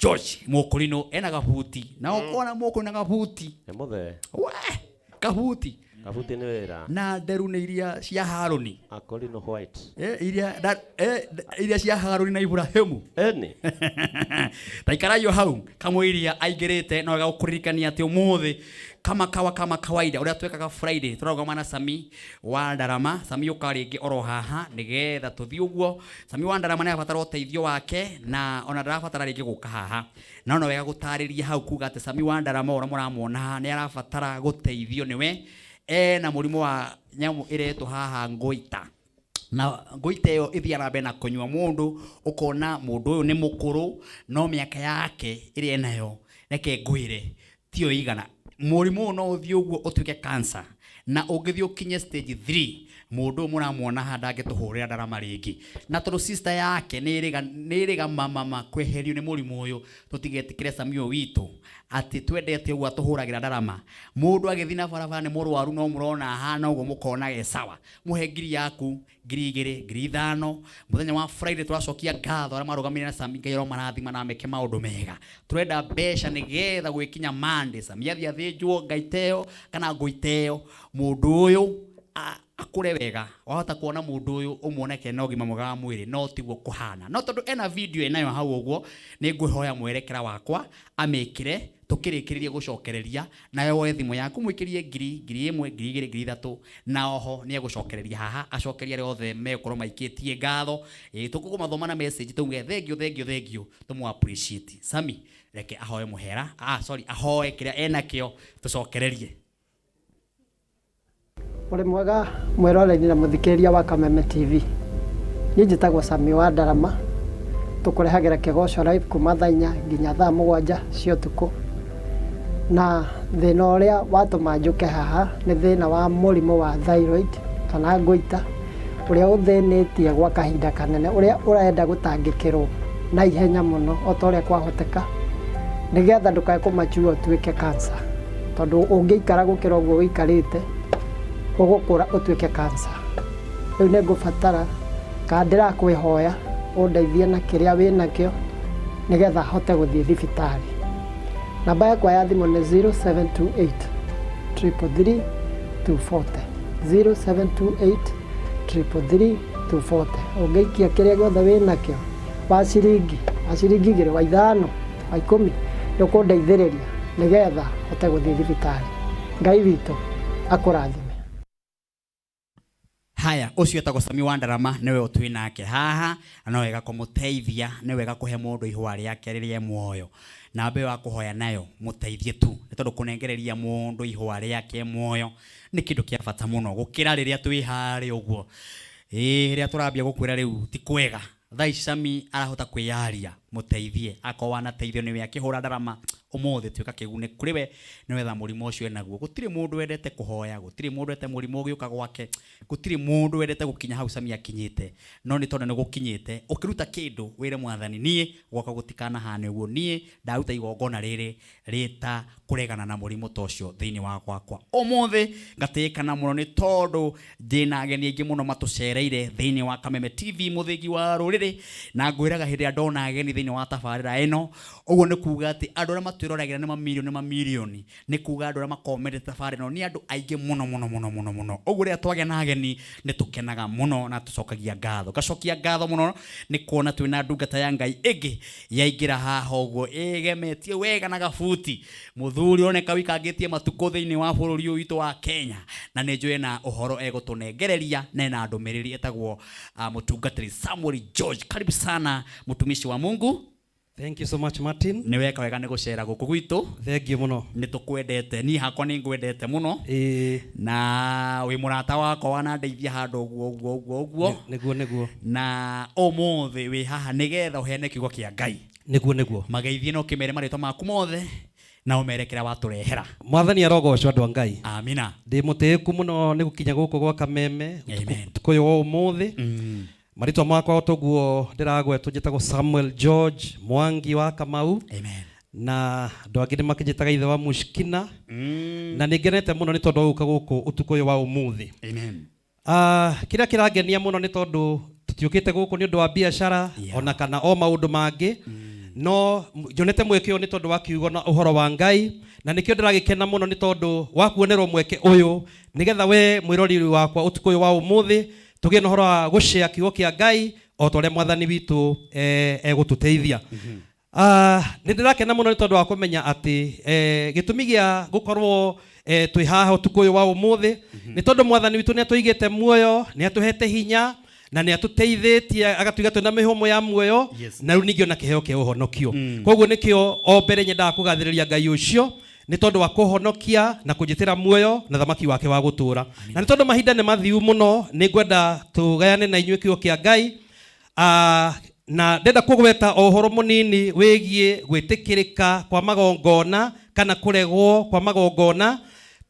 George Mũkũrinũ ena gabuti. Na ũkona Mũkũrinũ na gabuti. Nĩ mũthee. We, kabuti. Kabuti nĩ wĩra. Na nderu nĩ iria cia Harũni. Akũrinũ white. Iria cia Harũni na Ibrahimu. Eni. Ta ikaraio hau kamũiria aingĩrĩte no wega gũkũririkania atĩ ũmũthĩ kama kawa kama kawaida ũrĩa twekaga Friday tũrarũgama na Sami wa Ndarama. Sami ũka rĩngĩ oro haha nĩgetha tũthiĩ ũguo. Sami wa Ndarama nĩ arabatara ũteithio wake na ona ndarabatara rĩngĩ gũka haha. No no wega gũtarĩria hau kuga atĩ Sami wa Ndarama ũrĩa mũramuona haha nĩ arabatara gũteithio nĩwe. Ena mũrimũ wa nyamũ ĩretwo haha ngũita. Na ngũita ĩyo ĩthiaga na mbere na kũnyua mũndũ, ũkona mũndũ ũyũ nĩ mũkũrũ no mĩaka yake ĩrĩa enayo reke ngwĩre tiyo igana. Mũrimũ ũyũ no ũthiĩ ũguo ũtuĩke cancer na ũngĩthiĩ ũkinye stage 3 mũndũ ũyũ mũramuona haha ndangĩtũhũrĩra ndarama rĩngĩ. Na tondũ sister yake nĩ ĩrĩga mama kweherio nĩ mũrimũ ũyũ, tũtigetĩkĩre Sami ũyũ witũ atĩ twendete ũguo atũhũragĩra ndarama. Mũndũ agĩthiĩ na barabara nĩ mũrwaru no mũrona ahana ũguo mũkona e sawa. Mũhe ngiri yaku, ngiri igĩrĩ, ngiri ithano. Mũthenya wa Friday tũracokia ngatho arĩa marũgamĩrĩire na Sami, Ngai aromarathima na ameke maũndũ mega. Tũrenda mbeca nĩgetha gwĩkinya Monday Sami athiĩ athĩnjwo ngaita ĩyo kana ngũita ĩyo, mũndũ ũyũ akũre wega. Wahota kuona mũndũ ũyũ ũmuone kena ũgima mwega wa mwĩrĩ no tiguo kũhana. No tondũ ena video enayo hau ũguo, nĩ ngwĩhoya mwerekera wakwa amĩkĩre tũkĩrĩkĩrĩria gũcokereria, nawe woe thimũ yaku mwĩkĩrie ngiri, ngiri ĩmwe, ngiri igĩrĩ, ngiri ithatũ, na oho nĩ egũcokereria haha, acokerie arĩa othe megũkorwo maikĩtie ngatho. Tũkũmathoma na message tũuge thank you, thank you, thank you, tũmũ appreciate. Sami, reke ahoe mũhera, sorry, ahoe kĩrĩa enakĩo tũcokererie. Ũrĩ mwega mwĩroreri na mũthikĩrĩria wa Kameme TV. Niĩ njĩtagwo Sami wa Ndarama. Tũkũrehagĩra kĩgoco live kuma thaa inya nginya thaa mũgwanja cia ũtukũ. Na thĩna ũrĩa watũma njũke haha nĩ thĩna wa mũrimũ wa thyroid kana ngũita ũrĩa ũthĩnĩtie gwa kahinda kanene, ũrĩa ũrenda gũtangĩkĩrwo na ihenya mũno o ta ũrĩa kwahoteka nĩgetha ndũkae kũmachua ũtuĩke cancer, tondũ ũngĩikara gũkĩra ũguo ũikarĩte ũgũkũra ũtuĩke cancer. Rĩu nĩ ngũbatara kana ndĩrakwĩhoya ũndeithie na kĩrĩa wĩnakĩo nĩgetha hote gũthiĩ thibitarĩ. Namba yakwa ya thimũ nĩ zero seven two eight triple three 240 0728 333 240 ũngĩikia kĩrĩa gĩothe wĩ nakĩo wa ciringi wa ciringi igĩrĩ wa ithano wa ikũmi nĩ ũkũndeithĩrĩria nĩgetha hote gũthiĩ thibitarĩ ngai witũ akũrathime Haya, ũcio etagwo Sami wa Ndarama nĩwe ũtwĩ nake haha, na no wega kũmũteithia, nĩ wega kũhe mũndũ ihũa rĩake rĩrĩa e muoyo. Namba ĩyo ya kũhoya nayo mũteithie tu, nĩ tondũ kũnengereria mũndũ ihũa rĩake e muoyo nĩ kĩndũ kĩa bata mũno gũkĩra rĩrĩa twĩ harĩa ũguo. Ĩĩ rĩrĩa tũrambia gũkwĩra rĩu ti kwega. Thaa ici Sami arahota kwĩyaria, mũteithie. Akorwo wanateithio nĩwe akĩhũra ndarama, ũmũthĩ tuĩka kĩgune kũrĩ we, nĩgetha mũrimũ ũcio enaguo. Gũtirĩ mũndũ wendete kũhoya, gũtirĩ mũndũ wendete mũrimũ ũgĩũka gwake, gũtirĩ mũndũ wendete gũkinya hau Sami akinyĩte. No nĩ tondũ nĩ gũkinyĩte, ũkĩruta kĩndũ wĩre mwathani niĩ gwakwa gũtikanahane ũguo, niĩ ndaruta igongona rĩrĩ rĩta kũregana na mũrimũ ta ũcio thĩinĩ wa gwakwa. Ũmũthĩ ngatĩĩkana mũno nĩ tondũ ndĩna ageni aingĩ mũno matũcereire thĩinĩ wa Kameme TV mũthĩgi wa rũrĩrĩ, na ngwĩraga hĩndĩ ĩrĩa ndona ageni thĩinĩ wa tabarĩra ĩno, ũguo nĩ kuga atĩ andũ arĩa matwĩroragĩra nĩ mamirioni mamirioni, nĩ kuga andũ arĩa makoragwo mendete tabarĩra ĩno nĩ andũ aingĩ mũno mũno mũno mũno mũno. Ũguo rĩrĩa twagĩa na ageni nĩ tũkenaga mũno na tũcokagia ngatho. Ngacokia ngatho mũno nĩ kuona twĩna ndungata ya Ngai ĩngĩ yaingĩra haha ũguo ĩgemetie wega na gabuti mũthuri ũroneka wĩikangĩtie matukũ thĩinĩ wa bũrũri ũyũ witũ wa Kenya na nĩ njũĩ na ũhoro egũtũnengereria na ena ndũmĩrĩri ĩtagwo uh, mũtungatĩri Samuel George. Karibu sana mtumishi wa Mungu. Thank you so much Martin. Nĩ weka wega nĩ gũcera gũkũ gwitũ. Thank you mũno. Nĩ tũkwendete. Niĩ hakwa nĩ ngwendete mũno. Ĩĩ. Na wĩ mũrata wakwa wanandeithia handũ ũguo ũguo ũguo ũguo. Nĩguo nĩguo. Na ũmũthĩ wĩ haha nĩgetha ũheane kiugo kĩa Ngai. Nĩguo nĩguo. Mageithie na ũkĩmere marĩtwa maku mothe na ũmere kĩrĩa watũrehera. Mwathani arogocwo andũ a Ngai. Amina. Ndĩ mũtĩĩku mũno nĩ gũkinya gũkũ gwa Kameme ũtukũ ũyũ wa ũmũthĩ. Marĩtwa makwa o toguo ndĩragwetwo njĩtagwo Samuel George Mwangi wa Kamau. Amen. Na andũ angĩ nĩ makĩnjĩtaga ithe wa Mushkina. Na nĩ ngenete mũno nĩ tondũ wa gũka gũkũ ũtukũ ũyũ wa ũmũthĩ. Amen. Ah, kĩrĩa kĩrangenia mũno nĩ tondũ tũtiũkĩte gũkũ nĩ ũndũ wa biacara ona kana o maũndũ mangĩ no nyonete mweke ũyũ nĩ tondũ wa kiugo na ũhoro wa Ngai na nĩkĩo ndĩragĩkena mũno nĩ tondũ wa kuonerwo mweke ũyũ nĩgetha we mwĩroreri wakwa ũtukũ ũyũ wa ũmũthĩ tũgĩe na ũhoro wa gũcĩa kiugo kĩa Ngai o ta ũrĩa mwathani witũ eh, egũtũteithia Ah, nĩ ndĩrakena mũno nĩ tondũ wa kũmenya atĩ eh, gĩtũmi gĩa gũkorwo eh, twĩ haha ũtukũ ũyũ wa ũmũthĩ nĩ tondũ mwathani witũ nĩ atũigĩte muoyo nĩ atũhete hinya na nĩ atũteithĩtie agatuiga twĩna mĩhũmũ ya muoyo Yes. na rĩu ningĩ ona kĩheo kĩa ũhonokio koguo nĩkĩo o mbere nyendaga kũgathĩrĩria ngai ũcio nĩ tondũ wa kũhonokia na kũnjĩtĩra muoyo na thamaki wake wa gũtũũra na nĩ tondũ mahinda nĩ mathiu mũno nĩ ngwenda tũgayane na inyuĩ kiugo kĩa ngai Ah, na ndenda kũgweta o ũhoro mũnini wĩgiĩ gwĩtĩkĩrĩka kwa magongona kana kũregwo kwa magongona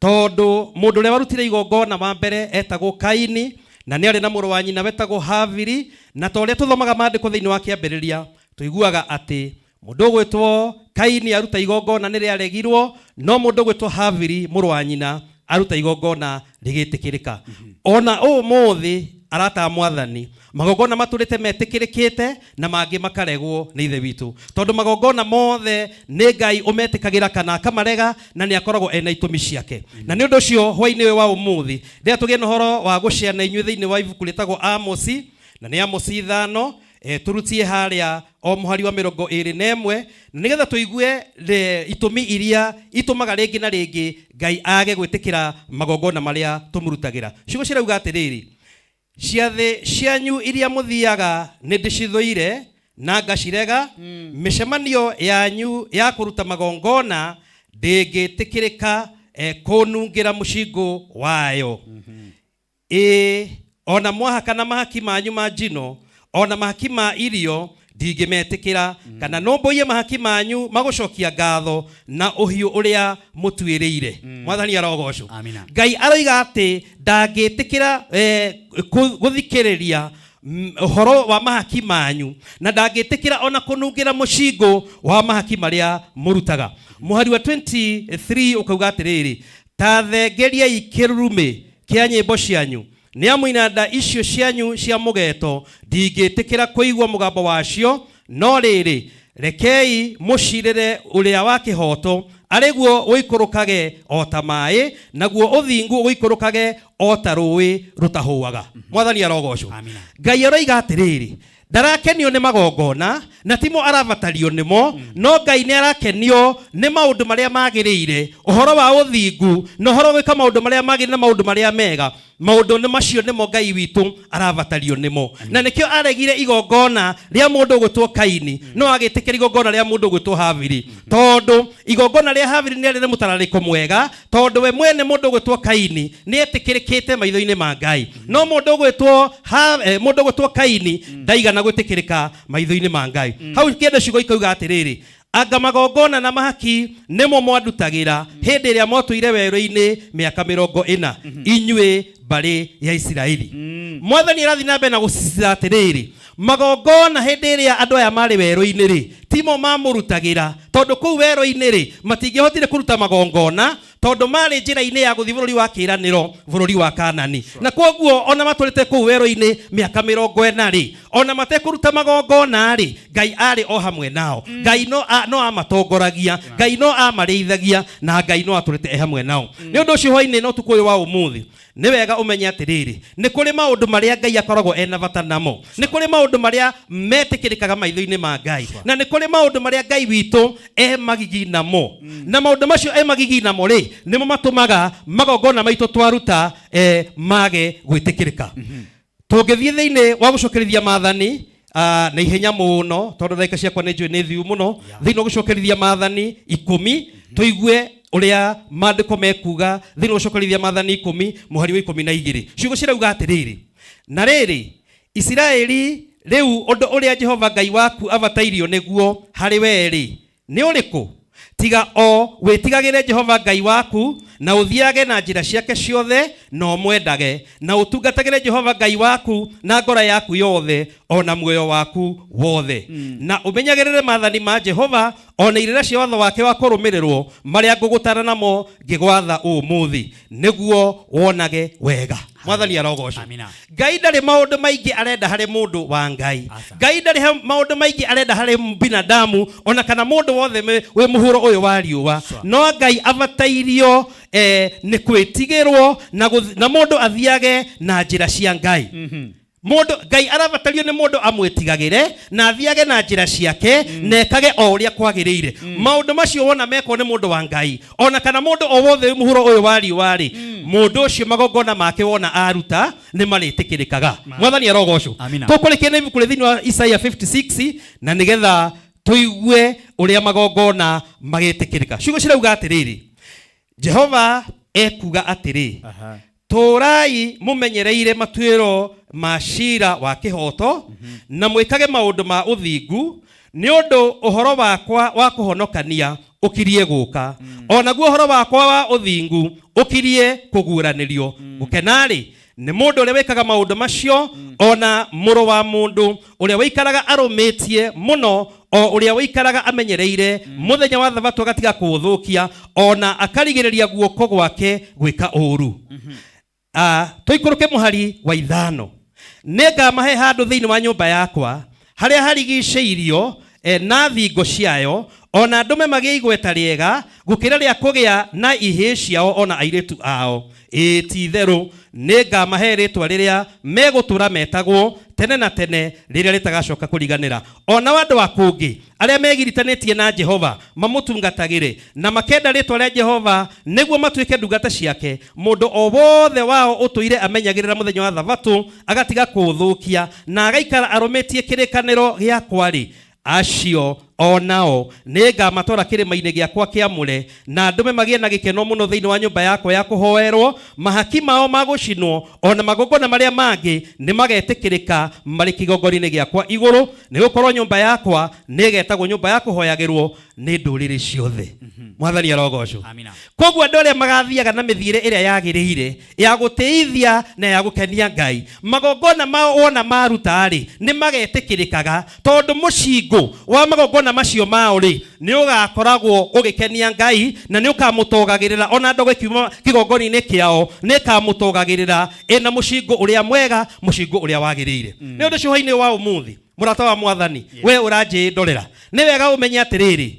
tondũ mũndũ ũrĩa warutire igongona wa mbere etagwo Kaini na nĩ arĩ na mũrũ wa nyina wetagwo Habili na ta ũrĩa tũthomaga maandĩko thĩinĩ wa kĩambĩrĩria tũiguaga atĩ Mũndũ ũgwĩtwo Kaini aruta igongona nĩ rĩaregirwo, no mũndũ ũgwĩtwo Habili mũrũ wa nyina aruta igongona rĩgĩtĩkĩrĩka. Ona ũmũthĩ arata a Mwathani, magongona matũrĩte metĩkĩrĩkĩte na mangĩ makaregwo nĩ Ithe witũ, tondũ magongona mothe nĩ Ngai ũmetĩkagĩra kana akamarega, na nĩ akoragwo ena itũmi ciake. Na nĩ ũndũ ũcio hwainĩ ũyũ wa ũmũthĩ ndĩrenda tũgĩe na ũhoro wa gũcea na inyuĩ thĩinĩ wa ibuku rĩtagwo Amosi, na nĩ Amosi ithano e, tũrutie harĩa o mũhari wa mĩrongo ĩrĩ na ĩmwe na nĩgetha tũigue itũmi iria itũmaga rĩngĩ na rĩngĩ ngai age gwĩtĩkĩra magongona marĩa tũmũrutagĩra ciugo cirauga atĩrĩrĩ ciathĩ cianyu iria mũthiaga nĩ ndĩcithũire na ngacirega mĩcemanio yanyu ya kũruta magongona ndĩngĩtĩkĩrĩka eh, kũnungĩra mũcingũ wayo Ĩĩ, o na mwahaka na mahaki manyu ma njino, o na mahaki ma irio, ndingĩmetĩkĩra, kana nũmbũiye mahaki manyu ma gũcokia ngatho na ũhiũ ũrĩa mũtuĩrĩire. Mwathani arogocwo. Amina. Ngai aroiga atĩ ndangĩtĩkĩra eh, gũthikĩrĩria ũhoro wa mahaki manyu na ndangĩtĩkĩra ona kũnungĩra mũcingũ wa mahaki marĩa mũrutaga. Mũhari wa 23 ũkauga atĩrĩrĩ, ta thengeriai kĩrurumĩ kĩa nyĩmbo cianyu, nĩ amu inanda icio cianyu cia mũgeeto ndingĩtĩkĩra kũigua mũgambo wacio, no rĩrĩ, rekei mũcirĩre ũrĩa wa kĩhooto Arĩ guo ũikũrũkage o ta maĩ, naguo ũthingu ũikũrũkage o ta rũũĩ rũtahũaga. Mwathani arogocwo. Ngai aroiga atĩrĩrĩ, ndarakenio nĩ magongona na timo arabatario nĩmo, no Ngai nĩ arakenio nĩ maũndũ marĩa magĩrĩire, ũhoro wa ũthingu na ũhoro wa gwĩka maũndũ marĩa magĩrĩire na maũndũ marĩa mega. Maũndũ nĩ macio nĩmo Ngai witũ arabatario nĩmo, na nĩkĩo aregire igongona rĩa mũndũ ũgwĩtwo Kaini, no agĩtĩkĩra igongona rĩa mũndũ ũgwĩtwo Habili, tondũ igongona rĩa Habili nĩ rĩarĩ mũtararĩko mwega, tondũ we mwene mũndũ ũgwĩtwo Kaini nĩ etĩkĩrĩkĩte maitho-inĩ ma Ngai, no mũndũ ũgwĩtwo Ha- eh, mũndũ ũgwĩtwo Kaini ndaigana gwĩtĩkĩrĩka maitho-inĩ ma Ngai. Hau kĩenda ciugo ikauga atĩrĩrĩ, anga magongona na mahaki nĩmo mwandutagĩra hĩndĩ ĩrĩa mwatũire werũ-inĩ mĩaka 40, inyuĩ mbarĩ ya Isiraeli. Mwathani arathiĩ na mbere na gũcicira atĩrĩrĩ, magongona hĩndĩ ĩrĩa andũ aya marĩ werũ-inĩ rĩ, timo mamũrutagĩra, tondũ kũu werũ-inĩ rĩ, matingĩhotire kũruta magongona, tondũ marĩ njĩra-inĩ ya gũthiĩ bũrũri wa kĩĩranĩro, bũrũri wa Kanani. Na kwoguo ona matũrĩte kũu werũ-inĩ mĩaka 40 rĩ, ona matekũruta magongona rĩ, Ngai arĩ o hamwe nao. Ngai no, a, no amatongoragia, Ngai no amarĩithagia, na Ngai no atũrĩte e hamwe nao. Nĩ ũndũ ũcio hwainĩ na ũtukũ ũyũ wa ũmũthĩ, nĩ wega ũmenye atĩrĩrĩ, nĩ kũrĩ maũndũ marĩa Ngai akoragwo ena bata namo, nĩ kũrĩ maũndũ marĩa metĩkĩrĩkaga maitho-inĩ ma Ngai, na nĩ kũrĩ maũndũ marĩa Ngai witũ e magigi namo. Na maũndũ macio e magigi namo rĩ, nĩmo matũmaga magongona maitũ twaruta mage gwĩtĩkĩrĩka. Tũngĩthiĩ thĩinĩ wa gũcokerithia maathani na ihenya mũno, tondũ ndagĩka ciakwa nĩ njũĩ nĩ thiu mũno, thĩinĩ wa gũcokerithia maathani 10, tũigue ũrĩa maandĩko mekuga thĩinĩ wa gũcokerithia maathani 10 mũhari wa 12. Ciugo cirauga atĩrĩrĩ, na rĩrĩ, Isiraeli, rĩu ũndũ ũrĩa Jehova Ngai waku abatairio nĩguo harĩ wee-rĩ, nĩ ũrĩkũ? Tiga o wĩtigagĩre Jehova Ngai waku, na ũthiage na njĩra ciake ciothe, na ũmwendage, na ũtungatagĩre Jehova Ngai waku na ngoro yaku yothe, o na muoyo waku wothe, na ũmenyagĩrĩre maathani ma Jehova, o na irĩra cia watho wake wa kũrũmĩrĩrwo, marĩa ngũgũtaara namo ngĩgwatha ũmũthĩ, nĩguo wonage wega. Mwathani arogocwo. Amina. Ngai ndarĩ maũndũ maingĩ arenda harĩ mũndũ wa Ngai. Ngai ndarĩ maũndũ maingĩ arenda harĩ binadamu, ona kana mũndũ wothe wĩ mũhuro ũyũ wa riũa. No Ngai abatairio nĩ kwĩtigĩrwo na mũndũ athiage na njĩra cia Ngai. Mũndũ Ngai arabatario nĩ mũndũ amwĩtigagĩre na athiage na njĩra ciake na ekage o ũrĩa kwagĩrĩire. Maũndũ macio wona mekwo nĩ mũndũ wa Ngai, ona kana mũndũ o wothe wĩ mũhuro ũyũ wa riũa rĩ, mũndũ ũcio magongona make wona aruta nĩ marĩtĩkĩrĩkaga. Mwathani arogocwo. Amina. Tũkũrĩkia na ibuku rĩ thĩinĩ wa Isaia 56, na nĩgetha tũigue ũrĩa magongona magĩtĩkĩrĩka. Ciugo cirauga atĩrĩrĩ, Jehova ekuga atĩrĩ, tũũrai mũmenyereire matuĩro ma ciira wa kĩhooto, na mwĩkage maũndũ ma ũthingu, nĩ ũndũ ũhoro wakwa wa kũhonokania ũkirie gũũka, o naguo ũhoro wakwa wa ũthingu ũkirie kũguũranĩrio. Gũkena-rĩ, nĩ mũndũ ũrĩa wĩkaga maũndũ macio, o na mũrũ wa mũndũ ũrĩa ũikaraga arũmĩtie mũno, o ũrĩa ũikaraga amenyereire mũthenya wa Thabatũ agatiga kũũthũkia, o na akarigĩrĩria guoko gwake gwĩka ũũru. Tũikũrũke mũhari wa 5. Nĩngamahe handũ thĩinĩ wa nyũmba yakwa, harĩa harigicĩirio na thingo ciayo, o na ndũme magĩe igweta rĩega gũkĩra rĩa kũgĩa na ihĩĩ ciao o na airĩtu ao. Ĩĩ, ti-itherũ nĩngamahe rĩĩtwa rĩrĩa megũtũũra metagwo tene na tene, rĩrĩa rĩtagacoka kũriganĩra. O nao andũ a kũngĩ arĩa megiritanĩtie na Jehova mamũtungatagĩre, na makenda rĩĩtwa rĩa Jehova nĩguo matuĩke ndungata ciake, mũndũ o wothe wao ũtũire amenyagĩrĩra mũthenya wa Thabatũ, agatiga kũũthũkia, na agaikara arũmĩtie kĩrĩkanĩro gĩakwa-rĩ, acio o nao nĩngamatwara kĩrĩma-inĩ gĩakwa kĩamũre, na ndũme magĩe na gĩkeno mũno thĩinĩ wa nyũmba yakwa ya kũhoerwo. Mahaki mao ma gũcinwo o na magongona marĩa mangĩ nĩmagetĩkĩrĩka marĩ kĩgongona-inĩ gĩakwa igũrũ, nĩgũkorwo nyũmba yakwa nĩĩgetagwo nyũmba ya kũhoyagĩrwo nĩ ndũrĩrĩ ciothe. Mwathani arogocwo. Amina. Koguo andũ arĩa magathiaga na mĩthiĩre ĩrĩa yagĩrĩire ya gũtĩithia na ya gũkenia Ngai, magongona mao wona maruta-rĩ, nĩ magetĩkĩrĩkaga, tondũ mũcingũ wa magongona macio mao-rĩ, nĩ ũgakoragwo ũgĩkenia Ngai na nĩ ũkamũtogagĩrĩra. Ona ndogo ĩkiuma kĩgongona-inĩ kĩao nĩ ĩkamũtogagĩrĩra ĩna mũcingũ ũrĩa mwega, mũcingũ ũrĩa wagĩrĩire. Nĩ ũndũ ũcio hwainĩ wa ũmũthĩ, mũrata wa Mwathani, we ũranjĩndorera, nĩ wega ũmenye atĩrĩrĩ,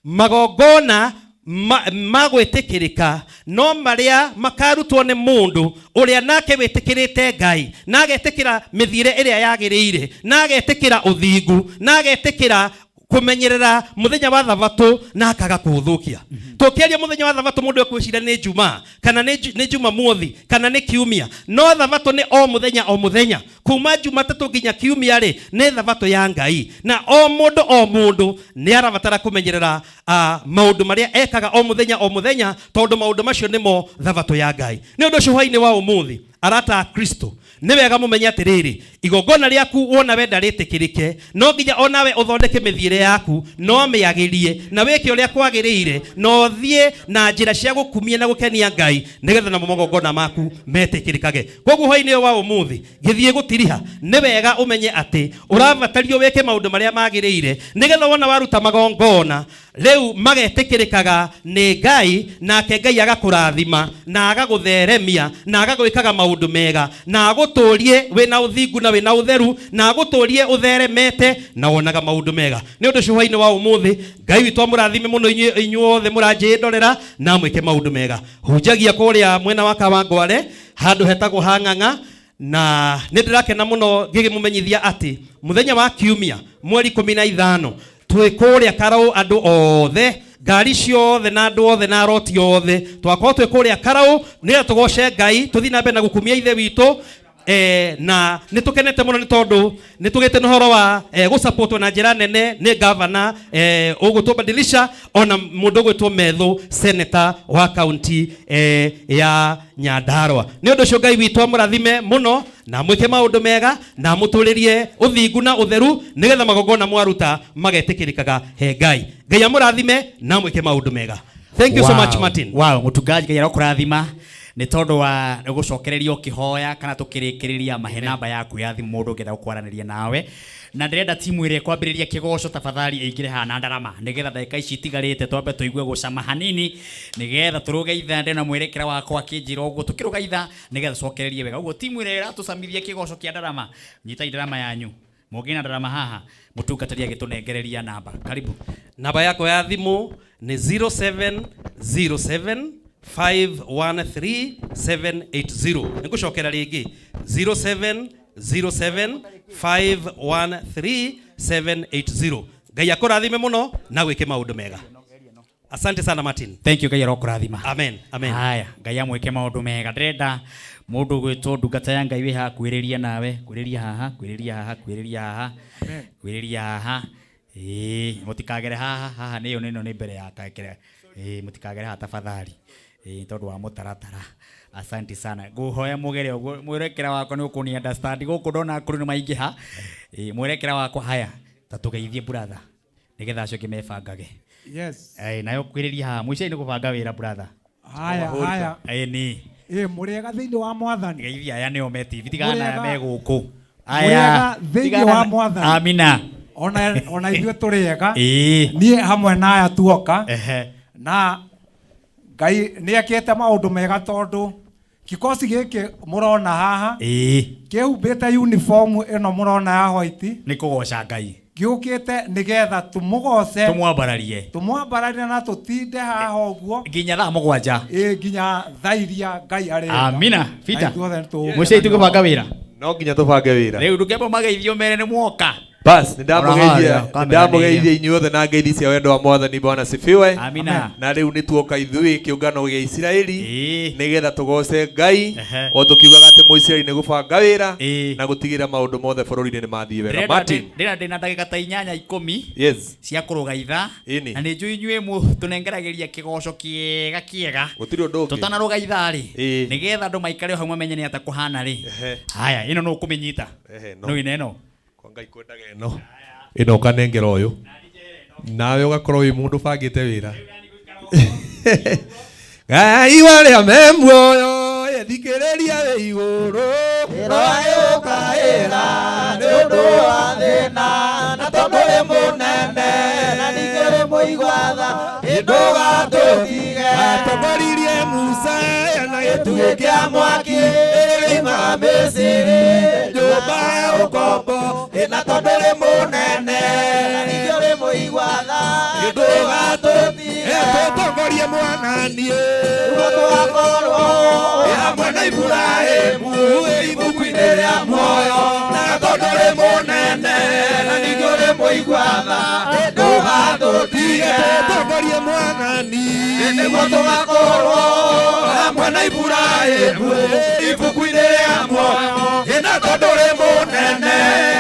magongona ma gwĩtĩkĩrĩka no marĩa makarutwo nĩ mũndũ ũrĩa nake wĩtĩkĩrĩte Ngai na agetĩkĩra mĩthiĩre ĩrĩa yagĩrĩire na agetĩkĩra ũthingu na agetĩkĩra kũmenyerera mũthenya wa thabatũ na akaga kũũthũkia. Tũkĩaria mũthenya wa thabatũ mũndũ ekwĩciria nĩ Jumaa kana nĩ Jumamothi kana nĩ kiumia, no thabatũ nĩ o mũthenya o mũthenya kuma Jumatatũ nginya kiumia rĩ nĩ thabatũ ya Ngai, na o mũndũ o mũndũ nĩ arabatara kũmenyerera maũndũ marĩa ekaga o mũthenya o mũthenya, tondũ maũndũ macio nĩmo thabatũ ya Ngai. Nĩ ũndũ ũcio hwaĩ-inĩ wa ũmũthĩ, arata a Kristo, nĩ wega mũmenye atĩrĩrĩ, igongona rĩaku wona wenda rĩtĩkĩrĩke, no nginya onawe ũthondeke mĩthiĩre yaku, no mĩagĩrie na wĩke ũrĩa kwagĩrĩire, na ũthiĩ na njĩra cia gũkumia na gũkenia Ngai, nĩgetha namo magongona maku metĩkĩrĩkage. Koguo hwaĩ-inĩ ũyũ wa ũmũthĩ gĩthiĩ gũtiriha, nĩ wega ũmenye atĩ ũrabatario wĩke maũndũ marĩa magĩrĩire, nĩgetha wona waruta magongona rĩu magetĩkĩrĩkaga nĩ Ngai, nake Ngai agakũrathima na agagũtheremia na agagwĩkaga maũndũ mega na agũtũrie wĩna ũthingu na wĩna ũtheru na agũtũrie ũtheremete na wonaga maũndũ mega. Nĩ ũndũ ũcio hwaĩ-inĩ wa ũmũthĩ Ngai witũ amũrathime mũno inyuothe mũranjĩndorera na amwĩke maũndũ mega. Hunjagia kũrĩa mwena wa Kawangware handũ hetagwo Hang'ang'a, na nĩ ndĩrakena mũno ngĩkĩmũmenyithia atĩ mũthenya wa kiumia mweri 15 twĩ kũrĩa Karaũ, andũ othe, ngari ciothe na andũ othe na aroti othe twakorwo twĩ kũrĩa Karaũ nĩgetha tũgoce Ngai, tũthiĩ na mbere na gũkumia Ithe witũ. Na nĩ tũkenete mũno nĩ tondũ nĩ tũgĩte na ũhoro wa gũsupportwo na njĩra nene nĩ gavana ũgwĩtwo Badilisha, ona mũndũ ũgwĩtwo Methu, senator wa kaunti ya Nyandarua. Nĩ ũndũ ũcio Ngai witũ amũrathime mũno na amwĩke maũndũ mega na amũtũrĩrie ũthingu na ũtheru, nĩgetha magongona mwaruta magetĩkĩrĩkaga he Ngai. Ngai amũrathime na amwĩke maũndũ mega. Thank you so much, Martin. Wow, mũtungaji, Ngai arokũrathima nĩ tondũ wa gũcokereria ũkĩhoya kana tũkĩrĩkĩrĩria mahe namba yaku ya thimũ mũndũ ũngĩenda gũkwaranĩria nawe. Na ndĩrenda timu ĩrĩa ĩkwambĩrĩria kĩgoco tafadhali ĩingĩre haha na ndarama, nĩgetha ndagĩka ici itigarĩte twambe tũigue gũcama hanini, nĩgetha tũrũge itha. Ndĩna mwerekera wakwa akĩnjĩra ũguo tũkĩrũga itha nĩgetha tũcokererie wega. Ũguo timu ĩrĩa ĩratũcamithia kĩgoco kĩa ndarama, nyitai ndarama yanyu. Mũngĩna ndarama haha, mũtungatĩri agĩtũnengereria namba. Karibu. Namba yakwa ya thimũ nĩ 0707 513 780. Nĩngũcokera rĩngĩ, 0707 513 780. Ngai akũrathime mũno na gwĩke maũndũ mega. Asante sana, Martin. Thank you, Ngai arokũrathima. Amen, amen. Haya, Ngai amwĩke maũndũ mega. Ndĩrenda mũndũ ũgwĩtwo ndungata ya Ngai wĩ haha kwĩrĩria nawe, kwĩrĩria haha, kwĩrĩria haha, kwĩrĩria haha, kwĩrĩria haha. Ĩĩ, mũtikagere haha, haha nĩyo nĩno nĩ mbere ya kakere. Ĩĩ, mũtikagere haha tafadhali. Ĩĩ, tondũ wa mũtaratara. Asante sana. Ngũhoya mũgere ũguo, mwerekera wakwa nĩ ũkũni understand. Gũkũ ndona akũrũ nĩ maingĩha. Ĩĩ, mwerekera wakwa haya, ta tũgeithie brother, nĩgetha acio angĩ mebangage. Yes. Nayo kwĩrĩria haha, mũico-inĩ gũbanga wĩra brother. Haya, haya. Ĩni. Ĩ, mũrĩega thĩinĩ wa Mwathani. Geithia aya nĩo me TV, tigana na aya me gũkũ. Mũrĩega thĩinĩ wa Mwathani. Amina. Ona ithuĩ tũrĩega. Ĩĩ. Niĩ hamwe na aya tuoka. Ehe. Na Ngai nĩ ekĩte maũndũ mega tondũ kikosi gĩkĩ mũrona haha Ĩĩ. kĩhumbĩte uniform ĩno mũrona ya white. Nĩ kũgoca Ngai. Gĩũkĩte nĩgetha tũmũgoce, tũmwambararie, tũmwambararie na tũtinde haha ũguo nginya thaa 7. Ĩĩ, nginya thaa iria Ngai arenda. Amina. Peter. Na ithuothe nĩtũgũkena. Mũciĩ tũgũbanga wĩra. No nginya tũbange wĩra. Rĩu ndũkemba mageithio mere nĩ mwoka. Bas, Ora nĩndamũgeithia inyuothe na ngeithi cia wendo wa Mwathani. Bwana sifiwe. Amina. Na rĩu nĩ tuoka ithuĩ kĩũngano gĩa Isiraeli nĩgetha tũgoce Ngai o tũkiugaga atĩ Mũisiraeli nĩ gũbanga wĩra na gũtigĩrĩra maũndũ mothe bũrũri-inĩ nĩ mathiĩ wega. Martin. Ndĩrenda ndĩna ndagĩka ta 8 10 Yes. cia kũrũga itha. Ĩni. Na nĩ njũĩ inyuĩ tũnengeragĩria kĩgoco kĩega kĩega. Gũtirĩ ũndũ ũngĩ. Tũtanarũga itha rĩ, Ĩĩ. nĩgetha andũ maikare o hau mamenye nĩ atĩa kũhana rĩ. Ehe. Haya, ĩno nũ ũkũmĩnyita? Ehe, no. Nũ ĩno ĩno? Kwa Ngai kwendaga ĩno. Ĩno ũkanengera ũyũ. Nawe ũgakorwo wĩ mũndũ ũbangĩte wĩra. Ngai warĩa me muoyo, thikĩrĩria wĩ igũrũ. Ĩroyũkaĩra nĩ ũndũ wa thĩna, na tondũ wĩ mũnene na ningĩ wĩ mũigua tha, ndũgatũtige. Atongoririe Musa na gĩtugĩ kĩa mwaki ĩrĩma Misiri, nyũmba ya ũkombo, na tondũ wĩ mũnene na ningĩ wĩ mũigua tha, ndũgatũtige. Tũtongorie mwathani nĩguo tũgakorwo hamwe na Iburahĩmu ibuku-inĩ rĩa muoyo na tondũ ũrĩ mũnene na ningĩ ũrĩ mũigua tha ndũgatũtige tũtongorie mwathani nĩguo tũgakorwo hamwe na Iburahĩmu ibuku-inĩ rĩa muoyo na tondũ ũrĩ mũnene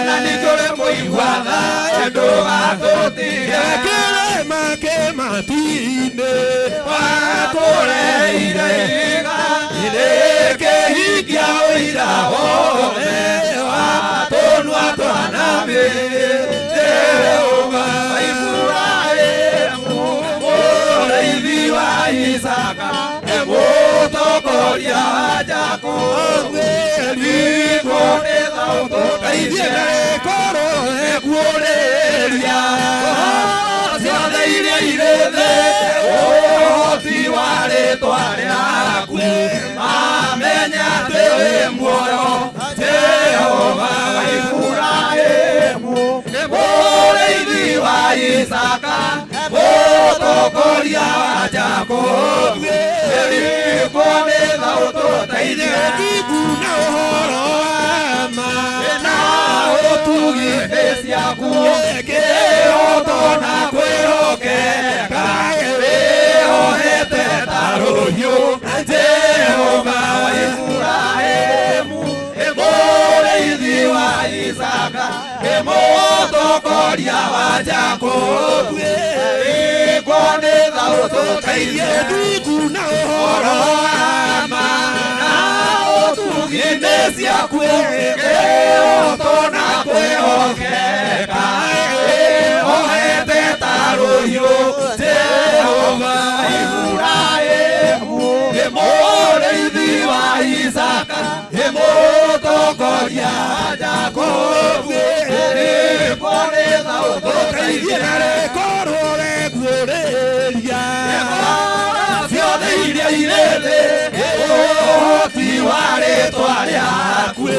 na ningĩ ũrĩ mũigua tha ndũgatũtige kĩrĩma kĩmatine watũreire ihiga rĩkĩhingia ũira wothe wa tũnua twanamĩ Jehova Iburahĩmu mũrĩithi wa Isaka nĩ mũtongoria wa Jakubu Erikwo nĩ thaũtũteithie korwo ekuũrĩria ciothe iria irĩ thĩ ũhoti wa rĩtwa rĩaku mamenye atĩ wĩ muoyo Jehova wa Iburahĩmu nĩ mũrĩithi wa Isaka mũtongoria wa Jakubu Erikwo nĩ thaũtũteithie thingu na ũhoro wa ma na ũtugi nĩ ciaku kĩhoto na kwĩhokeka wĩhohete ta rũhiũ Jehova wa Iburahĩmu nĩ mũrĩithi wa Isaka nĩ mũtongoria wa Jakubu Erikwo nĩ thaũtũteithie thingu na ũhoro wa ma na ũtugi nĩ ciaku kĩhoto na kwĩhokeka wĩhohete ta rũhiũ Jehova Iburahĩmu nĩ mũrĩithi wa Isaka nĩ mũtongoria wa Jakubu Erikwo nĩ thaũtũteithie korwo wekuũrĩria ciothe iria irĩ thĩ ũhoti wa rĩtwa rĩaku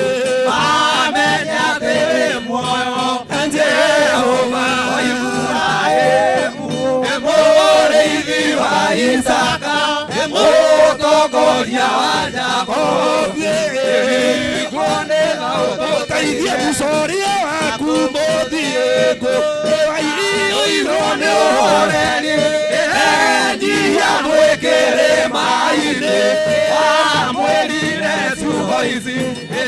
mamenye atĩ wĩ muoyo Jehova wa Iburahĩmu nĩ mũrĩithi wa Isaka nĩ mũtongoria wa Jakubu Erikwo nĩ thaũtũteithie mũcoria waku mũthiĩku waiyũirwo nĩ ũhoreri enyihia mwĩkĩrĩma-inĩ wamwĩrire ciugo ici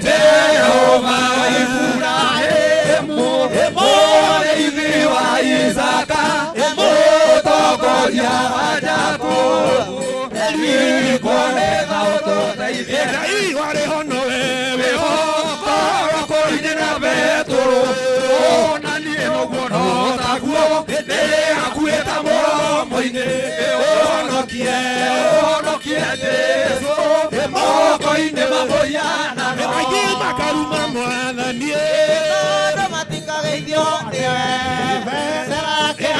Jehova wa Iburahĩmu nĩ mũrĩithi wa Isaka nĩ mũtongoria wa Jakubu Erikwo nĩ thaũtũteithie Ngai warĩ hono wewe koroko-inĩ na Betũrũ ona niĩ noguo no taguo ndĩ hakuhĩ ta mũromo-inĩ ũhonokie ũhonokie Jesũ moko-inĩ ma mũhianano aingĩ makaruma mwathani tondũ matikageithio nĩwe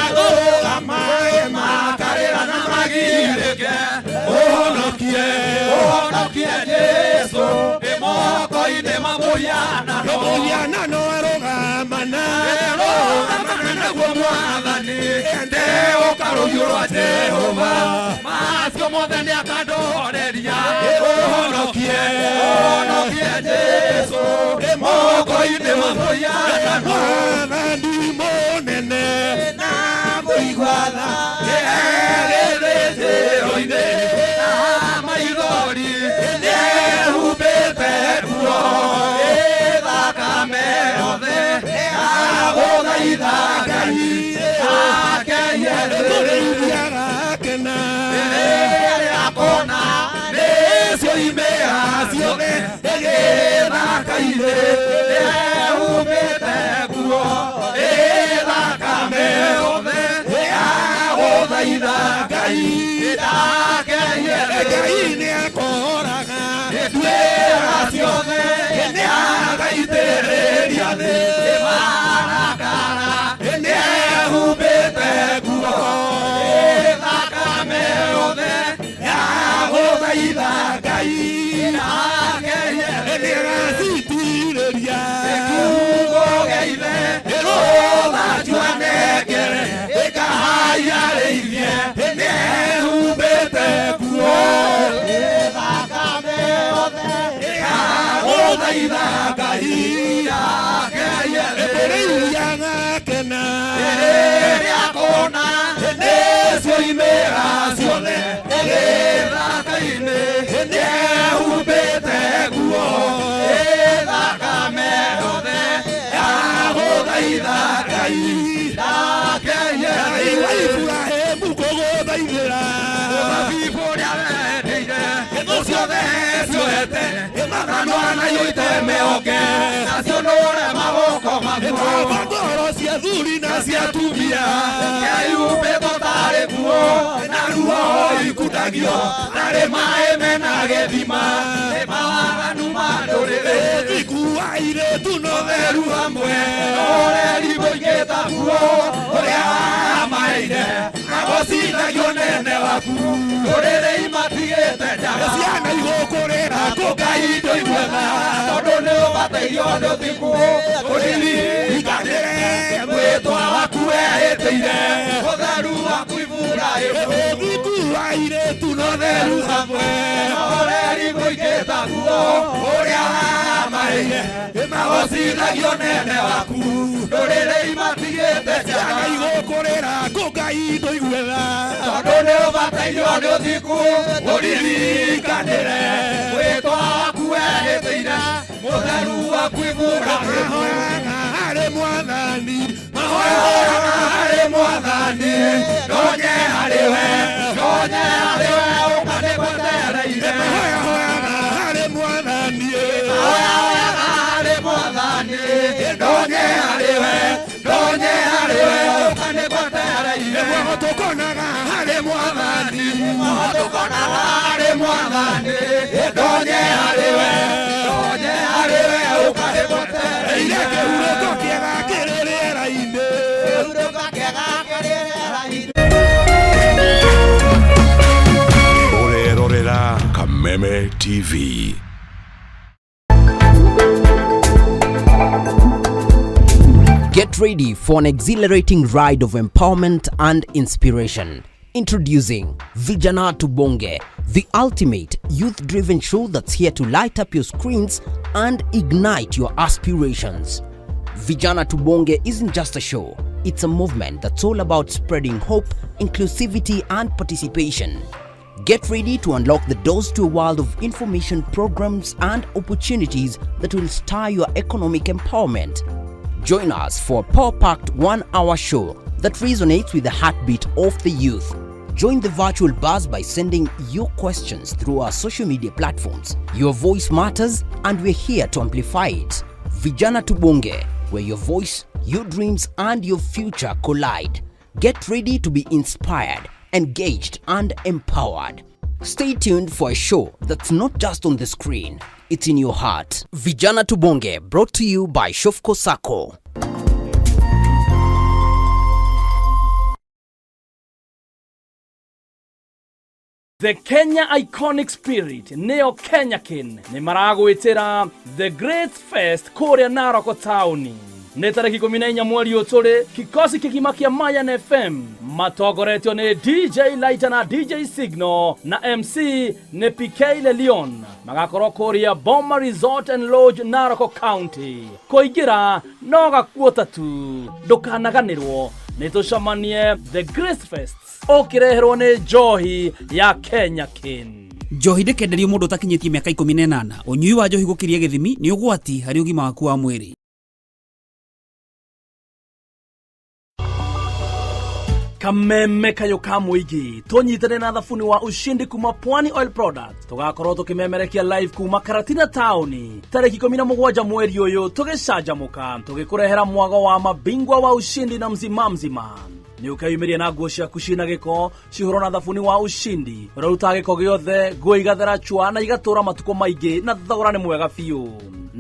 agũrũgama makarĩra na magirĩke ũhonokie ũhonokie Jesũ moko-inĩ ma mũhianano mũhianano arũgamana arũgamana naguo mwathani ndeũka rũhiũ rwa Jehova macio mothe nĩakandoreria ũhonokie ũhonokie Jesũ moko-inĩ ma mũhianano mwathani mũnene na mũigua tha gĩthĩnjĩro-inĩ na maithori nĩehumbĩte nguo ĩthakame yothe agũthaitha Ngai akehie thĩ mũrĩithi agakena rĩrĩa akona nĩcio imera ciothe gĩthaka-inĩ nĩehumbĩte nguo ĩthakame yothe agũthaitha Ngai akehie thĩ Ngai nĩakoraga nduĩra ciothe nĩagaitĩrĩria thĩ marakara nĩehumbĩte nguo ĩthakame yothe agũthaitha Ngai akehie thĩ nĩagacitirĩria kiugo gĩa ithe rũthanju anengere ĩkahaiarĩithie nĩehumbĩte Ikoimĩra ciothe gĩthaka-inĩ nĩehumbĩte nguo ĩthakame yothe yagũthaitha Ngai ndakenye Ngai wa Iburahĩmu kũgũthaithĩra mũthabibũ ũrĩa wendeire thũ ciothe ciohete mathanwa na yoite mĩoke nacio nũre magũko maguo ngoro cia thuri na cia atumia keyumbĩtwo tarĩ nguo na ruo ikundagio tarĩ maĩ mena gĩthima nĩ mawaganu ma ndũrĩrĩ Ũthingu wa airĩtu na ũtheru hamwe ũreri mũingĩ ta guo ũrĩa wamaheire agocithagio nene waku ndũrĩrĩ imatigĩte njaga ciana igũkũrĩra kũ Ngai ndũiguaga tondũ nĩ ũbatairio nĩ ũthingu ũririkanĩre mwĩtwa waku wehĩtĩire ũtheru waku Iburahĩmu Ũthingu wa airĩtu na ũtheru hamwe ũreri mũingĩ ta guo ũrĩa wamaheire magocithagio nene waku ndũrĩrĩ imatigĩte njaga ciana igũkũrĩra kũ Ngai ndũiguaga tondũ nĩ ũbatairio nĩ ũthingu ũririkanĩre mwĩtwa waku wehĩtĩire mũtheru waku Iburahĩmu mahoyaga harĩ mwathani mahoyaga harĩ mwathani ndonye harĩ we ndonye harĩ we ũka nĩgwetereire mahoyaga harĩ mwathani mahoyaga harĩ mwathani ndonye harĩ we ndonye harĩ we ũka nĩgwetereire mwaho tũkonaga harĩ mwathani mwaho tũkonaga harĩ mwathani ndonye harĩ we ndonye harĩ we ũka nĩgwetereire kĩhurũko kĩega kĩrĩ rĩera-inĩ kĩhurũko kĩega kĩrĩ rĩera-inĩ Ũrerorera Kameme TV. Get ready for an exhilarating ride of empowerment and inspiration. Introducing Vijana Tubonge, the ultimate youth-driven show that's here to light up your screens and ignite your aspirations. Vijana Tubonge isn't just a show, it's a movement that's all about spreading hope, inclusivity, and participation. Get ready to unlock the doors to a world of information, programs, and opportunities that will stir your economic empowerment. Join us for a power-packed 1-hour show that resonates with the heartbeat of the youth. Join the virtual buzz by sending your questions through our social media platforms. Your voice matters, and we're here to amplify it. Vijana Tubonge, where your voice, your dreams, and your future collide. Get ready to be inspired, engaged, and empowered. Stay tuned for a show that's not just on the screen, it's in your heart. Vijana Tubonge, brought to you by Shofco Sacco. The Kenya Iconic Spirit nĩyo Kenya Kin nĩ maragwĩtĩra The Great Fest kũrĩa Narok taũni nĩ tarĩki 14 mweri ũyũ tũrĩ kikosi kĩgima kĩa Mayan FM matongoretio nĩ DJ Lighter na DJ Signal na MC nĩ PK Lelion magakorwo kũrĩa Boma Resort and Lodge Narok County kũingĩra no gakuota tu ndũkanaganĩrwo nĩ tũcemanie The Great Fest ũkĩreherwo nĩ njohi ya Kenya Kin. Njohi ndĩkenderio mũndũ ũtakinyĩtie mĩaka 18. Ũnyui wa njohi gũkĩria gĩthimi nĩ ũgwati harĩ ũgima waku wa mwĩrĩ. Kameme kayo ka mũingĩ tũnyitane na thabuni wa ushindi kuma Pwani Oil Products tũgakorwo tũkĩmemerekia live kuma Karatina taũni tarĩki 17 mweri ũyũ tũgĩcanjamũka tũgĩkũrehera mwago wa mabingwa wa ushindi na mzima mzima nĩ ũkeyumĩria na nguo ciaku ciĩna gĩko cihũrwo na thabuni wa ushindi ũraruta gĩko gĩothe nguo igathera chwa na igatũra matukũ maingĩ na thogora nĩ mwega biũ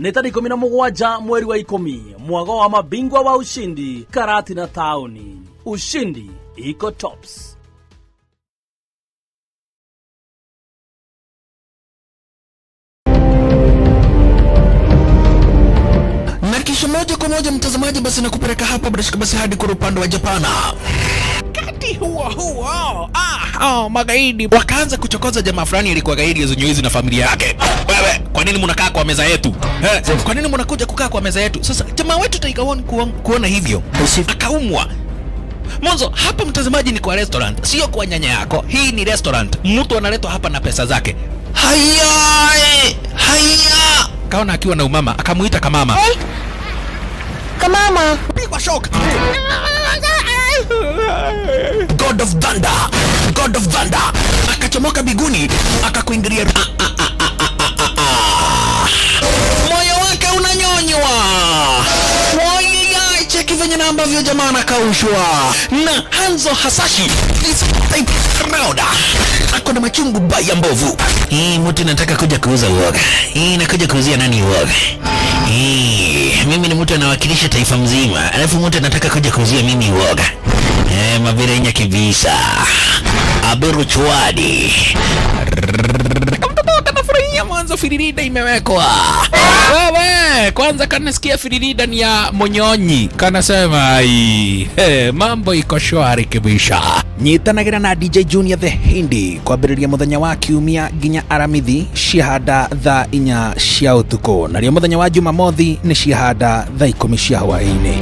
nĩ tarĩki 17 mweri wa 10 mwago wa mabingwa wa ushindi Karatina taũni ushindi iko tops. Na kisha moja kwa moja mtazamaji, basi nakupeleka hapa bila shaka basi hadi kwa upande wa Japana. Wakati huo huo, magaidi wakaanza kuchokoza jamaa fulani alikuwa gaidi ya na familia yake. Wewe, kwa nini mnakaa kwa meza yetu? Kwa nini mnakuja kukaa kwa meza yetu? Sasa jamaa wetu Tiger One kuona hivyo akaumwa. Mwanzo hapa mtazamaji ni kwa restaurant, sio kwa nyanya yako. Hii ni restaurant, mtu analetwa hapa na pesa zake. Haya, haya. Kaona akiwa na umama, akamuita kamama. Hey. Kamama. Pigwa shock. God of Thunder, God of Thunder akachomoka biguni akakuingilia. Moyo wake unanyonywa. Oye, cheki venye na ambavyo jamaa anakaushwa na Hanzo Hasashi this type round ako na machungu baya mbovu. Hii mtu nataka kuja kuuza uoga. Hii nakuja kuuzia nani uoga? Hii mimi ni mtu anawakilisha taifa mzima, alafu mtu anataka kuja kuuzia mimi uoga. Mavirenya kibisa. Aberu chwadi. Kamtoto kanafurahia mwanzo firirida imewekwa. Wewe kwanza kanasikia firirida ni ya Monyonyi. Kanasema ai, hey, mambo iko shwari kibisha. Nyitanagira na DJ Junior the Hindi kwambĩrĩria mũthenya wa kiumia nginya aramithi ciahanda thaa 4 cia ũtukũ, narĩo mũthenya wa Jumamothi nĩ ciahanda thaa 10 cia hwaĩ-inĩ.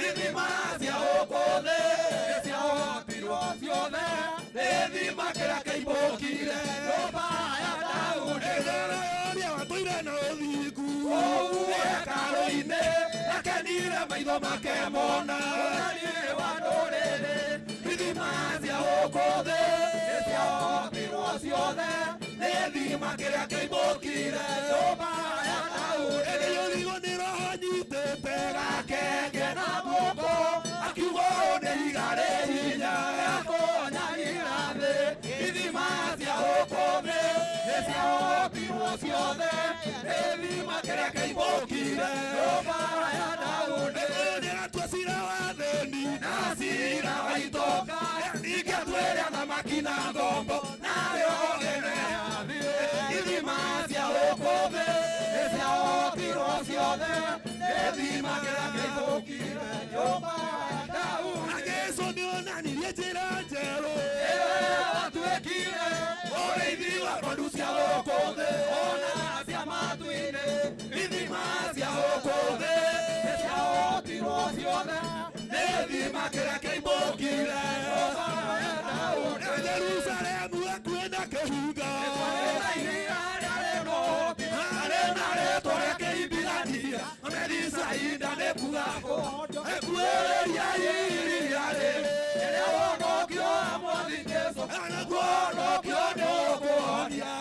Ithima cia gũkũ thĩ ciahotirwo Makemona wa ndũrĩrĩ ithima cia gũkũ thĩ nĩciahotirwo ciothe nĩ gĩthima kĩrĩa kĩimbũkire nyũmba ya Daudi. Ĩrĩyũrigwo nĩ roho nyitĩte gakenge na guoko akiuga ũũ nĩ ihiga rĩ hinya rĩa kũnyarira thĩ ithima cia gũkũ thĩ nĩciahotirwo ciothe nĩ gĩthima kĩrĩa kĩimbũkire nyũmba ya Daudi. Nĩgatua cira wa thĩni na cira wa itonga ningĩ atuĩre athamaki na ngombo narĩo rĩne ithima cia gũkũ thĩ nĩciahotirwo ciothe nĩ gĩthima kĩrĩa kĩimbũkire nyũmba ya Daudi. Na Jesũ nĩonanirie njĩra njerũ ĩyo watuĩkire ũrĩithi wa ng'ondu cia gũkũ thĩ ona cia matu-inĩ ithima cia gũkũ thĩ nĩciahotirwo ciothe nĩ gĩthima kĩrĩa kĩimbũkire nyũmba ya Daudi. Jerusalemu hakuhĩ na kĩhinga harĩ na rĩtwa rĩa Kĩhibirania Bethisaida nĩ kuga ekuĩrĩria iria rĩrĩ rĩrĩa wonokio wa Mwathi Jesũ naguo wonokio nĩ ũkũhonia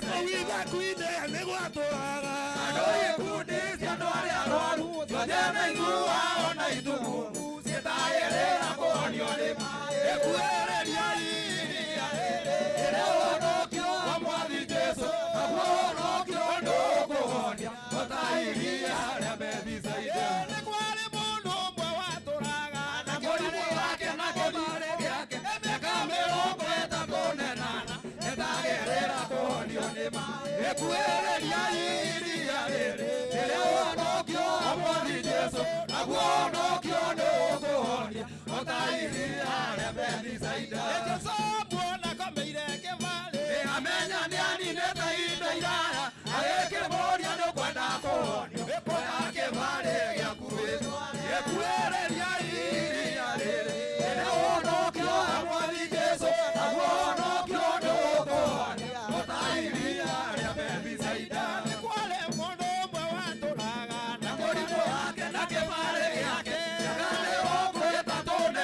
kũu ithaku-inĩ nĩ gwatũraga andũ ikundi cia andũ arĩa arwaru cionje na ithua ona itumumu ciĩtagĩrĩra kũhonio nĩ maĩ ekuĩrĩria iria rĩrĩ rĩrĩa wonokio wa Mwathi Jesũ naguo wonokio nĩ ũkũhonia o ta iria rĩa Bethisaida. Nĩ kwarĩ mũndũ ũmwe watũraga na mũrimũ wake na kĩbarĩ gĩake mĩaka 38 etagĩrĩra kũhonio nĩ maĩ ekuĩrĩria iria rĩrĩ rĩrĩa wonokio wa Mwathi Jesũ naguo wonokio nĩ ũkũhonia o ta iria rĩa Bethisaida. Jesũ muona akomeire kĩbarĩ amenya nĩaninĩte ihinda iraya agĩkĩmũũria nĩ ũkwenda kũhonio oya kĩbarĩ gĩaku wĩtware ekuĩrĩria iria rĩrĩ rĩrĩa wonokio wa Mwathi Jesũ naguo wonokio nĩ ũkũhonia o ta iria rĩa Bethisaida. Nĩ kwarĩ mũndũ ũmwe watũraga na mũrimũ wake na kĩbarĩ gĩake mĩaka 34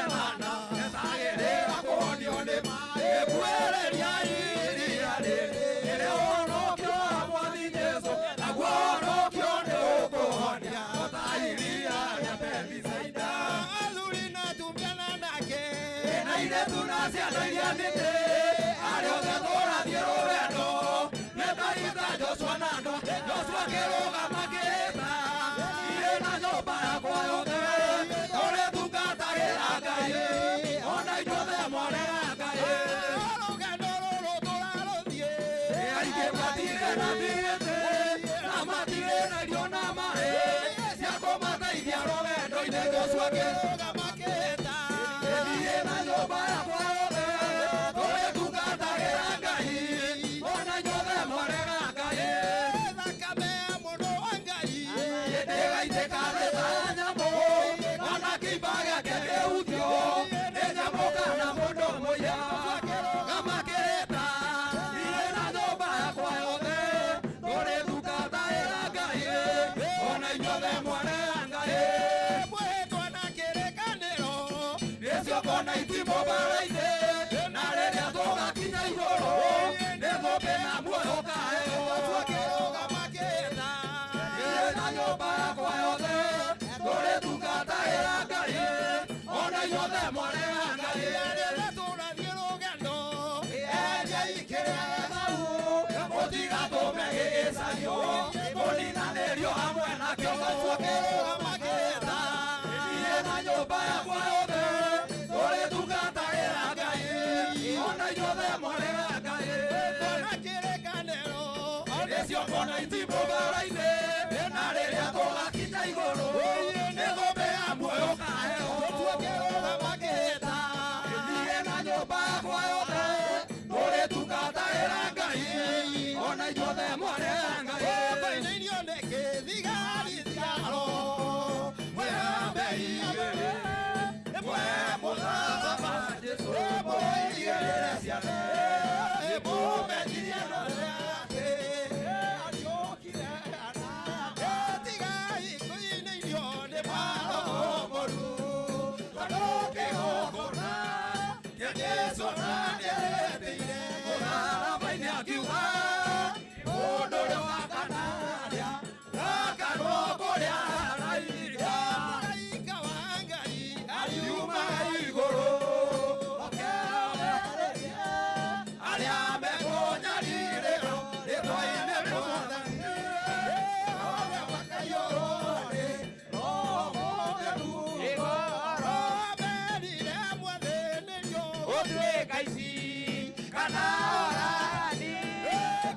etagĩrĩra kũhonio nĩ maĩ ekuĩrĩria iria rĩrĩ rĩrĩa wonokio wa Mwathi Jesũ naguo wonokio nĩ ũkũhonia o ta iria rĩa Bethisaida. Athuri na atumia na anake na airĩtu na ciana iria nini arĩa othe tũrathiĩ rũgendo nĩ ta ita Joshua na andũ Joshua akĩrũgama akĩĩta niĩ na nyũmba yakwa yothe tũrĩtungatagĩra Ngai ona inyuothe mwarega Ngai. Rũgendo rũrũ tũrarũthiĩ aingĩ matirĩ na tigiti na matirĩ na irio na maĩ cia kũmateithia rũgendo-inĩ. Joshua akĩrũgama akĩĩta niĩ na nyũmba yakwa yothe tũrĩtungatagĩra Ngai ona inyuothe mwarega Ngai. Thakame ya mũndũ wa Ngai ndĩgaitĩka thĩ ta nyamũ ona kĩimba gĩake kĩhutio nĩ nyamũ kana mũndũ mũiya. Akĩrũgama akĩĩta niĩ na nyũmba yakwa yothe tũrĩtungatagĩra Ngai ona inyuothe mwarega Ngai. Mwĩhĩtwa na kĩrĩkanĩro nĩcio na itimũ mbara-inĩ na rĩrĩa tũgakinya igũrũ nĩ thũmbĩ na muoyo ũkaheo. Akĩrũgama akĩĩta niĩ na nyũmba yakwa yothe tũrĩtungatagĩra Ngai ona inyuothe mwarega Ngai. Rĩrĩa tũrathiĩ rũgendo endiai kĩrĩa gĩthau mũtigatũme gĩgĩcario mũninanĩrio hamwe nakĩo. Akĩrũgama akĩĩta niĩ na nyũmba yakwa yothe tũrĩtungatagĩra Ngai ona inyuothe mwarega Ngai. Twana kĩrĩkanĩro nĩcio kona itimũ mbara-inĩ na rĩrĩa tũgakinya igũrũ nĩ thũmbĩ ya muoyo ũkaheo. Akĩrũgama akĩĩta niĩ na nyũmba yakwa yothe tũrĩtungatagĩra Ngai ona inyuothe mwarega Ngai. Tũinainio nĩ kĩthigari ciaro mwĩhambe igĩrĩ mwe mũthamaka Jesũ mũigĩrĩre ciande mũmenyirie atĩ ariũkire Jesu na nĩetĩire mũtharaba-inĩ akiuga mũndũ ũrĩa wakanarĩa gakanwo kũrĩa araika mũraika wa Ngai ariuma igũrũ okeonererie arĩa mekũnyarirĩrwo rĩtwa-inĩ rĩa Mwathani othe makaiyũrwo nĩ Roho Mũtheru. Roho mwathĩnĩrio ũtuĩka ici kana orani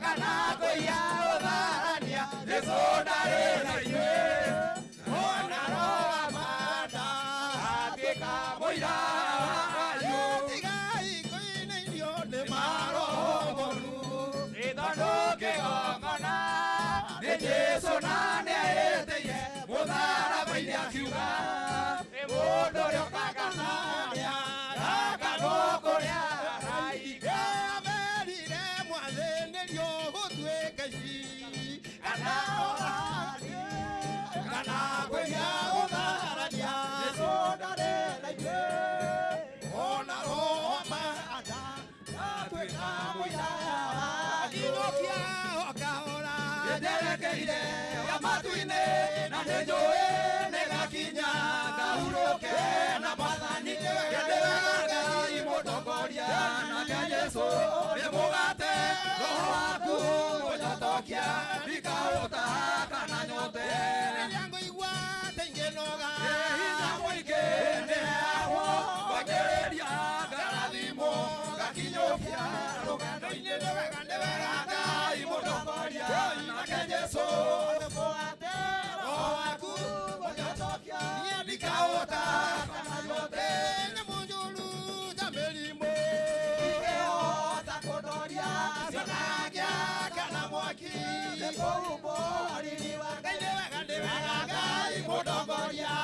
kana kũiya ũtharania Jesũ ndarĩ na inyuĩ ona Roho wa Mwana atuĩka mũira wanyu. Tigai kũinainio nĩ maroho moru nĩ tondũ kĩgongona nĩ Jesũ na nĩehĩtĩire mũtharaba-inĩ akiuga nĩ mũndũ ũrĩa ũkakanarĩa gakanwo kũrĩa araika. Amerire mwathĩnĩrio gũtuĩka ici kana orani kana kũiya ũtharania Jesũ ndarĩ na ithuĩ ona Roho wa Mwana atuĩka mũira wanyu. Inũkia o kahora njerekeire ya matu-inĩ na nĩnjũĩ nĩgakinya ngahurũke na Mwathani. Nĩ wega Ngai mũtongoria nake Jesũ nĩ mũgate Roho waku mũnyotokia ndikahũta kana nyote. Rĩrĩa ngũigua ta ingĩnoga hinya mũingĩ nĩheagwo ngakĩrĩria ngarathimwo ngakinyũkia rũgendo-inĩ. Nĩ wega nĩ wega Ngai mũtongoria nake Jesũ nĩ mũgate Roho waku mũnyotokia niĩ ndikahũta kana nyote. Nyamũ njũru ta mĩrimũ ndingĩhota kũndoria cionagia kana mwaki nĩkũhumbwo riri wa Ngai. Nĩ wega nĩ wega Ngai mũtongoria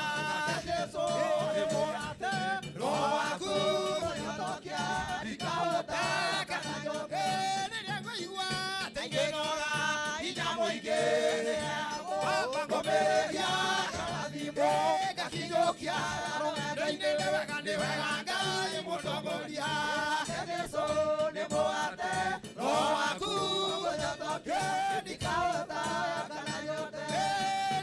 nake Jesũ nĩ mũgate Roho waku mũnyotokia ndikahũta kana nyote. Rĩrĩa ngũigua ta ingĩnoga hinya mũingĩ nĩheagwo ngomĩrĩria ngarathimwo ngakinyũkia rũgendo-inĩ. Nĩ wega nĩ wega Ngai mũtongoria nake Jesũ nĩ mũgate Roho waku mũnyotokia ndikahũta kana nyote.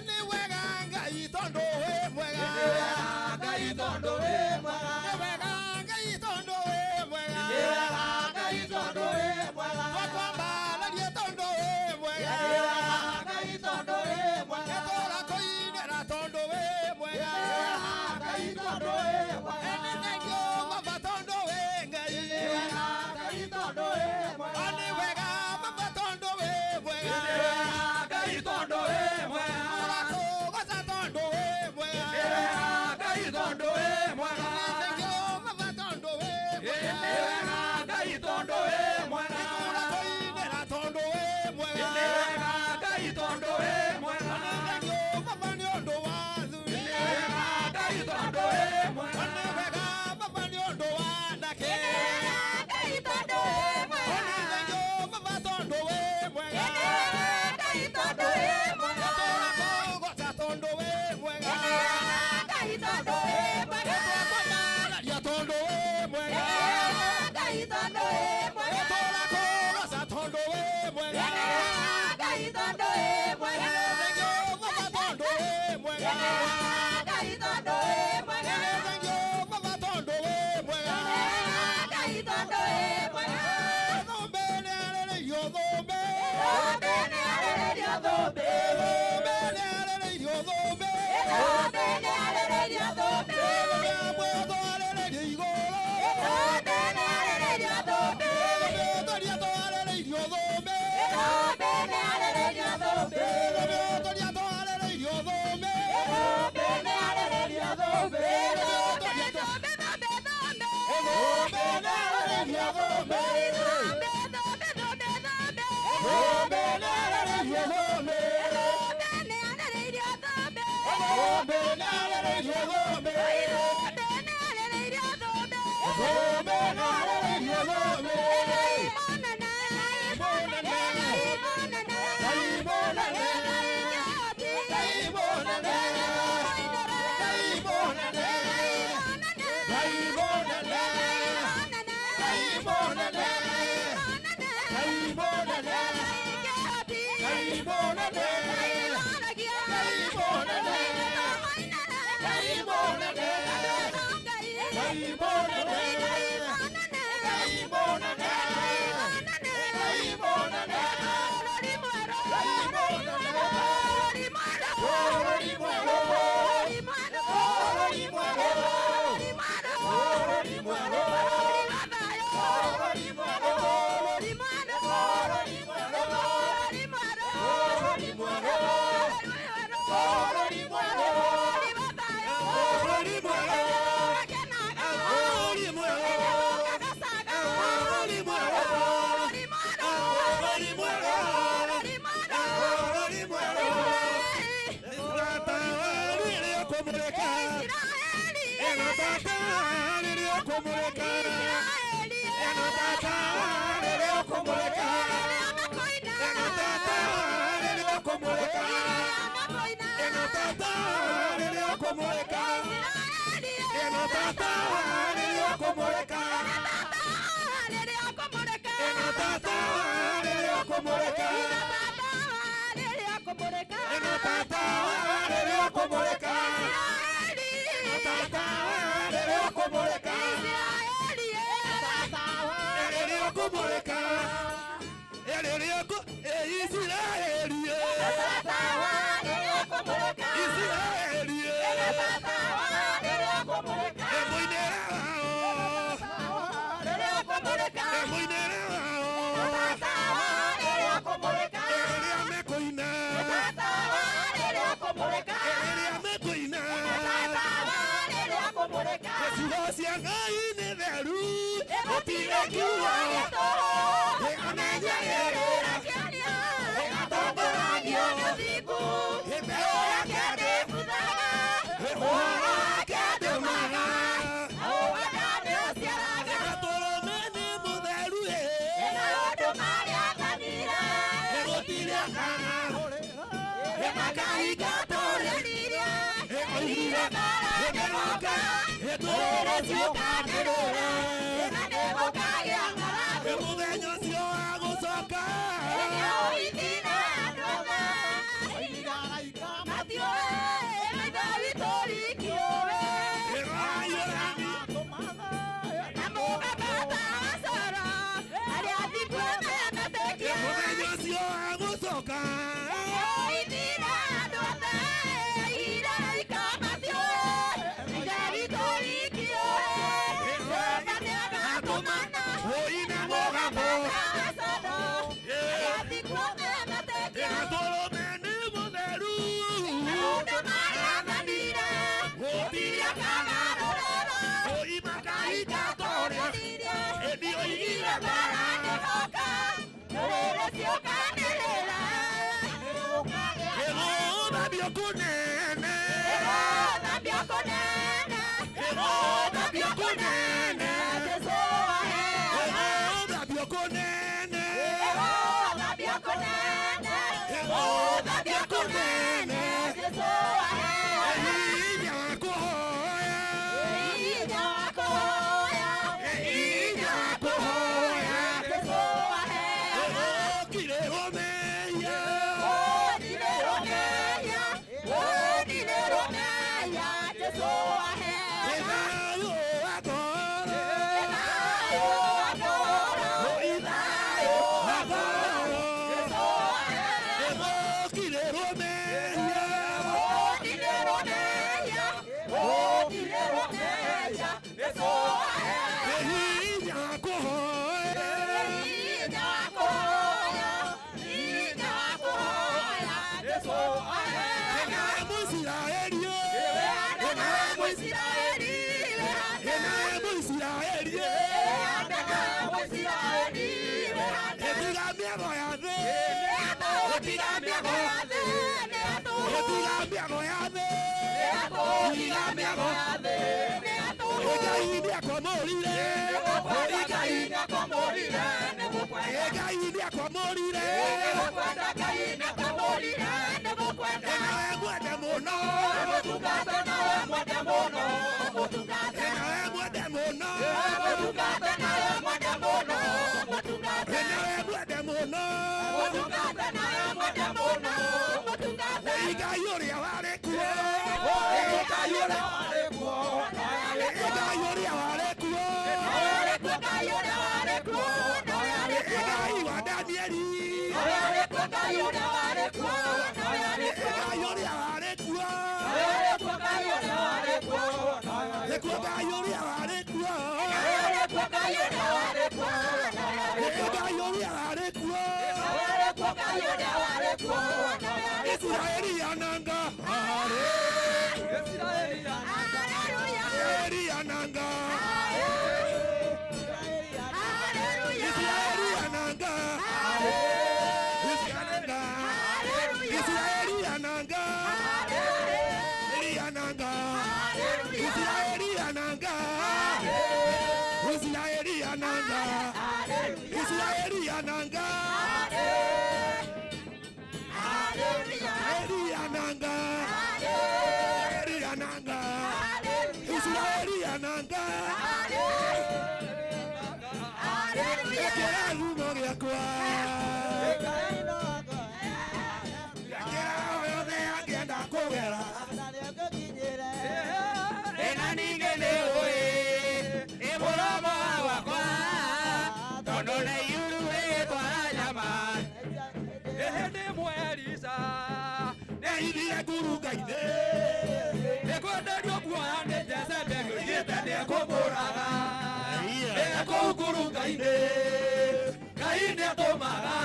Nĩ wega Ngai tondũ wĩ mwega. Nĩ wega Ngai tondũ wĩ mwega. Nĩ wega Ngai tondũ wĩ mwega. Nĩ wega Ngai tondũ wĩ mwega. Twakwambararia tondũ wĩ mwega. Nĩ wega Ngai tondũ wĩ mwega. Tũrakũinĩra tondũ wĩ mwega. Nĩ wega Ngai tondũ wĩ mwega. Nĩ thengiũ Baba tondũ wĩ Ngai. Nĩ wega Ngai tondũ wĩ mwega. Nĩ wega Baba tondũ wĩ mwega. Nĩ wega Ngai tondũ wĩ mwega. Tũrakũgoca tondũ wĩ mwega. Nĩ wega Ngai tondũ wĩ mwega. Nĩ thengiũ Baba tondũ wĩ mwega. Nĩ wega Ngai tondũ wĩ mwega. Tũrakũinĩra tondũ wĩ mwega. Nĩ wega Ngai tondũ wĩ mwega. Nĩ thengiũ Baba nĩ ũndũ wa thuri. Nĩ wega Ngai tondũ wĩ mwega. Nĩ wega Baba nĩ ũndũ wa anake. Nĩ wega Ngai tondũ wĩ mwega. Nĩ thengiũ Baba tondũ wĩ mwega. Nĩ wega Ngai tondũ wĩ mwega. Tũrakũgoca tondũ wĩ mwega. Nĩ wega Ngai tondũ wĩ mwega. Tũrakwambararia tondũ wĩ mwega. Nĩ wega Ngai tondũ wĩ mwega. Tũrakũgoca tondũ wĩ mwega. Nĩ wega Ngai tondũ wĩ mwega. Nĩ thengiũ Baba tondũ wĩ mwega. Nĩ wega Ngai tondũ wĩ mwega. Nĩ thengiũ Baba tondũ wĩ mwega. Nĩ wega Ngai tondũ wĩ mwega. Thũmbĩ nĩarĩrĩirio thũmbĩ. Thũmbĩ nĩarĩrĩirio thũmbĩ. Thũmbĩ nĩarĩrĩirio thũmbĩ. Thũmbĩ nĩarĩrĩirio thũmbĩ. Thũmbĩ twarĩrĩirio igũrũ. Thũmbĩ nĩarĩrĩirio thũmbĩ. Thũmbĩ twarĩrĩirio thũmbĩ. Thũmbĩ nĩarĩrĩirio thũmbĩ. Thũmbĩ twarĩrĩirio thũmbĩ. Thũmbĩ nĩarĩrĩirio thũmbĩ. Thũmbĩ thũmbĩ thũmbĩ thũmbĩ. Thũmbĩ nĩarĩrĩirio thũmbĩ. Thũmbĩ thũmbĩ thũmbĩ thũmbĩ. Thũmbĩ nĩarĩrĩirio thũmbĩ. Thũmbĩ nĩarĩrĩirio thũmbĩ. Thũmbĩ nĩarĩrĩirio thũmbĩ. Thũmbĩ nĩarĩrĩirio thũmbĩ. Thũmbĩ nĩarĩrĩirio thũmbĩ. Ngai mũnene. Ngai mũnene. Ngai mũnene. Ngai mũnene. Ngai mũnene. Ngai mũnene. Ngai mũnene. Mũnene, Ngai mũnene, Ngai mũnene, Ngai mũnene, Ngai mũnene, Ngai mũnene, Ngai mũnene, Ngai mũnene, Ngai mũnene, bũrũri mwerũ, bũrũri mwerũ, bũrũri mwerũ, bũrũri mwerũ, bũrũri mwerũ, bũrũri mwerũ, bũrũri mwerũ, bũrũri mwerũ, bũrũri mwerũ, bũrũri mwerũ, bũrũri mwerũ, bũrũri mwerũ. Tata rĩrĩa ũkũmũrĩka, ĩno tata rĩrĩa ũkũmũrĩka, ĩno tata rĩrĩa ũkũmũrĩka, ĩno tata rĩrĩa ũkũmũrĩka, ĩno tata rĩrĩa ũkũmũrĩka, ĩno tata rĩrĩa ũkũmũrĩka, ĩno tata rĩrĩa ũkũmũrĩka, ĩno tata rĩrĩa ũkũmũrĩka, ĩno tata rĩrĩa ũkũmũrĩka, rĩrĩa ũkũmũrĩka, rĩrĩa ũkũ Isiraeli, Isiraeli, mũinĩre wao, mũinĩre wao, rĩrĩa mekũina, rĩrĩa mekũina, ciugo cia Ngai nĩ theru, gũtirĩ kiugo ĩkamenyagĩrĩra, ĩgatongoragio mbeũ yake ndĩbuthaga, ũhoro wake ndũmaga, ĩgatũrũme nĩ mũtheru, gũtirĩ akaga, ĩmakahinga tũrĩ, ĩkoigire ĩkĩroka, ĩtũrĩre ciũkanĩrĩra, mũthenya ũcio wa gũcoka, mũthenya ũcio wa gũcoka, ũina mũgambo, ĩgatũrũme nĩ mũtheru, gũtirĩ akagarũrĩra, ũimakahinga tũrĩa, ĩndĩ oigire ĩgũthambio kũnene, ĩgũthambio kũnene, ĩgũthambio kũnene, ĩgũthambio kũnene, hinya wa kũhoya, hinya wa kũhoya, ũkirĩrwo mehia, thayũ wa ngoro, thayũ wa ngoro, ũkirĩrwo mehia, Ndĩrakwenda mũno mũtungata. Ngai ũrĩa warĩ kuo. Ngai ũrĩa warĩ kuo. Ngai ũrĩa warĩ kuo. Ngai ũrĩa warĩ kuo. Ngai wa Danieli. Ngai ũrĩa warĩ kuo. Ngai ũrĩa warĩ kuo. Ngai ũrĩa warĩ kuo. Ngai ũrĩa warĩ kuo. Ngai ũrĩa warĩ kuo. Ngai ũrĩa warĩ kuo. Ngai ũrĩa warĩ kuo. Israeli ananga. Israeli ananga. Israeli ananga. Israeli ananga. Israeli ananga. Israeli ananga. Israeli ananga. Israeli ananga. Israeli ananga. Israeli ananga. Israeli ananga. Israeli ananga. Ekera rumo gĩakwa. Ekera yothe angĩenda kũgera. Ĩna ningĩ nĩ ũĩ ĩ mũromo wakwa tondũ nĩ iuru ĩtwara nyama. Ĩhĩndĩ ĩmwe Elisa nĩahithire ngurunga-inĩ nĩkwenderio guoya nĩ Jezebeli oigĩte nĩekũmũraga. Ĩ kũu ngurunga-inĩ Ngai nĩatũmaga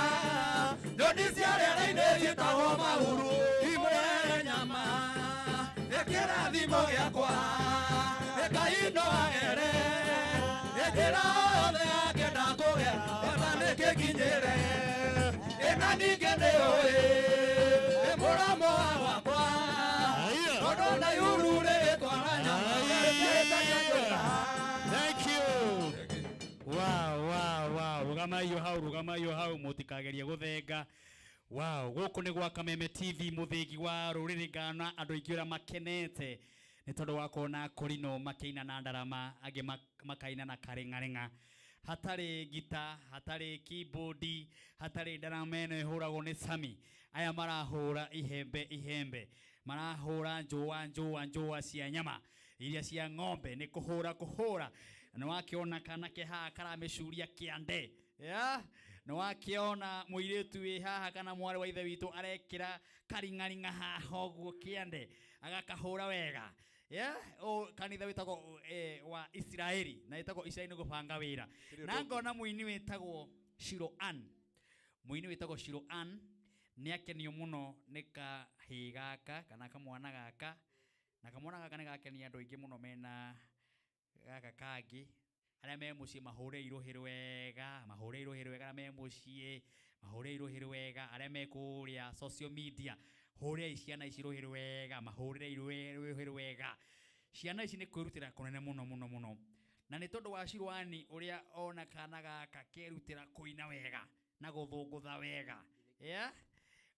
nyoni cia rĩera-inĩ ciĩtagwo mahuru imũrehere nyama. Nĩ kĩrathimo gĩakwa Ngai no agere nĩ njĩra yothe angĩenda kũgera bata nĩkĩnginyĩre. Ĩna ningĩ nĩ ũĩ ĩ mũromo wakwa tondũ na iuru rĩtwara nyama. Thank you. Wow, wow, wow. Rũgamai hau, rũgamai hau, mũtikagerie gũthenga. Wow, gũkũ nĩ gwa Kameme TV mũthĩgi wa rũrĩrĩ ngana andũ aingĩ ũrĩa makenete nĩ tondũ wa kuona Korino makĩina na ndarama angĩ makaina na karĩng'arĩng'a. Hatarĩ ngita, hatarĩ keyboard, hatarĩ ndarama ĩno ĩhũragwo nĩ Sami. Aya marahũra ihembe ihembe, marahũra njũa njũa njũa cia nyama iria cia ng'ombe nĩ kũhũra kũhũra. Na nĩwakĩona kanake haha karamĩcuria kĩande. Yeah? Nĩwakĩona mũirĩtu wĩ haha kana mwarĩ wa ithe witũ arekĩra karing'aring'a haha ũguo kĩande agakahũra wega. Yeah? O kanitha wĩtagwo wa Israeli na ĩtagwo Israeli nĩ gũbanga wĩra. Na ngona mũini wĩtagwo Shiro Ann. Mũini wĩtagwo Shiro Ann nĩakenio mũno nĩ kahĩĩ gaka kana kamwana gaka na kamwana gaka nĩ gakenia andũ aingĩ mũno mena gaka kangĩ arĩa me mũciĩ mahũre irũhĩ rwega, mahũre irũhĩ rwega arĩa me mũciĩ mahũre irũhĩ rwega arĩa me kũrĩa social media hũrĩrai ciana ici rũhĩ rwega, mahũrĩre rũhĩ rwega. Ciana ici nĩ kwĩrutĩra kũnene mũno mũno mũno na nĩ tondũ wa Shirwani ũrĩa ona kana gaka kerutĩra kũina wega na gũthũngũtha wega. Yeah?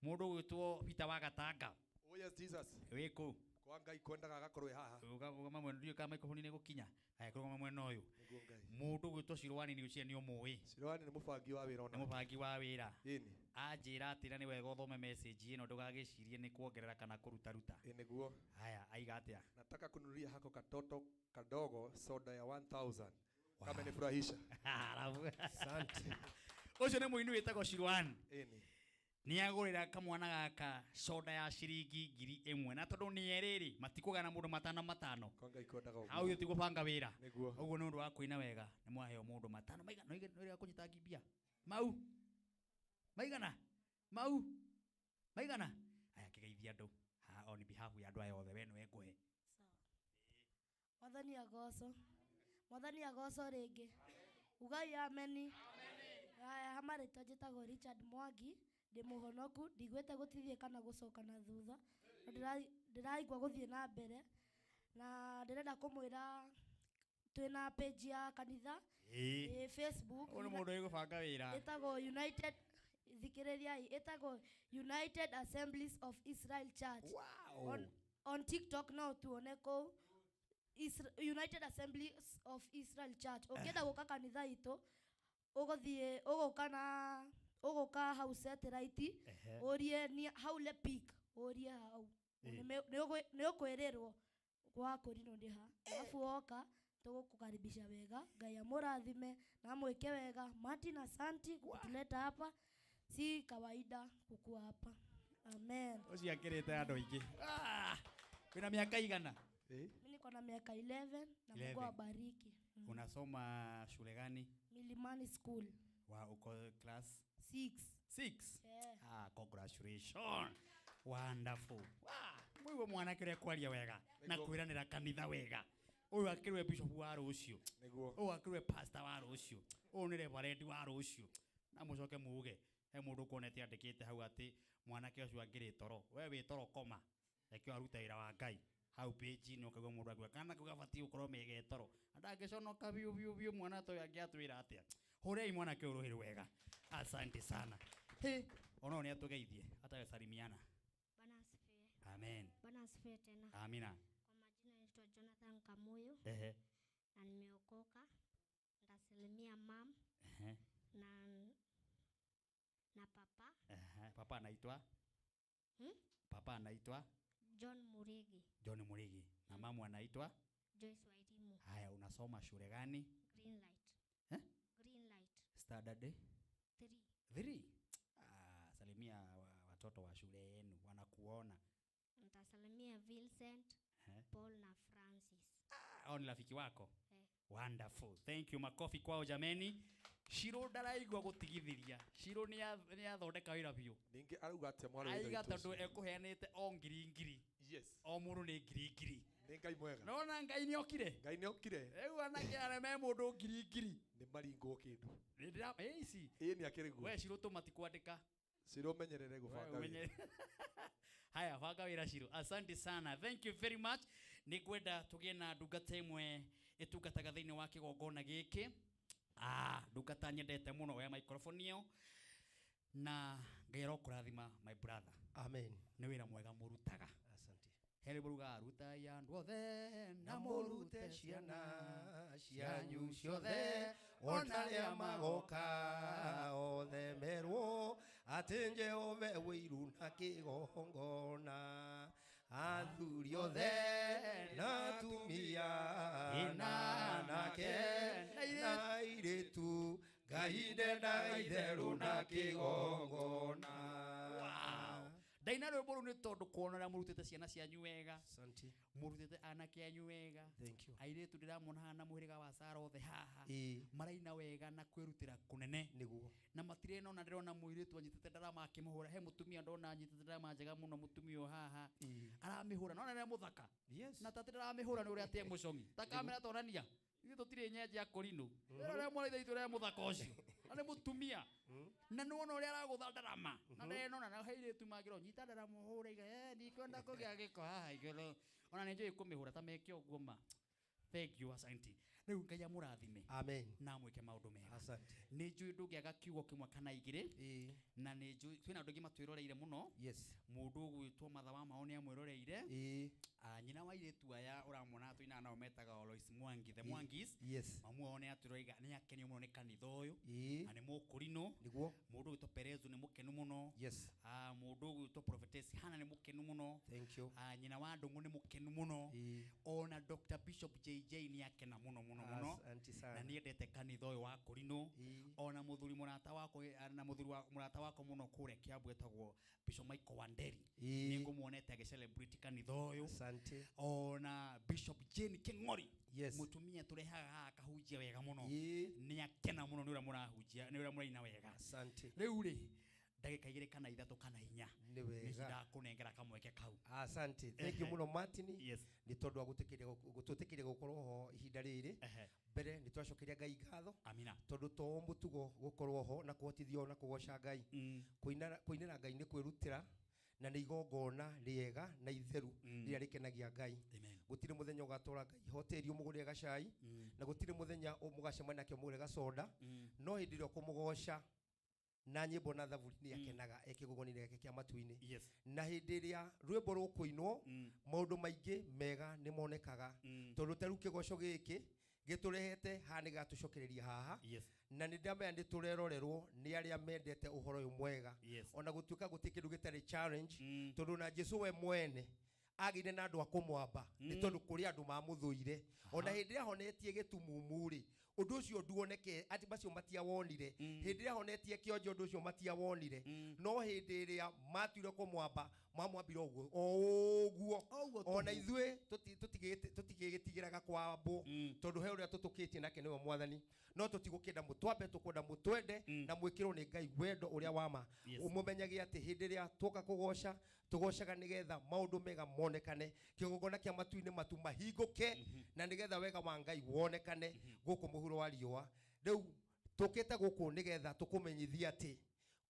Mũndũ ũgwĩtwo Peter wa Gatanga. Oh yes Jesus. Wĩ kũ? Kwa Ngai kwendaga agakorwo ĩ haha. Rũgama mwena ndiũĩ kana microphone nĩ ĩgũkinya. Aya kũrũgama mwena ũyũ. Nĩguo Ngai. Mũndũ ũgwĩtwo Shirwani nĩ ũcio nĩ ũmũĩ. Shirwani nĩ mũbangi wa wĩra ona. Nĩ mũbangi wa wĩra. Ĩni. Anjĩra atĩ na nĩ wega ũthome message ĩno ndũgagĩcirie nĩ kuongerera kana kũrutaruta. Ĩ nĩguo. Haya aiga atĩa? Nataka kununulia hako katoto kadogo soda ya 1000. Kamenifurahisha. Asante. Ũcio nĩ mũini wĩtagwo Shirwani. Ĩni. Nĩagũrĩra kamwana gaka soda ya ciringi 1000 na tondũ nĩ erĩ rĩ matikũgana mũndũ matano matano. Kwa Ngai kwendaga ũguo. Hau ti gũbanga wĩra. Nĩguo. Ũguo nĩ ũndũ wa kũina wega nĩ mwaheo mũndũ matano maigana no ĩrĩa kũnyita mbia. Mau. Maigana. Mau. Maigana. Aya kĩgeithia andũ. Ha on behalf ya andũ aya othe we nĩwe ngũhe. Mwathani agocwo. Mwathani agocwo rĩngĩ. Ugai ameni. Haya ha marĩtwa njĩtagwo Richard Mwangi. Ndĩ mũhonoku, ndigwĩte gũtithie kana gũcoka na thutha, no ndĩraigua gũthiĩ na mbere na ndĩrenda kũmwĩra twĩna page ya kanitha Ĩĩ. ĩ Facebook. Ũyũ nĩ mũndũ ũĩ gũbanga wĩra. Ĩtagwo United, thikĩrĩriai, ĩtagwo United Assemblies of Israel Church. Wow. On TikTok no tuone kũu United Assemblies of Israel Church. Ũngĩenda gũka kanitha itũ, ũgũthiĩ ũgũka na Ũgũka hau satellite ũrie ni hau le peak ũrie hau. Nĩ ũkwĩrĩrwo gwa Kũrinũ nĩ ha. Alafu woka tũgũkũkaribisha wega. Ngai amũrathime na amwĩke wega. Martin, asanti kutuleta hapa. Si kawaida kukua hapa. Amen. Ũcio akĩrĩte andũ aingĩ. Ah! Wĩna mĩaka igana? Mimi niko na miaka 11 na 11. Mungu awabariki. Unasoma shule gani? Milimani School Wa uko class 6. 6? Yeah. Ah, congratulations. Wonderful. Wow. Mwiwe mwanake ũrĩa kwaria wega na kwĩranĩra kanitha wega. Ũyũ akĩrwe bishop wa rũciũ. Ũyũ akĩrwe pastor wa rũciũ. Ũyũ nĩ reverend wa rũciũ. Na mũcoke muge he mũndũ kuonete andĩkĩte hau atĩ mwanake ũcio angĩrĩ toro. We wĩ toro koma. Reke aruta wĩra wa Ngai. Hau page-inĩ ũkaigua mũndũ akiuga kana kau gabatiĩ gũkorwo mege toro. Ndangĩconoka biũ biũ biũ mwana ta ũyũ angĩatwĩra atĩa. Hũrei mwanake ũyũ rũhĩ rwega. Asante sana. He, ona nĩ atũgeithie atagesalimiana. Bwana asifiwe. Amen. Bwana asifiwe tena. Amina. Kwa majina naitwa Jonathan Kamuyu. Ehe. Na nimeokoka. Nitasalimia mam. Ehe. Na papa. Ehe. Papa anaitwa? Papa anaitwa? John Murigi. John Murigi. Na mamu anaitwa? Joyce Wairimu. Haya, unasoma shule gani? Green Light. Eh? Green Light. Standard 3. 3. Ah, salimia watoto wa shule yenu wanakuona. Nitasalimia Vincent, Paul na Francis. Ah, ni rafiki wako? Eh. Wonderful. Thank you. Makofi kwao jameni. Shiro ndaraigua gutigithiria. Shiro ni athondeka wira biũ. Ningi arauga atia mwarĩ wa ithe Aiga witũ tondu ũcio? ekuheanĩte o ngiri ngiri. Yes. O mũndũ nĩ ngiri ngiri. Nĩ Ngai mwega. Nona Ngai nĩ okire. Ngai nĩ okire. Rĩu anake arĩa me mũndũ ngiri ngiri. Nĩ maringwo kĩndũ. Nĩ ndĩra ici. Ĩĩ nĩ akĩrĩ guo. We Shiro tũmatikwandĩka. Shiro menyerere gũbanga Wewe wĩra. Haya, banga wĩra Shiro. Asante sana. Thank you very much. Nĩ ngwenda tũgĩe na ndungata ĩmwe ĩtungataga thĩinĩ wa kĩgongona gĩkĩ. Ah, ndungata nyendete mũno ya microphone ĩyo. Na Ngai arokũrathima my brother. Amen. Nĩ wĩra mwega mũrutaga. Asante. Heri mũrugaga rutai andũ othe na mũrute ciana cianyu ciothe ona arĩa magoka othe merwo atĩ Jehova wĩiru na kĩgongona athuri othe na atumia na anake na airĩtu Ngai ndendaga itherũ na kĩgongona. Wow. Ndaina rwĩmbo rũu nĩ tondũ kuona ũrĩa mũrutĩte ciana cianyu wega. Asante. Mũrutĩte anake anyu wega. Thank you. Airĩtu ndĩramona haha na mũhĩrĩga wa Sara othe haha. Ĩĩ. Maraina wega na kwĩrutĩra kũnene. Nĩguo. Na matirĩ nona ndĩrona mũirĩtu anyitĩte ndarama akĩmũhũra. He mũtumia ndona anyitĩte ndarama njega mũno mũtumia ũyũ haha. Ĩĩ. Aramĩhũra. Nona nĩ mũthaka. Yes. Na tatĩ ndaramĩhũra nĩ ũrĩa atĩ e mũcong'i. Ta kamera tonania. Ithuĩ tũtirĩ nyenje ya Kũrinũ. Rĩrĩa ũrĩa mwana ithe witũ ũrĩa mũthaka ũcio. Na nĩ mũtumia. Na nĩ wona ũrĩa aragũtha ndarama. Na ndenona na airĩtu mangĩrwo nyita ndarama ũhũre iga, ndikwenda kũgĩa gĩko haha igũrũ. Ona nĩ njũĩ kũmĩhũra ta meke ũguo ma. Thank you, asante. Rĩu Ngai amũrathime. Amen. Na amwĩke maũndũ mega. Asante. Nĩ njũĩ ndũngĩaga kiugo kĩmwe kana igĩrĩ. Na nĩ njũĩ kwĩna andũ aingĩ matwĩroreire mũno. Yes. Mũndũ ũgwĩtwo Matha wa Mao nĩ amwĩroreire. Ĩĩ. Nyina wa airĩtu aya ũramona tũinaga nao metaga Alois Mwangi, the Mwangis. Yes. Mamu wao nĩ atwĩroiga nĩ akenio mũno nĩ kanitha ũyũ. Ĩĩ. Na nĩ mũkũrinũ. Nĩguo. Mũndũ ũgwĩtwo Perezu nĩ mũkenu mũno. Yes. Mũndũ ũgwĩtwo Prophetess Hannah nĩ mũkenu mũno. Thank you. Nyina wa Ndũng'ũ nĩ mũkenu mũno. Ĩĩ. Ona Dr. Bishop JJ nĩ akena mũno mũno mũno. Asante sana. Na nĩ endete kanitha ũyũ wa Kũrinũ. Ona mũthuri mũrata wakwa, na mũthuri wa mũrata wakwa mũno kũrĩa Kiambu etagwo Bishop Michael Wanderi. Ĩĩ. Nĩ ngũmuonete agĩ-celebrate kanitha ũyũ. Asante. Ona Bishop Jane King'ori. Yes. Mũtumia tũrehaga haha akahunjia wega mũno. Ĩĩ. Nĩ akena mũno nĩ ũrĩa mũrahunjia, nĩ ũrĩa mũraina wega. Asante. Rĩu rĩ, ndagĩka igĩrĩ kana ithatũ kana inya. Nĩ wega. Nĩ ndakũnengera kamweke kau. Asante. Thank you mũno Martin. Yes. Nĩ tondũ wa gũtũtĩkĩria gũkorwo ho ihinda rĩrĩ. Mbere nĩ twacokeria Ngai ngatho. Amina. Tondũ to mũtugo gũkorwo ho na kũhotithio na kũgoca Ngai. Kũinĩra Ngai nĩ kwĩrutĩra na nĩ igongona rĩega na itheru rĩrĩa rĩkenagia Ngai. Gũtirĩ mũthenya ũgatwara Ngai hoteri ũmũgũrĩre gacai na gũtirĩ mũthenya mũgacemania nake ũmũgũrĩre gacoda no hĩndĩ ĩrĩa ũkũmũgoca na nyĩmbo na thaburi nĩ akenaga e kĩgongona-inĩ gĩake kĩa matu-inĩ. Na hĩndĩ ĩrĩa rwĩmbo rũkũinwo maũndũ maingĩ mega nĩ monekaga tondũ ta rĩu kĩgoco gĩkĩ Gĩtũrehete haha nĩ gĩgatũcokereria haha. Yes. Na nĩ ndamenya nĩ tũrerorerwo nĩ arĩa mendete ũhoro ũyũ mwega. Yes. Ona gũtuĩka gũtirĩ kĩndũ gĩtarĩ challenge, tondũ na Jesu we mwene agĩire na andũ a kũmwamba nĩ tondũ kũrĩ andũ mamũthũire. Ona hĩndĩ ĩrĩa ahonetie gĩtumumu rĩ, ũndũ ũcio nduoneke atĩ macio matiawonire. Hĩndĩ ĩrĩa ahonetie kĩonje ũndũ ũcio matiawonire, no hĩndĩ ĩrĩa matuire kũmwamba mamwambire ũguo o ũguo. Ona ithuĩ tũtigĩtigĩraga kwambwo, tondũ he ũrĩa tũtũkĩtie nake nĩwe Mwathani. No tũtigũkĩenda mũtwambe, tũkwenda mũtwende na mwĩkĩrwo nĩ Ngai wendo ũrĩa wa ma. Yes. Mũmenyage atĩ hĩndĩ ĩrĩa tuoka kũgoca, tũgocaga nĩgetha maũndũ mega monekane, kĩgongona kĩa matu-inĩ matu mahingũke, na nĩgetha wega wa Ngai wonekane gũkũ mũhuro wa riũa. Rĩu tũkĩte gũkũ nĩgetha tũkũmenyithie atĩ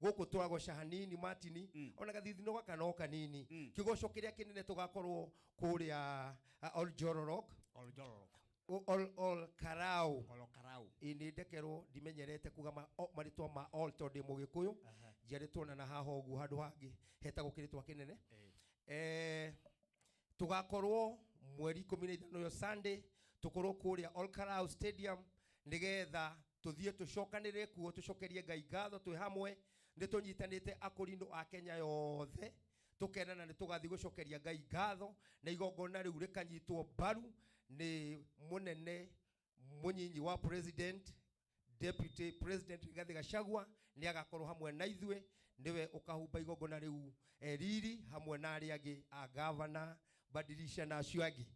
gũkũ tũragoca hanini Martini, ona gathithino gaka no kanini. Kĩgoco kĩrĩa kĩnene tũgakorwo kũrĩa Oljororok. Oljororok. Ol Karau. Ol Karau. Ĩ nĩ ndekerwo ndimenyerete kuga marĩtwa ma all tondũ ndĩ Mũgĩkũyũ. Njiarĩtwo na haha ũguo handũ hangĩ hetagwo kĩrĩtwa kĩnene. Tũgakorwo mweri 15 ũyũ Sunday, tũkorwo kũrĩa Ol Karau Stadium nĩgetha tũthiĩ tũcokanĩrĩre kuo, tũcokerie Ngai ngatho twĩ hamwe. Nĩ tũnyitanĩte akũrinũ a Kenya yothe, tũkenana nĩ tũgathiĩ gũcokeria Ngai ngatho, na igongona rĩu rĩkanyitwo mbaru nĩ mũnene mũnyinyi wa president, Deputy President Rigathi Gachagua nĩ agakorwo hamwe na ithuĩ, nĩwe ũkahumba igongona rĩu riri hamwe na arĩa angĩ a governor Badilisha na acio angĩ.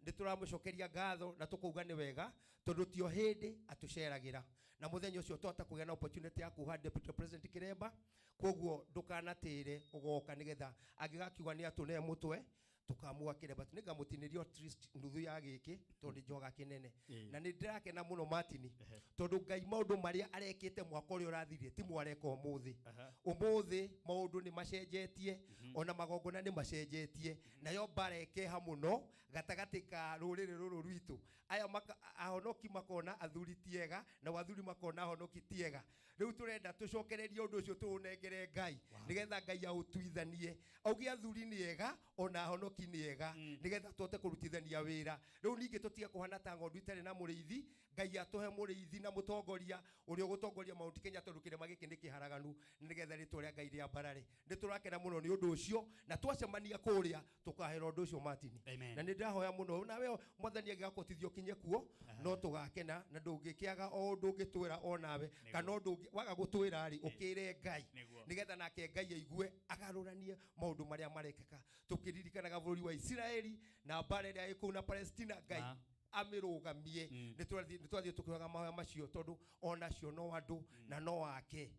Nĩ tũramũcokeria ngatho na tũkauga nĩ wega tondũ tio hĩndĩ atũceragĩra, na mũthenya ũcio twahota kũgĩa na opportunity ya kuha Deputy President Kiremba. Koguo ndũkanatĩre ũgoka nĩgetha angĩgakiuga nĩ atũne mũtwe tukamua Kiremba, nĩngamũtinĩria at least nuthu ya gĩkĩ tondũ nĩ njoga kĩnene. Na nĩ ndĩrakena mũno Martini, tondũ Ngai maũndũ marĩa arekĩte mwaka ũrĩa ũrathirire ti mwareka ũmũthĩ. Ũmũthĩ maũndũ nĩ macenjetie, ona magongona nĩ macenjetie, nayo mbara ĩkeha mũno gatagatĩ ka rũrĩrĩ rũrũ rwitũ. Aya ahonoki makona athuri ti ega, na athuri makona ahonoki ti ega. Rĩu tũrenda tũcokererie ũndũ ũcio tũũnengere Ngai, nĩgetha Ngai aũtuithanie, auge athuri nĩ ega ona ahonoki nĩ ega, nĩgetha tũhote kũrutithania wĩra. Rĩu ningĩ tũtige kũhana ta ng'ondu itarĩ na mũrĩithi. Ngai atũhe mũrĩithi na mũtongoria ũrĩa ũgũtongoria Mount Kenya, tondũ kĩrĩma gĩkĩ nĩ kĩharaganu, nĩgetha rĩtwa rĩa Ngai rĩambarare. Nĩ tũrakena mũno nĩ ũndũ ũcio, na twacemania kũrĩa tũkahera ũndũ ũcio Martini. Amen. Na nĩ ndĩrahoya mũno nawe Mwathani angĩgakũhotithia ũkinye kuo, no tũgakena, na ndũngĩkĩaga o ũndũ ũngĩtwĩra o nawe, kana ũndũ ũngĩ waga gũtwĩra rĩ, ũkĩre Ngai, nĩgetha nake Ngai aigue agarũranie maũndũ marĩa marekĩka. Tũkĩririkanaga bũrũri wa Isiraeli na mbara ĩrĩa ĩ kũu na Palestina, Ngai amĩrũgamie. Nĩ twathiĩ tũkĩoyaga mahoya macio, tondũ onacio no andũ na no ake.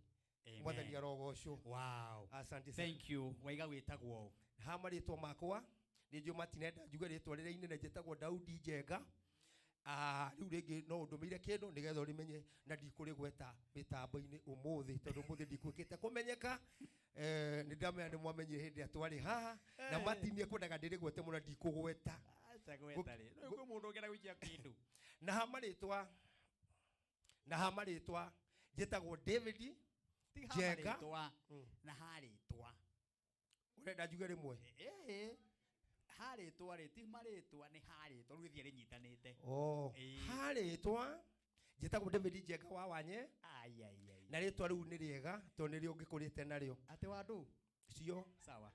Amen. Mwathani arogocwo. Wow. Asante sana. Thank you. Waiga wĩtagwo ũ? Ha marĩtwa makwa nĩ njũĩ matinenda njuge rĩtwa rĩrĩa inene, njĩtagwo Daudi Njenga. Rĩu rĩngĩ no ũndũmĩire kĩndũ nĩgetha ũrĩmenye, na ndikũrĩgweta mĩtambo-inĩ ũmũthĩ tondũ ũmũthĩ ndikwĩkĩte kũmenyeka. Nĩ ndamenya nĩ mwamenyire hĩndĩ ĩrĩa twarĩ haha, na Martin ekwendaga ndĩrĩgwete mũno, ndikũgweta. Acha gweta rĩ. Rĩu kwĩ mũndũ ũngĩenda gũikia kĩndũ. Na ha marĩtwa, na ha marĩtwa njĩtagwo David Ti ha Njenga. marĩtwa, na ha rĩtwa. Ũrenda njuge rĩmwe? Ĩĩ. Ha rĩtwa rĩ, ti marĩtwa, nĩ ha rĩtwa, rĩu gĩthiĩ rĩnyitanĩte. Oh, ha rĩtwa njĩtagwo David Njenga wa Wanye. Ai, ai, ai. Na rĩtwa rĩu nĩ rĩega tondũ nĩrĩo ngĩkũrĩte narĩo. Atĩ wa ndũ? Cio. Sawa.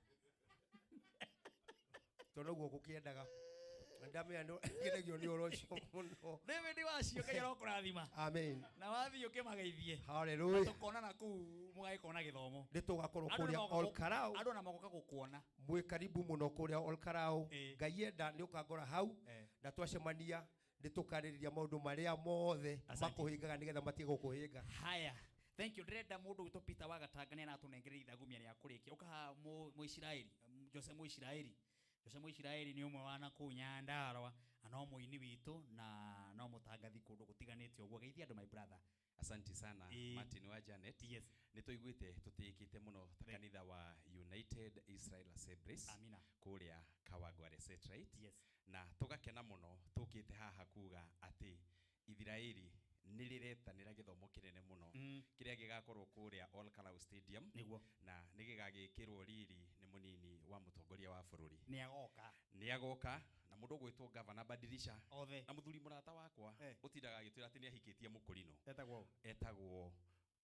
Tondũ noguo ngũkĩendaga. Ndamenya nĩ ngenagio nĩ ũhoro ũcio mũno. David wacio, Ngai arokũrathima. Amen. Na wathiĩ ũkĩmageithie. Hallelujah. Na tũkonana kũu mũgagĩkona gĩthomo. Nĩ tũgakorwo Andũ kũrĩa nĩmagoka Ol Karau. Andũ ona magoka gũkuona. Mwĩ karibu mũno kũrĩa Ol Karau. Ngai enda nĩ ũkangora hau, na twacemania nĩ tũkarĩrĩria maũndũ marĩa mothe makũhĩngaga nĩgetha matige gũkũhĩnga. Haya. Thank you. Ndĩrenda mũndũ witũ Peter wa Gatanga nĩ aratũnengereria ithagumia rĩa kũrĩkia. Ũka haha Mũisiraeli, Jose Mũisiraeli. Jose Mũisiraeli nĩ ũmwe wa nakũu Nyandarua, na no mũini witũ na no mũtangathi kũndũ gũtiganĩte ũguo. Geithia andũ my brother. Asante sana, Martin wa Janet. Yes. Nĩ tũiguĩte tũtĩĩkĩte mũno ta kanitha wa United Israel Assemblies. Amina. Kũrĩa Kawangware Satellite. Yes. Na tũgakena mũno tũkĩte haha kuga atĩ Ithiraeli nĩ rĩretanĩra gĩthomo kĩnene mũno kĩrĩa gĩgakorwo kũrĩa Ol Kalou Stadium. Nĩguo. Na nĩ gĩgagĩkĩrwo riri nĩ mũnini wa mũtongoria wa bũrũri. Nĩ agoka. Nĩ agoka na Mũndũ ũgwĩtwo Gavana Badilisha. Othe. Na mũthuri mũrata wakwa ũtindaga agĩtwĩra atĩ nĩ ahikĩtie mũkũrinũ. Etagwo? Etagwo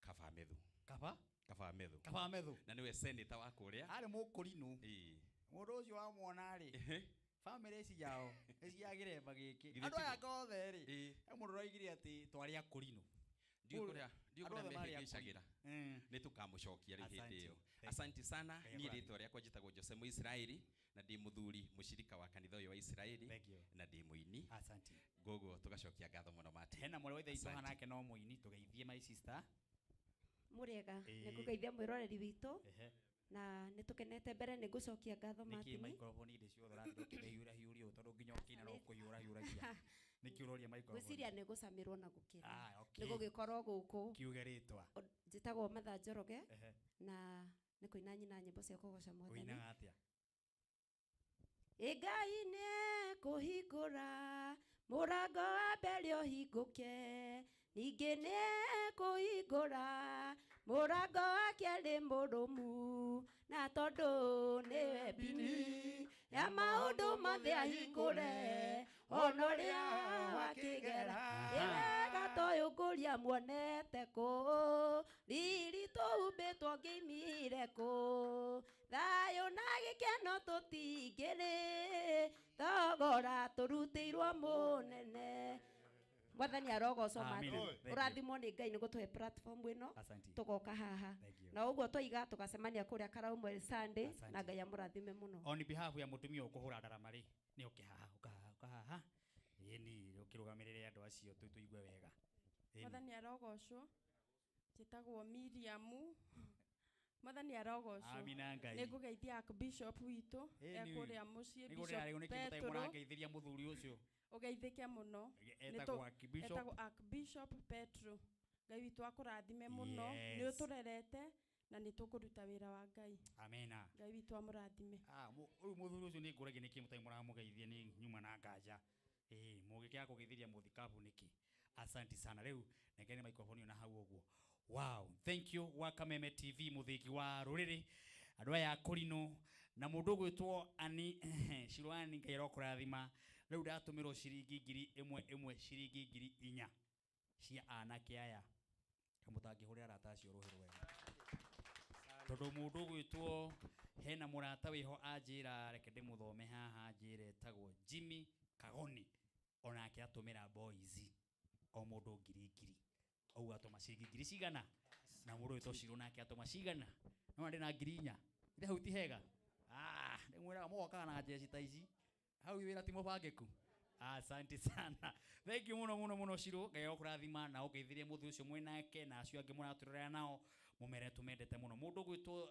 Kaba Methu. Kaba? Kaba Methu. Kaba Methu. Na nĩwe senator wa kũrĩa. Arĩ mũkũrinũ. Ĩĩ. Mũndũ ũcio wamwona rĩ, bamĩrĩ ici yao nĩ cia gĩremba gĩkĩ. Githĩ Andũ aya tiguo? othe rĩ, he mũndũ ũroigire atĩ twarĩ akũrinũ. Ndiũĩ kũrĩa ndiũĩ Andũ kũrĩa othe marĩ mehĩngĩcagĩra. akũrinũ. Nĩ tũkamũcokia rĩu hĩndĩ Asante. ĩyo. Thank you. Asante sana. Ngai Niĩ akũrathime. rĩtwa rĩakwa njĩtagwo Jose Mũisiraeli na ndĩ mũthuri mũcirika wa kanitha ũyũ wa Isiraeli Thank you. na ndĩ mũini. Asante. Koguo tũgacokia ngatho mũno Martin. Hena mwarĩ wa ithe witũ Asante. hanake no mũini, tũgeithie my sister. Mũrĩega. Ĩĩ. Nĩ ngũgeithia mwĩroreri witũ. Ehe. Na nĩ tũkenete mbere nĩ ngũcokia ngatho Nĩkĩ Martin. microphone hĩndĩ ciothe ũratinda ũkĩmĩhiũra hiũria ũũ tondũ nginya ũkĩina no kũhiũra hiũragia. Nĩkĩ ũroria microphone? Ngwĩciria nĩ gũcamĩrwo na gũkĩra. Ah, okay. Nĩ gũgĩkorwo gũkũ. Kiuge rĩtwa. Njĩtagwo Martha Njoroge. Ehe. Na nĩ kũina nyina nyĩmbo cia kũgoca Mwathani. Ũinaga atĩa? Ĩ Ngai nĩ ekũhingũra mũrango wa mbere ũhingũke, ningĩ nĩ ekũhingũra mũrango wa kerĩ mũrũmu, na tondũ nĩwe mbini ya maũndũ mothe ahingũre ona ũrĩa wakĩgera. Ĩ wega toyũ ngũria muonete kũ, riri tũhumbĩtwo ngĩimire kũ, thayũ na gĩkeno tũtingĩrĩ, thogora tũrutĩirwo mũnene. Mwathani arogocwo Amen. Martin. Thank you. Ũrathimwo nĩ Ngai nĩ gũtũhe platform ĩno. Asante. Tũgoka haha. Thank you. Na ũguo twaiga tũgacemania kũrĩa Karau Sunday Asante. na Ngai amũrathime mũno. On behalf ya mũtumia ũkũhũra ndarama rĩ, nĩ ũke haha, ũka haha, ũka haha. Ĩni, ũkĩrũgamĩrĩre andũ acio tũigue wega. Ĩni. Mwathani arogocwo. Njĩtagwo Miriamu. Mwathani arogocwo. Amina Ngai. Nĩ ngũgeithia Archbishop witũ Ĩni. e kũrĩa mũciĩ Nĩ Bishop gũrĩa rĩu nĩkĩ mũtarĩ Petero. mũrangeithĩria mũthuri ũcio? Ũgeithĩke mũno. Etagwo Archbishop. Etagwo Archbishop Petro. Ngai witũ akũrathime mũno. Yes. Nĩ ũtũrerete na nĩ tũkũruta wĩra wa Ngai. Amina. Ngai witũ amũrathime. Ah, ũyũ mũthuri ũcio nĩ ngũragia nĩkĩ mũtarĩ mũramũgeithia nĩ nyuma na nganja. Ĩĩ, mũgĩkĩaga kũgeithĩria mũthikabu nĩkĩ? Asante sana. Rĩu nengere microphone ĩyo na hau ũguo. Wow, thank you wa Kameme TV mũthĩgi wa rũrĩrĩ andũ aya a kũrinũ na mũndũ ũgwĩtwo Ani Shirwani Ngai arokũrathima. Rĩu ndatũmĩrwo ciringi 1000 ĩmwe ciringi 4000 cia anake aya. Kamũtangĩhũrĩra arata acio rũhĩ rwega. Tondũ mũndũ ũgwĩtwo hena mũrata wĩho anjĩra reke ndĩmũthome haha anjĩre etagwo Jimmy Kagoni onake atũmĩra boys o mũndũ 1000. Ũguo atũma ciringi ngiri cigana na mũndũ ũgwĩtwo Shiro nake atũma cigana no ndĩ na 4000. Ithe hau ti hega. Ah, ndĩmwĩraga mũgokaga na njeci ta ici hau wĩra ti mũbangĩku. Asante sana. Thank you mũno mũno mũno Shiro. Ngai agũkũrathima na ũngeithĩrie mũthuri ũcio mwĩnake na acio angĩ mũratũrorera nao mũmere tũmendete mũno. Mũndũ ũgwĩtwo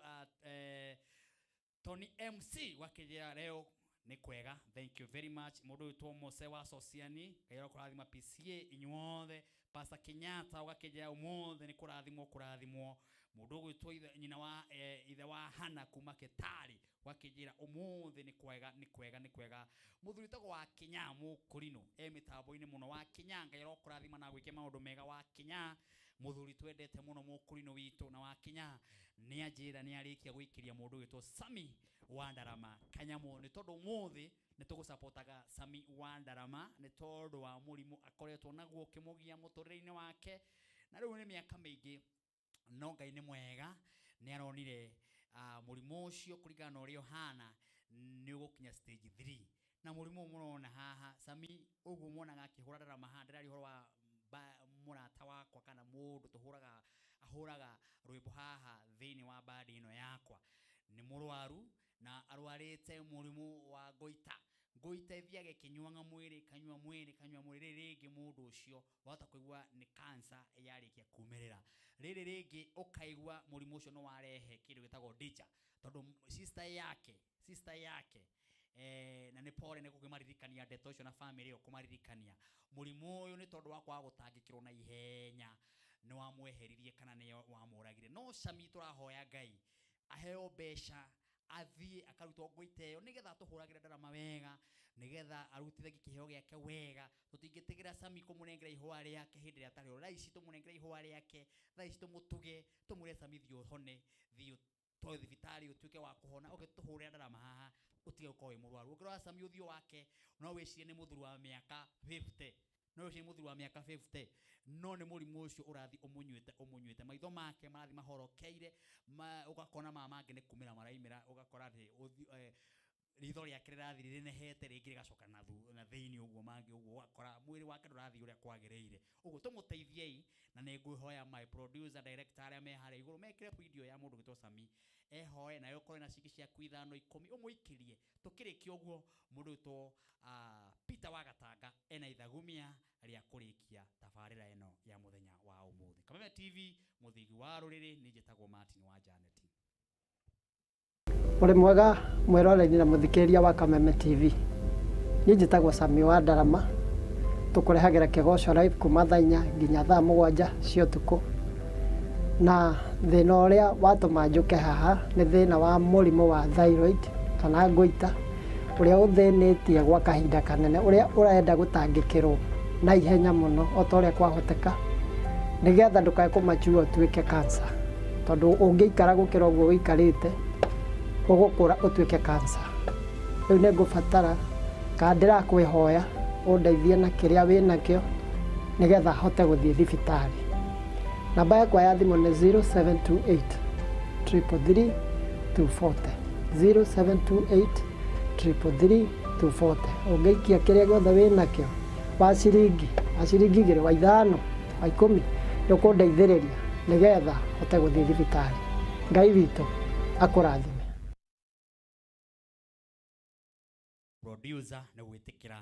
Tony MC wakĩnjĩra leo nĩ kwega. Thank you very much. Mũndũ ũgwĩtwo Mose wa Sosiani Ngai arokũrathima PCA inyuothe. Pastor Kenyatta ũgakĩnjĩra ũmũthĩ nĩ kũrathimwo kũrathimwo. Mũndũ ũgwĩtwo nyina wa ithe wa Hana kuma Ketari wakĩnjĩra ũmũthĩ nĩ kwega nĩ kwega nĩ kwega. Mũthuri wĩtagwo wa Kinya mũkũrinũ e mĩtambo-inĩ mũno wa Kinya Ngai arokũrathima na gwĩke maũndũ mega wa Kinya mũthuri twendete mũno mũkũrinũ witũ na wa Kinya nĩ anjĩra nĩ arĩkia gũikĩria mũndũ ũgwĩtwo Sami wa Ndarama kanyamũ nĩ tondũ ũmũthĩ nĩ tũgũcapotaga Sami wa Ndarama nĩ tondũ wa mũrimũ akoretwo naguo ũkĩmũgia mũtũrĩre-inĩ wake na rĩu nĩ mĩaka mĩingĩ no Ngai nĩ mwega nĩ aronire mũrimũ ũcio kũringana na ũrĩa ũhana nĩ ũgũkinya stage 3 na mũrimũ ũyũ mũrona haha Sami ũguo muonaga akĩhũra ndarama haha ndĩraria ũhoro wa mũrata wakwa kana mũndũ tũhũraga ahũraga rwĩmbo haha thĩinĩ wa bandi ĩno yakwa nĩ mũrwaru na arwarĩte mũrimũ wa ngoita. Ngoita ĩthiaga ĩkĩnyuaga mwĩrĩ kanyua mwĩrĩ kanyua mwĩrĩ. Rĩrĩ rĩngĩ mũndũ ũcio wahota kũigua nĩ cancer yarĩkia kumĩrĩra. Rĩrĩ rĩngĩ ũkaigua mũrimũ ũcio nĩ warehe kĩndũ gĩtagwo danger tondũ sister yake na nĩ pore nĩ gũkĩmaririkania ndeto icio na family ĩyo kũmaririkania mũrimũ ũyũ nĩ tondũ wa kwaga gũtangĩkĩrwo na ihenya nĩ wamweheririe kana nĩ wamũragire. No Sami tũrahoya Ngai aheo mbeca athiĩ akarutwo ngoita ĩyo nĩgetha atũhũragĩre ndarama wega nĩgetha arutithagie kĩheo gĩake wega. Tũtingĩtigĩra Sami kũmũnengera ihũa rĩake hĩndĩ ĩrĩa atarĩ ho. Thaa ici tũmũnengere ihũa rĩake, thaa ici tũmũtuge tũmwĩre Sami thiĩ ũhone, thiĩ ũtwarwo thibitarĩ ũtuĩke wa kũhona, ũke tũhũrĩre ndarama haha Ũtige gũkorwo wĩ mũrwaru. Ũngĩrora Sami ũthiũ wake no wĩcirie nĩ mũthuri wa mĩaka 50, no wĩcirie nĩ mũthuri wa mĩaka 50, no nĩ mũrimũ ũcio ũrathiĩ ũmũnyuĩte ũmũnyuĩte. Maitho make marathiĩ mahorokeire, ũgakona maya mangĩ nĩ kumĩra maraimĩra, ũgakora atĩ ritho rĩake rĩrathiĩ rĩnenehete rĩngĩ rĩgacoka na thĩinĩ ũguo mangĩ ũguo, ũgakora mwĩrĩ wake ndũrathiĩ ũrĩa kwagĩrĩire. Ũguo tũmũteithiei, na nĩ ngwĩhoya my producer director arĩa me harĩa igũrũ mekĩre video ya mũndũ ũgwĩtwo Sami ehoe, nawe ũkorwo na ciringi ciaku 5 10 ũmũikĩrie. Tũkĩrĩkia ũguo, mũndũ ũgwĩtwo Peter wa Gatanga ena ithagumia rĩa kũrĩkia tabarĩra ĩno ya mũthenya wa ũmũthĩ. Kameme TV, mũthigi wa rũrĩrĩ, niĩ njĩtagwo Martin wa Janet. Ũrĩ mwega mwĩroreri na mũthikĩrĩria wa Kameme TV. Niĩ njĩtagwo Sami wa Ndarama, tũkũrehagĩra kĩgoco live kuma thaa 4 nginya thaa 7 cia ũtukũ. Na thĩna ũrĩa watũma njũke haha nĩ thĩna wa mũrimũ wa thyroid kana goiter, ũrĩa ũthĩnĩtie gwa kahinda kanene, ũrĩa ũrenda gũtangĩkĩrwo na ihenya mũno o ta ũrĩa kwahoteka, nĩgetha ndũkae kũmachua ũtuĩke cancer. Tondũ ũngĩikara gũkĩra ũguo ũikarĩte, ũgũkũra ũtuĩke cancer. Rĩu nĩ ngũbatara kana ndĩrakwĩhoya ũndeithie na kĩrĩa wĩnakĩo nĩgetha hote gũthiĩ thibitarĩ. Namba yakwa ya thimũ nĩ 0728 333 240. 0728 333 240. Ũngĩikia kĩrĩa gĩothe wĩnakĩo, wa ciringi, wa ciringi 2, wa 5, wa 10, nĩ ũkũndeithĩrĩria nĩgetha hote gũthiĩ thibitarĩ. Ngai witũ akũrathime. Producer nĩ gwĩtĩkĩra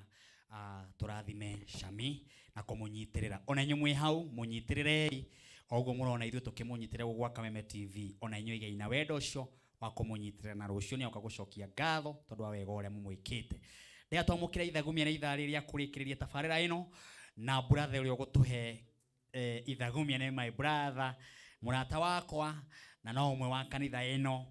tũrathime Shami na kũmũnyitĩrĩra. Ona inyuĩ mwĩ hau mũnyitĩrĩrei o ũguo mũrona ithuĩ tũkĩmũnyitĩrĩra gũkũ gwa Kameme TV. Ona inyuĩ igai na wendo ũcio wa kũmũnyitĩrĩra, na rũciũ nĩ oka gũcokia ngatho tondũ wa wega ũrĩa mũmwĩkĩte. Rĩrĩa twamũkĩra ithagumia nĩ ithaa rĩrĩa kũrĩkĩrĩria tabarĩra ĩno, na brother ũrĩa ũgũtũhe ithagumia nĩ my brother, mũrata wakwa, na no ũmwe wa kanitha ĩno,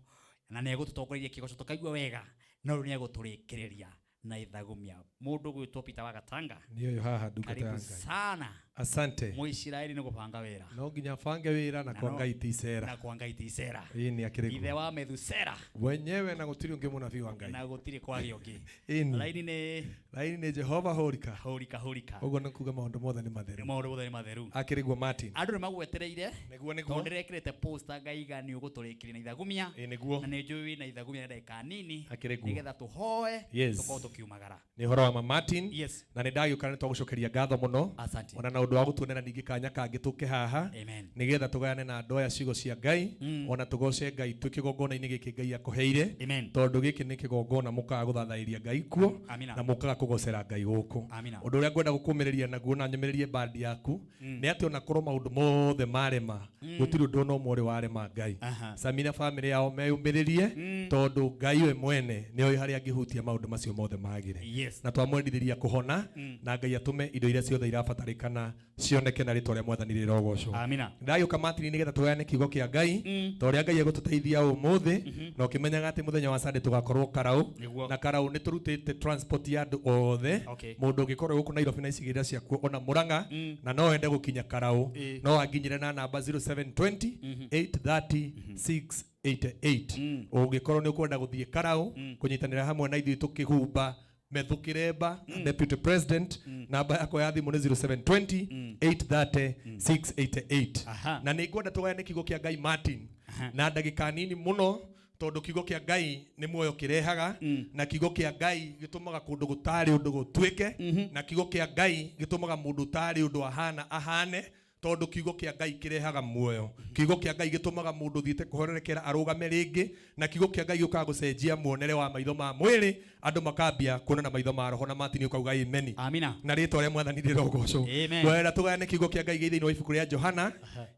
na nĩ egũtũtongoreria kĩgoco tũkaigua wega, no rĩu nĩ egũtũrĩkĩrĩria na ithagumia. Mũndũ ũgwĩtwo Peter wa Gatanga. Nĩ ũyũ haha ndungata ya Karibu Ngai. sana. Asante. Mũisiraeli nĩ gũbanga wĩra. No nginya bange wĩra na Na kwa no- Ngai ti cera. Na kwa Ngai ti cera. Ĩĩ nĩ akĩrĩ Ithe wa Methusera. Wenyewe na gũtirĩ ũngĩ mũnabii wa Ngai. Na gũtirĩ kwagĩa ũngĩ. Ĩni. Laini nĩ Laini nĩ Jehova Hũrika. Hũrika, hũrika. Ũguo nĩ kuga maũndũ mothe nĩ matheru. Maũndũ mothe nĩ matheru. Akĩrĩ guo Martin. Andũ nĩ magwetereire. Nĩguo, nĩguo. Tondũ ndĩrekĩrĩte poster ngaiga nĩ ũgũtũrĩkĩria na ithagumia. Ĩĩ nĩguo. Na nĩ njũĩ wĩna ithagumia na ndagĩka nini. Akĩrĩ guo. Nĩgetha tũhoe, Yes. tũkorwo tũkiumagara. Nĩ ũhoro wa ma Martin. Yes. Na nĩ ndagĩũka nĩ twagũcokeria ngatho mũno. Asante. Ona na ũndũ wa gũtuonera ningĩ kanya kangĩ tũke haha. Amen. Nĩgetha tũgayane na andũ aya ciugo cia Ngai. Ona tũgoce Ngai twĩ kĩgongona-inĩ gĩkĩ Ngai akũheire. Amen. Tondũ gĩkĩ nĩ kĩgongona mũkaga gũthathaĩria Ngai kuo. Amina. Na mũkaga kũgocera Ngai gũkũ. Amina. Ũndũ ũrĩa ngwenda gũkũmĩrĩria naguo na nyũmĩrĩrie bandi yaku, nĩ atĩ ona korwo maũndũ mothe marema, gũtirĩ ũndũ ona ũmwe ũrĩ warema Ngai. Sami na bamĩrĩ yao meyũmĩrĩrie, tondũ Ngai we mwene nĩ oĩ harĩa angĩhutia maũndũ macio mothe magĩre. Yes. Na twamwendithĩria kũhona, na Ngai atũme indo iria ciothe irabatarĩkana cioneke na rĩtwa rĩa Mwathani rĩrogocwo. Amina. Ndagĩũka Martin nĩgetha tũgayane kiugo kĩa Ngai, ta ũrĩa Ngai egũtũteithia ũmũthĩ, na ũkĩmenyaga atĩ mũthenya wa Sunday tũgakorwo Karau. Nĩguo. Na Karau nĩ tũrutĩte transport ya andũ othe. Okay. Mũndũ ũngĩkorwo gũkũ Nairobi na icigĩrĩra ciakuo ona Murang'a, na no ende gũkinya Karau, no anginyĩre na namba 0720 830 688. Ũngĩkorwo nĩ ũkwenda gũthiĩ Karau, kũnyitanĩra hamwe na ithuĩ tũkĩhumba Methu Kiremba, Deputy President, namba yakwa ya thimũ nĩ 0720 830 688. Na nĩ ngwenda tũgayane kiugo kĩa Ngai Martin na ndagĩka nini mũno, tondũ kiugo kĩa Ngai nĩ muoyo kĩrehaga, na kiugo kĩa Ngai gĩtũmaga kũndũ gũtarĩ ũndũ gũtuĩke, na kiugo kĩa Ngai gĩtũmaga mũndũ ũtarĩ ũndũ ahana ahane, tondũ kiugo kĩa Ngai kĩrehaga muoyo. Kiugo kĩa Ngai gĩtũmaga mũndũ ũthiĩte kũhorerekera arũgame rĩngĩ, na kiugo kĩa Ngai gĩũkaga gũcenjia muonere wa maitho ma mwĩrĩ, andũ makambia kuona na maitho ma roho, na Martin ũkauga amen. Amina. Na rĩtwa rĩa Mwathani rĩrogocwo. Amen. Ngwenda tũgayane kiugo kĩa Ngai gĩ thĩinĩ wa ibuku rĩa Johana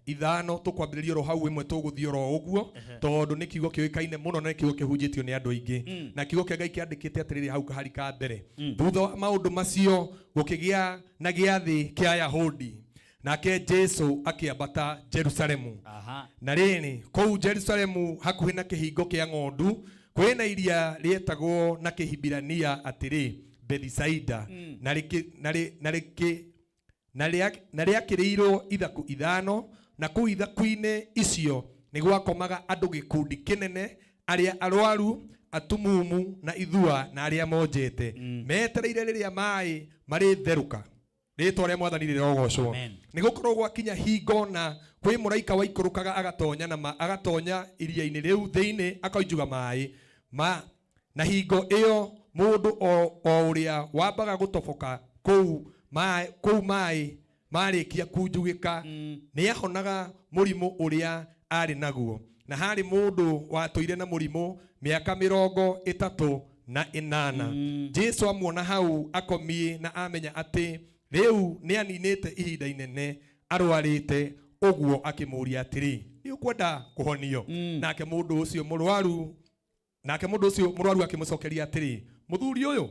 5, tũkwambĩrĩria oro hau ĩmwe tũgũthiĩ oro ũguo, tondũ nĩ kiugo kĩũĩkaine mũno na nĩ kiugo kĩhunjĩtio nĩ andũ aingĩ. Na kiugo kĩa Ngai kĩandĩkĩte atĩrĩrĩ hau kahari ka mbere, thutha wa maũndũ macio gũkĩgĩa na gĩathĩ kĩa Ayahudi, nake Jesu akĩambata Jerusalemu. Na rĩrĩ, kũu Jerusalemu hakuhĩ na kĩhingo kĩa ng'ondu kwĩna iria rĩetagwo na Kĩhibirania atĩrĩ Bethisaida, na rĩkĩ-, na rĩ-, na rĩkĩ-, na rĩa-, na rĩakĩrĩirwo ithaku 5, na kũu ithaku-inĩ icio nĩ gwakomaga andũ gĩkundi kĩnene, Arĩa arwaru, atumumu na ithua na arĩa monjete, metereire rĩrĩa maĩ marĩtherũka. Rĩtwa rĩa Mwathani rĩrogocwo. Nĩ gũkorwo gwakinya hingo na kwĩ mũraika waikũrũkaga agatonya na agatonya iria-inĩ rĩu thĩinĩ akoinjuga maĩ ma na hingo ĩyo mũndũ o ũrĩa wambaga gũtoboka kũu maĩ marĩkia kunjugĩka nĩahonaga mũrimũ ũrĩa arĩ naguo. Na harĩ mũndũ watũire na mũrimũ mĩaka 38. Jesu amuona hau akomie na amenya atĩ rĩu nĩaninĩte ihinda inene arwarĩte ũguo, akĩmũũria atĩrĩ, nĩ ũkwenda kũhonio? Nake mũndũ ũcio mũrwaru akĩmũcokeria atĩrĩ, mũthuri ũyũ,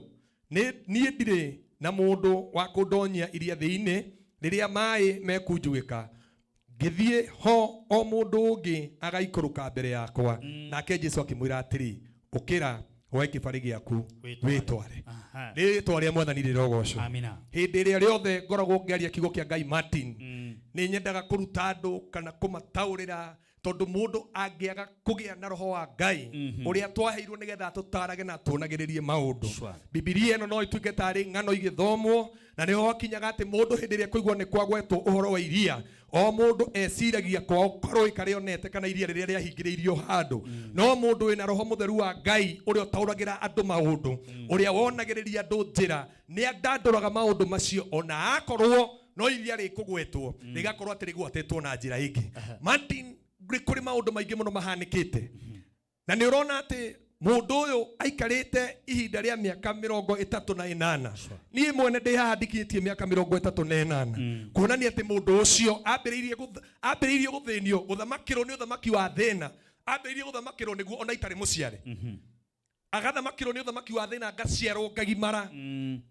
niĩ ndirĩ na mũndũ wa kũndonyia iria thĩinĩ rĩrĩa maĩ mekunjugĩka, ngĩthiĩ ho o mũndũ ũngĩ agaikũrũka mbere yakwa. Nake Jesu akĩmwĩra atĩrĩ, ũkĩra woe kĩbarĩ gĩaku wĩtware. Rĩtwa rĩa Mwathani rĩrogocwo. Hĩndĩ ĩrĩa rĩothe ngoragwo ngĩaria kiugo kĩa Ngai, Martin, nĩ nyendaga kũruta andũ kana kũmataũrĩra, tondũ mũndũ angĩaga kũgĩa na roho wa Ngai ũrĩa twaheirwo nĩgetha tũtarage na tuonagĩrĩrie maũndũ. Bibilia ĩno no ĩtuĩke tarĩ ng'ano igĩthomwo, na nĩho hakinyaga atĩ mũndũ hĩndĩ ĩrĩa kũigua nĩ kwagwetwo ũhoro wa iria, o mũndũ eciragia kwao karũĩ karĩa onete kana iria rĩrĩa rĩahingĩrĩirio handũ. No mũndũ wĩna roho mũtheru wa Ngai ũrĩa ũtaũragĩra andũ maũndũ, ũrĩa wonagĩrĩria andũ njĩra, nĩ andandũraga maũndũ macio ona akorwo no iria rĩkũgwetwo rĩgakorwo atĩ rĩgwatĩtwo na njĩra ĩngĩ. Martin, kũrĩ maũndũ maingĩ mũno mahanĩkĩte, na nĩ ũrona atĩ mũndũ ũyũ aikarĩte ihinda rĩa mĩaka 38. Niĩ mwene ndĩ haha ndikinyĩtie mĩaka 38, kuonania atĩ mũndũ ũcio ambĩrĩirie gũthĩnio, gũthamakĩrwo nĩ ũthamaki wa thĩna, ambĩrĩirie gũthamakĩrwo nĩguo ona itarĩ mũciare. Agathamakĩrwo nĩ ũthamaki wa thĩna ngaciarwo ngagimara,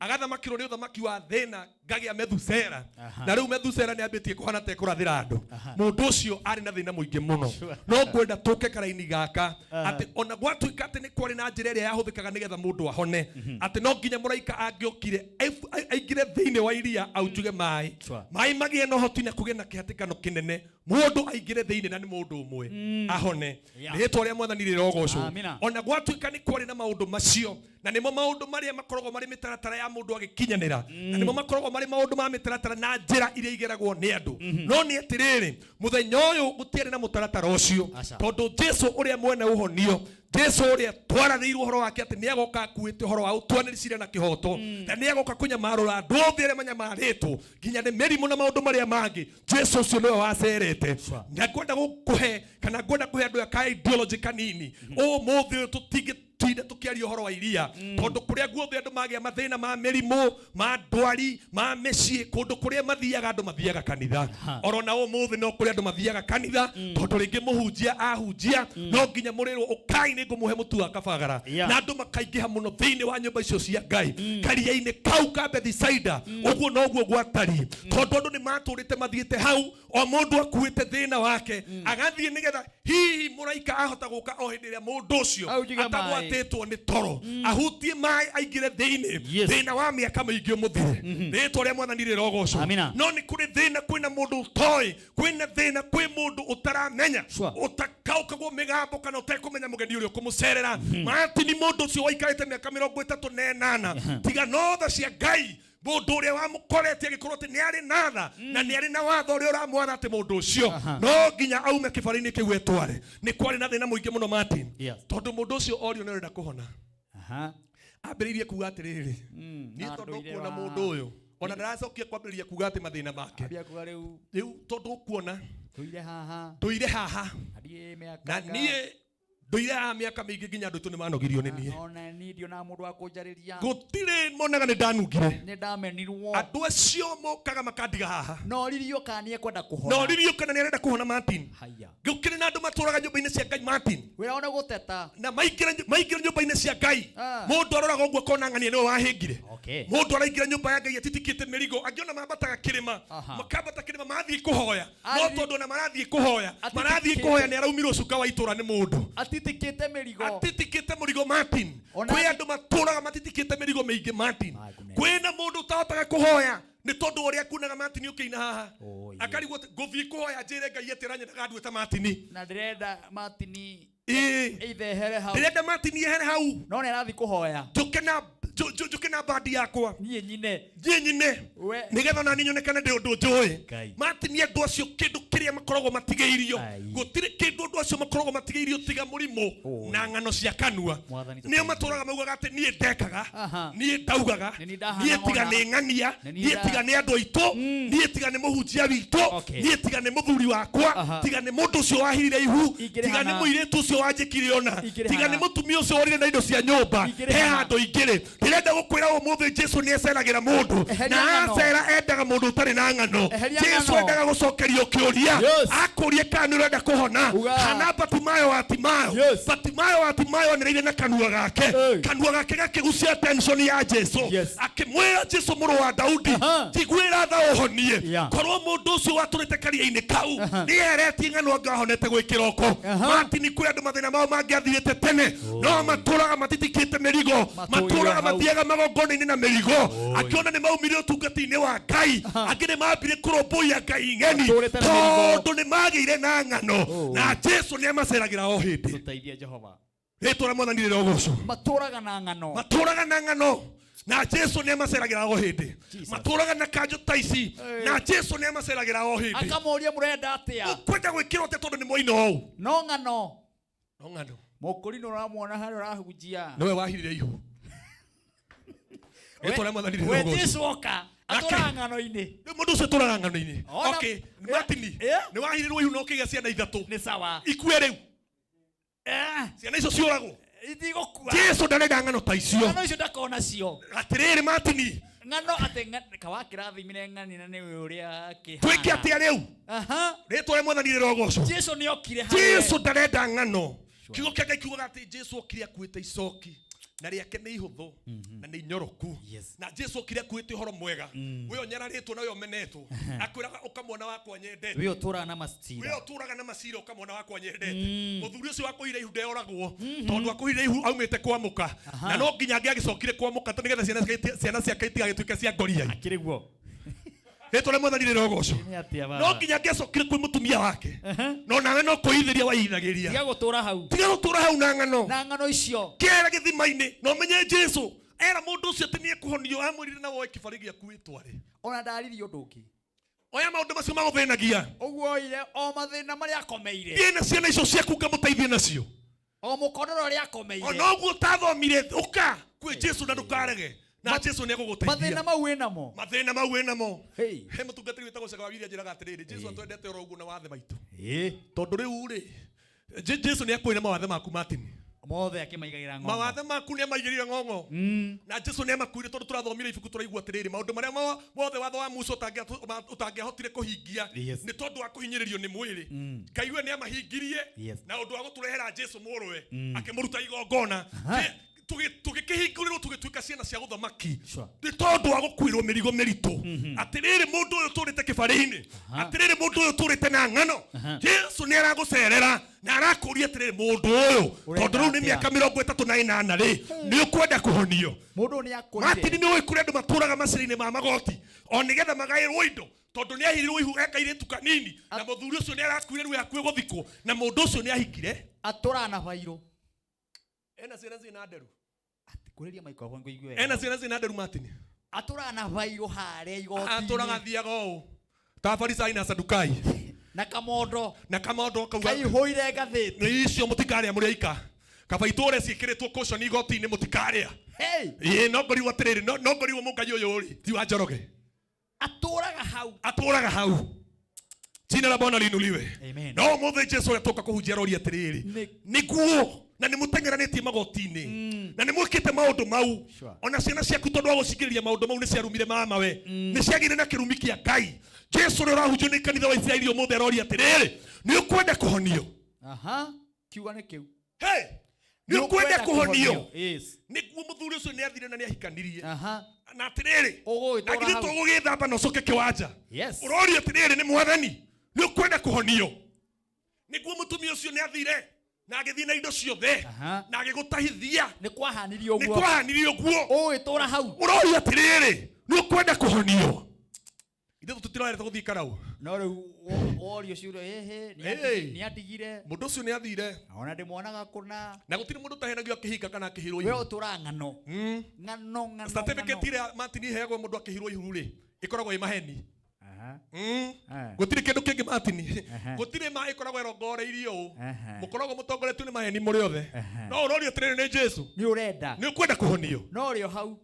agathamakĩrwo nĩ ũthamaki wa thĩna ngagĩa Methusera, na rĩu Methusera nĩ ambĩtie kũhana ta ekũrathĩra andũ. Mũndũ ũcio arĩ na thĩna mũingĩ mũno. No ngwenda tũke karaini gaka atĩ ona gwatuĩka atĩ nĩ kwarĩ na njĩra ĩrĩa yahũthĩkaga nĩgetha mũndũ ahone, atĩ no nginya mũraika angĩokire aingĩre thĩinĩ wa iria aunjuge maĩ, maĩ magĩe na ũhoti na kũgĩe na kĩhatĩkano kĩnene, mũndũ aingĩre thĩinĩ na nĩ mũndũ ũmwe ahone. Rĩtwa rĩa Mwathani rĩrogocwo. Ona gwatuĩka nĩ kwarĩ na maũndũ macio, na nĩmo maũndũ marĩa makoragwo marĩ mĩtaratara ya mũndũ agĩkinyanĩra, na nĩmo makoragwo marĩ maũndũ ma mĩtaratara na njĩra iria igeragwo nĩ andũ. No nĩ atĩrĩrĩ, mũthenya ũyũ gũtiarĩ na mũtaratara ũcio, tondũ Jesu ũrĩa mwene ũhonio, Jesu ũrĩa twarathĩirwo ũhoro wake atĩ nĩagoka akuĩte ũhoro wa ũtuanĩri cira na kĩhoto, na nĩagoka kũnyamarũra andũ othe arĩa manyamarĩtwo nginya nĩ mĩrimũ na maũndũ marĩa mangĩ. Jesu ũcio nĩwe wacerete. Na ngwenda gũkũhe kana ngwenda kũhe andũ aya ka ideology kanini ũmũthĩ ũyũ, tũtingĩtinda tũkĩaria ũhoro wa iria, tondũ kũrĩa guothe andũ magĩa mathĩna ma mĩrimũ, ma ndwari, ma mĩciĩ, kũndũ kũrĩa mathiaga andũ mathiaga kanitha. Orona ũmũthĩ no kũrĩa andũ mathiaga kanitha, tondũ rĩngĩ mũhunjia ahunjia no nginya mũrĩrwo ũkai nĩ ngũmũhe mũtu wa kabagara, na andũ makaingĩha mũno thĩinĩ wa nyũmba icio cia Ngai karia-inĩ kau ka Bethisaida. Ũguo noguo gwatariĩ, tondũ andũ nĩ matũrĩte mathiĩte hau, o mũndũ akuĩte thĩna wake agathiĩ nĩgetha hihi mũraika ahota gũka o hĩndĩ ĩrĩa mũndũ ũcio atagwatĩtwo nĩ toro, ahutie maĩ aingĩre thĩinĩ, thĩna wa mĩaka mĩingĩ ũmũthire. Rĩtwa rĩa Mwathani rĩrogocwo. No nĩ kũrĩ thĩna, kwĩna mũndũ ũtoĩ, kwĩna thĩna, kwĩ mũndũ ũtaramenya, ũtakaũkagwo mĩgambo kana ũtekũmenya mũgeni ũrĩa ũkũmũcerera. Martin, mũndũ ũcio waikarĩte mĩaka 38, tiga no tha cia Ngai, mũndũ ũrĩa wamũkorete agĩkorwo atĩ nĩ arĩ na tha na nĩ arĩ na watho ũrĩa ũramwatha atĩ mũndũ ũcio no nginya aume kĩbarĩ-inĩ kĩu etware. Nĩ kwarĩ na thĩna mũingĩ mũno, Martin, tondũ mũndũ ũcio orio nĩ ũrenda kũhona, ambĩrĩirie kuga atĩrĩrĩ, niĩ tondũ ũkuona mũndũ ũyũ ona ndaracokia kwambĩrĩria kuga atĩ mathĩna make rĩu, tondũ ũkuona tũire haha na niĩ nduire haha mĩaka mĩingĩ nginya andũ aitũ nĩ manogirio nĩ niĩ. Ona niĩ ndionaga mũndũ wa kũnjarĩria. Gũtirĩ monaga nĩ ndanungire. Nĩ ndamenirwo. Andũ acio mokaga makandiga haha. No ririo kana nĩ ekwenda kũhona. No ririo kana nĩ arenda kũhona, Martin. Haya. Gũkĩrĩ na andũ matũraga nyũmba-inĩ cia Ngai, Martin. Wĩra wao nĩ gũteta. Na maingĩra nyũmba-inĩ cia Ngai, mũndũ aroraga ũguo akona ng'ania nĩwe wahĩngire. Mũndũ araingĩra nyũmba ya Ngai atitikĩte mĩrigo, angĩona mambataga kĩrĩma, makambata kĩrĩma mathiĩ kũhoya. No tondũ ona marathiĩ kũhoya, marathiĩ kũhoya nĩ araumirwo cuka wa itũra nĩ mũndũ. Atitikĩte mĩrigo. Atitikĩte mũrigo, Martin. Kwĩ andũ matũraga matitikĩte mĩrigo mĩingĩ, Martin. Kwĩna mũndũ ũtahotaga kũhoya nĩ tondũ ũrĩa kunaga Martin ũkĩina haha. Akarigwo atĩ ngũthiĩ kũhoya njĩre Ngai atĩ aranyendaga nduĩte Martin. Na ndĩrenda Martin Ĩĩ. Either ehere hau. Ndĩrenda Martin ehere hau. No nĩ arathiĩ kũhoya. Njũke na njũke na bandi yakwa. Niĩ nyine. Niĩ nyine. We. Nĩgetha ona niĩ nyonekane ndĩ ũndũ njũĩ. Ngai. Martin andũ acio kĩndũ kĩrĩa makoragwo matigĩirio. Gũtirĩ kĩndũ andũ acio makoragwo matigĩirio tiga mũrimũ na ng'ano cia kanua. Mwathani Nĩo matũraga maugaga atĩ niĩ ndekaga, Aha. niĩ ndaugaga, Nĩ niĩ ndahana niĩ tiga ona. nĩ ng'ania, Nĩ niĩ niĩ tiga nĩ andũ aitũ, niĩ tiga nĩ mũhunjia witũ, Okay. niĩ tiga nĩ mũthuri wakwa, Aha. tiga nĩ mũndũ ũcio wahirire ihu, Ingĩrĩ tiga nĩ hana. mũirĩtu ũcio wanjĩkire ona, Ingĩrĩ tiga hana. nĩ mũtumia ũcio worire na indo cia nyũmba. Ingĩrĩ He hana. handũ ingĩrĩ. Ndĩrenda gũkwĩra ũmũthĩ Jesu nĩ eceragĩra mũndũ Eheria na ng'ano. acera endaga mũndũ ũtarĩ na ng'ano. Eheria Jesu ng'ano. endaga gũcokerio kĩũria akũrie kana nĩ ũrenda kũhona. Uga. Hana Batimayo wa Timayo. Batimayo wa Timayo anĩrĩire na kanua gake. Kanua gake gakĩgucia tension ya Jesu. Akĩmwĩra Jesu mũrũ wa Daudi, njiguĩra tha ũhonie. Korwo mũndũ ũcio watũrĩte karia-inĩ kau nĩ eheretie ng'ano angĩahonete gwĩ kĩroko. Martin kwĩ andũ mathĩna mao mangĩathirĩte tene no matũraga matitikĩte mĩrigo, matũraga hau. mathiaga magongona-inĩ na mĩrigo. Akĩona nĩ maumire ũtungati-inĩ wa Ngai, angĩ nĩ mambire kũrũmbũiya Ngai ng'eni Matũrĩte na mĩrigo. tondũ nĩ magĩire na ng'ano na Jesu nĩ amaceragĩra o hĩndĩ. Tũteithie Jehova. Rĩtwa rĩa Mwathani rĩrogocwo. Matũraga na ng'ano. Matũraga na ng'ano na Jesu nĩ amaceragĩra o hĩndĩ. Matũraga na kanjũ ta ici na Jesu nĩ amaceragĩra o hĩndĩ. Akamũria mũrenda atĩa? Ũkwenda gwĩkĩrwo atĩa tondũ nĩ mwaina ũũ? No ng'ano. No ng'ano. Mũkũrinũ ũramuona harĩa ũrahunjia. Nĩwe wahirire ihu. Rĩtwa rĩa Mwathani We rĩrogocwo. Jesu oka atũraga ng'ano-inĩ. Rĩu mũndũ ũcio ũtũraga ng'ano-inĩ. Ona- Okay, Martin, nĩ wahirirwo ihu na ũkĩgĩa ciana ithatũ. Nĩ sawa. Ikue rĩu. Ciana icio ciũragwo. Itigũkua. Jesu ndarenda ng'ano ta icio. Ng'ano icio ndakona cio. Atĩrĩrĩ Martin, Ng'ano atĩ kawakĩrathimire ng'ani na nĩwe ũrĩa akĩhana. twĩke atĩa rĩu? Aha. Rĩtwa rĩa Mwathani rĩrogocwo. Jesu nĩ okire harĩ we. Jesu ndarenda ng'ano. Kiugo kĩa Ngai kiugaga atĩ Jesu okire akuĩte icoki na rĩake nĩ ihũthũ na nĩ inyoroku. Na Jesu okire akuĩte ũhoro mwega. We ũnyararĩtwo na we ũmenetwo. Akwĩraga ũka mwana wakwa nyendete. We ũtũraga na macira. We ũtũraga na macira ũka mwana wakwa nyendete. Mũthuri ũcio wakũhire ihu ndeoragwo tondũ akũhire ihu aumĩte kwamũka. Na no nginya angĩagĩcokire kwamũka tondũ nĩgetha ciana ciake itigagĩtuĩke cia ngoriai. Akĩrĩ guo. Rĩtwa rĩa Mwathani rĩrogocwo. Nĩ atĩa baba? No nginya angĩacokire kwĩ mũtumia wake. No nawe no kwĩithĩria waithagĩria. Tiga gũtũra hau. Tiga gũtũra hau na ng'ano. Na ng'ano icio. Kĩera gĩthima-inĩ na ũmenye Jesu era mũndũ ũcio atĩ nĩekũhonio amwĩrire na woe kĩbarĩ gĩaku wĩtware. Ona ndaririe ũndũ ũngĩ. Oya maũndũ macio magũthĩnagia. Ũguo oire o mathĩna marĩa akomeire. Thiĩ na ciana icio ciaku ngamũteithie nacio. O mũkondoro ũrĩa akomeire. Ona ũguo ũtathomire ũka kwĩ Jesu na ndũkarege. Na Jesu nĩegũgũteithia. Mathĩna mau wĩnamo. Mathĩna mau wĩnamo. He mũtungatĩri wĩtagwo Cega wa Bibilia anjĩraga atĩrĩrĩ, Jesu atwendete oro ũguo na wathe maitũ. Tondũ rĩu rĩ, Jesu nĩakũĩ na mawathe maku Martin. Mothe akĩmaigagĩra ng'ong'o. Mawathe maku nĩamaigĩrĩire ng'ong'o. Na Jesu nĩamakuire tondũ tũrathomire ibuku tũraigua atĩrĩrĩ, maũndũ marĩa mothe watho wa Musa ũtangĩahotire kũhingia nĩ tondũ wa kũhinyĩrĩrio nĩ mwĩrĩ. Ngai we nĩamahingirie na ũndũ wa gũtũrehera Jesu mũrũwe, akĩmũruta igongona. Tũgĩkĩhingũrĩrwo tũgĩtuĩka ciana cia ũthamaki nĩ tondũ wa gũkuĩrwo mĩrigo mĩritũ. Atĩrĩrĩ mũndũ ũyũ ũtũrĩte kĩbarĩ-inĩ, atĩrĩrĩ mũndũ ũyũ ũtũrĩte na ng'ano, Jesu nĩ aragũcerera na arakũria atĩrĩrĩ mũndũ ũyũ, tondũ rĩu nĩ mĩaka 38 rĩ, nĩ ũkwenda kũhonio. Mũndũ ũyũ nĩ akũrire. Martin nĩ ũĩ kũrĩ andũ matũraga macĩra-inĩ ma magoti o nĩgetha magaĩrwo indo tondũ nĩ ahirirwo ihu ekairĩtu kanini na mũthuri ũcio nĩ arakuire rĩu hakuhĩ gũthikwo na mũndũ ũcio nĩ ahikire. Atũraga na bairũ. Ena ciana ciĩna nderu. Kũrĩria microphone ngũigue wega. Ena ciana ciĩna nderu Martin. Atũraga na bairũ harĩa igoti-inĩ. Atũraga athiaga ũũ ta Farisai na Sadukai. Na kamondo. Na kamondo kauga. Kaihũire ngathĩti. Nĩ icio mũtikarĩa mũrĩ aika. Kaba itũre ciĩkĩrĩtwo caution igoti-inĩ mũtikarĩa. Hey! Ĩĩ, no ngorirwo atĩrĩrĩ, no ngorirwo mũngai ũyũ rĩ, ti wa Njoroge. Atũraga hau. Atũraga hau. Jina la Bwana liinuliwe. Amen. No ũmũthĩ Jesu ũrĩa tũka kũhunjia aroria atĩrĩrĩ, nĩguo na nĩ mũteng'eranĩtie magoti-inĩ na nĩ mwĩkĩte maũndũ mau. Ona ciana ciaku tondũ wa gũcingĩrĩria maũndũ mau nĩ ciarumire mama we, nĩ ciagĩire na kĩrumi kĩa Ngai. Jesu ũrĩa ũrahunjio nĩ kanitha wa Isiraeli ũmũthĩ aroria atĩrĩrĩ, nĩ ũkwenda kũhonio? Aha, kiuga nĩ kĩu. Hey, nĩ ũkwenda kũhonio? Yes. Nĩguo mũthuri ũcio nĩ athire na nĩ ahikanirie. Aha. Na atĩrĩrĩ, Ũgũgĩtũra na githĩ hau. to ũgũgĩthamba na ũcoke kĩwanja? Yes. Ũrorio atĩrĩrĩ, nĩ Mwathani, nĩ ũkwenda kũhonio? Nĩguo mũtumia ũcio nĩ athire na agĩthiĩ na indo ciothe na agĩgũtahithia. Nĩ kwahanirio Nĩ ũguo. kwahanirio ũguo. Ũgũgĩtũra hau. Ũrorio atĩrĩrĩ, nĩ ũkwenda kũhonio? Ithuĩ tũtiroerete gũthiĩ Karau. No rĩu worio ciũria ĩhĩ Ĩĩ. nĩ atigire. Mũndũ ũcio nĩ athire. Ona ndĩmwonaga kũna. Na gũtirĩ mũndũ ũtahenagio akĩhinga kana akĩhirwo We ihu. ũtũraga ng'ano. Ng'ano ng'ano. Certificate ng'ano. ĩrĩa Martin iheagwo mũndũ akĩhirwo ihu rĩ, ĩkoragwo ĩ maheni. Aha. Gũtirĩ kĩndũ kĩngĩ Martin. Gũtirĩ ma ĩkoragwo ĩrongoreirio ũũ. Mũkoragwo mũtongoretio nĩ maheni mũrĩ othe. No ũrorio atĩrĩrĩ nĩ Jesu. Nĩ ũrenda. Nĩ ũkwenda kũhonio. No ũrĩ o hau.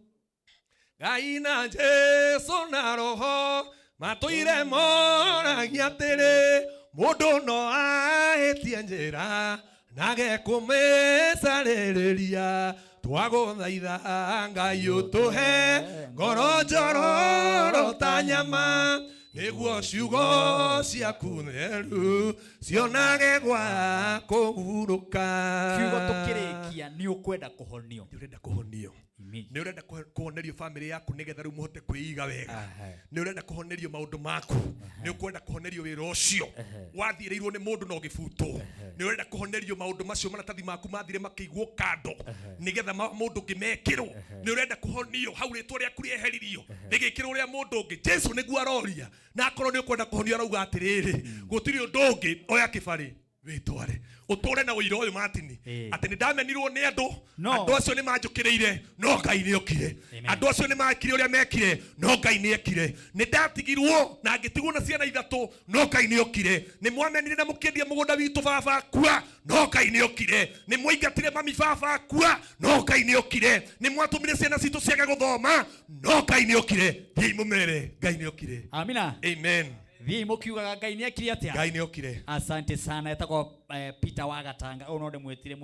Ngai na Jesu na Roho matũire moragia atĩrĩ mũndũ no ahĩtie njĩra nage kũmĩcarĩrĩria twagũthaitha Ngai ũtũhe ngoro njororo ta nyama nĩguo ciugo ciaku theru cionage gwa kũhurũka. Kiugo tũkĩrĩkia nĩ ũkwenda kũhonio. Nĩ ũrenda kũhonio. Nĩ ũrenda kũhonerio famĩlĩ yaku nĩgetha rĩu mũhote kwĩiga wega. Nĩ ũrenda kũhonerio maũndũ maku. Nĩ ũkwenda kũhonerio wĩra ũcio wathiĩrĩirwo nĩ mũndũ na ũgĩbutwo. Nĩ ũrenda kũhonerio maũndũ macio maratathi maku mathire makĩigwo kando nĩgetha mũndũ ũngĩ mekĩrwo. Nĩ ũrenda kũhonio hau rĩtwa rĩaku rĩeheririo rĩgĩkĩrwo rĩa mũndũ ũngĩ. Jesu nĩguo aroria, na akorwo nĩ ũkwenda kũhonio arauga atĩrĩrĩ, gũtirĩ ũndũ ũngĩ, oya kĩbarĩ wĩtware ũtũre na ũira ũyũ Martin, atĩ nĩ ndamenirwo nĩ andũ, andũ acio nĩ manjũkĩrĩire no Ngai nĩ okire, andũ acio nĩ mekire ũrĩa mekire no Ngai nĩ ekire, nĩ ndatigirwo na ngĩtigwo na ciana ithatũ no Ngai nĩ okire, nĩ mwamenire na mũkĩendia mũgũnda witũ baba akua no Ngai nĩ okire, nĩ mwaingatire mami baba akua no Ngai nĩ okire, nĩ mwatũmire ciana citũ ciage gũthoma no Ngai nĩ okire. Thiĩi mũmere Ngai nĩ okire. Amina. Amen. Thiĩi mũkiugaga Ngai nĩ ekire atĩa? Ngai nĩ okire. Asante sana. Etagwo Peter wa Gatanga. Ũyũ no ndĩmwĩtire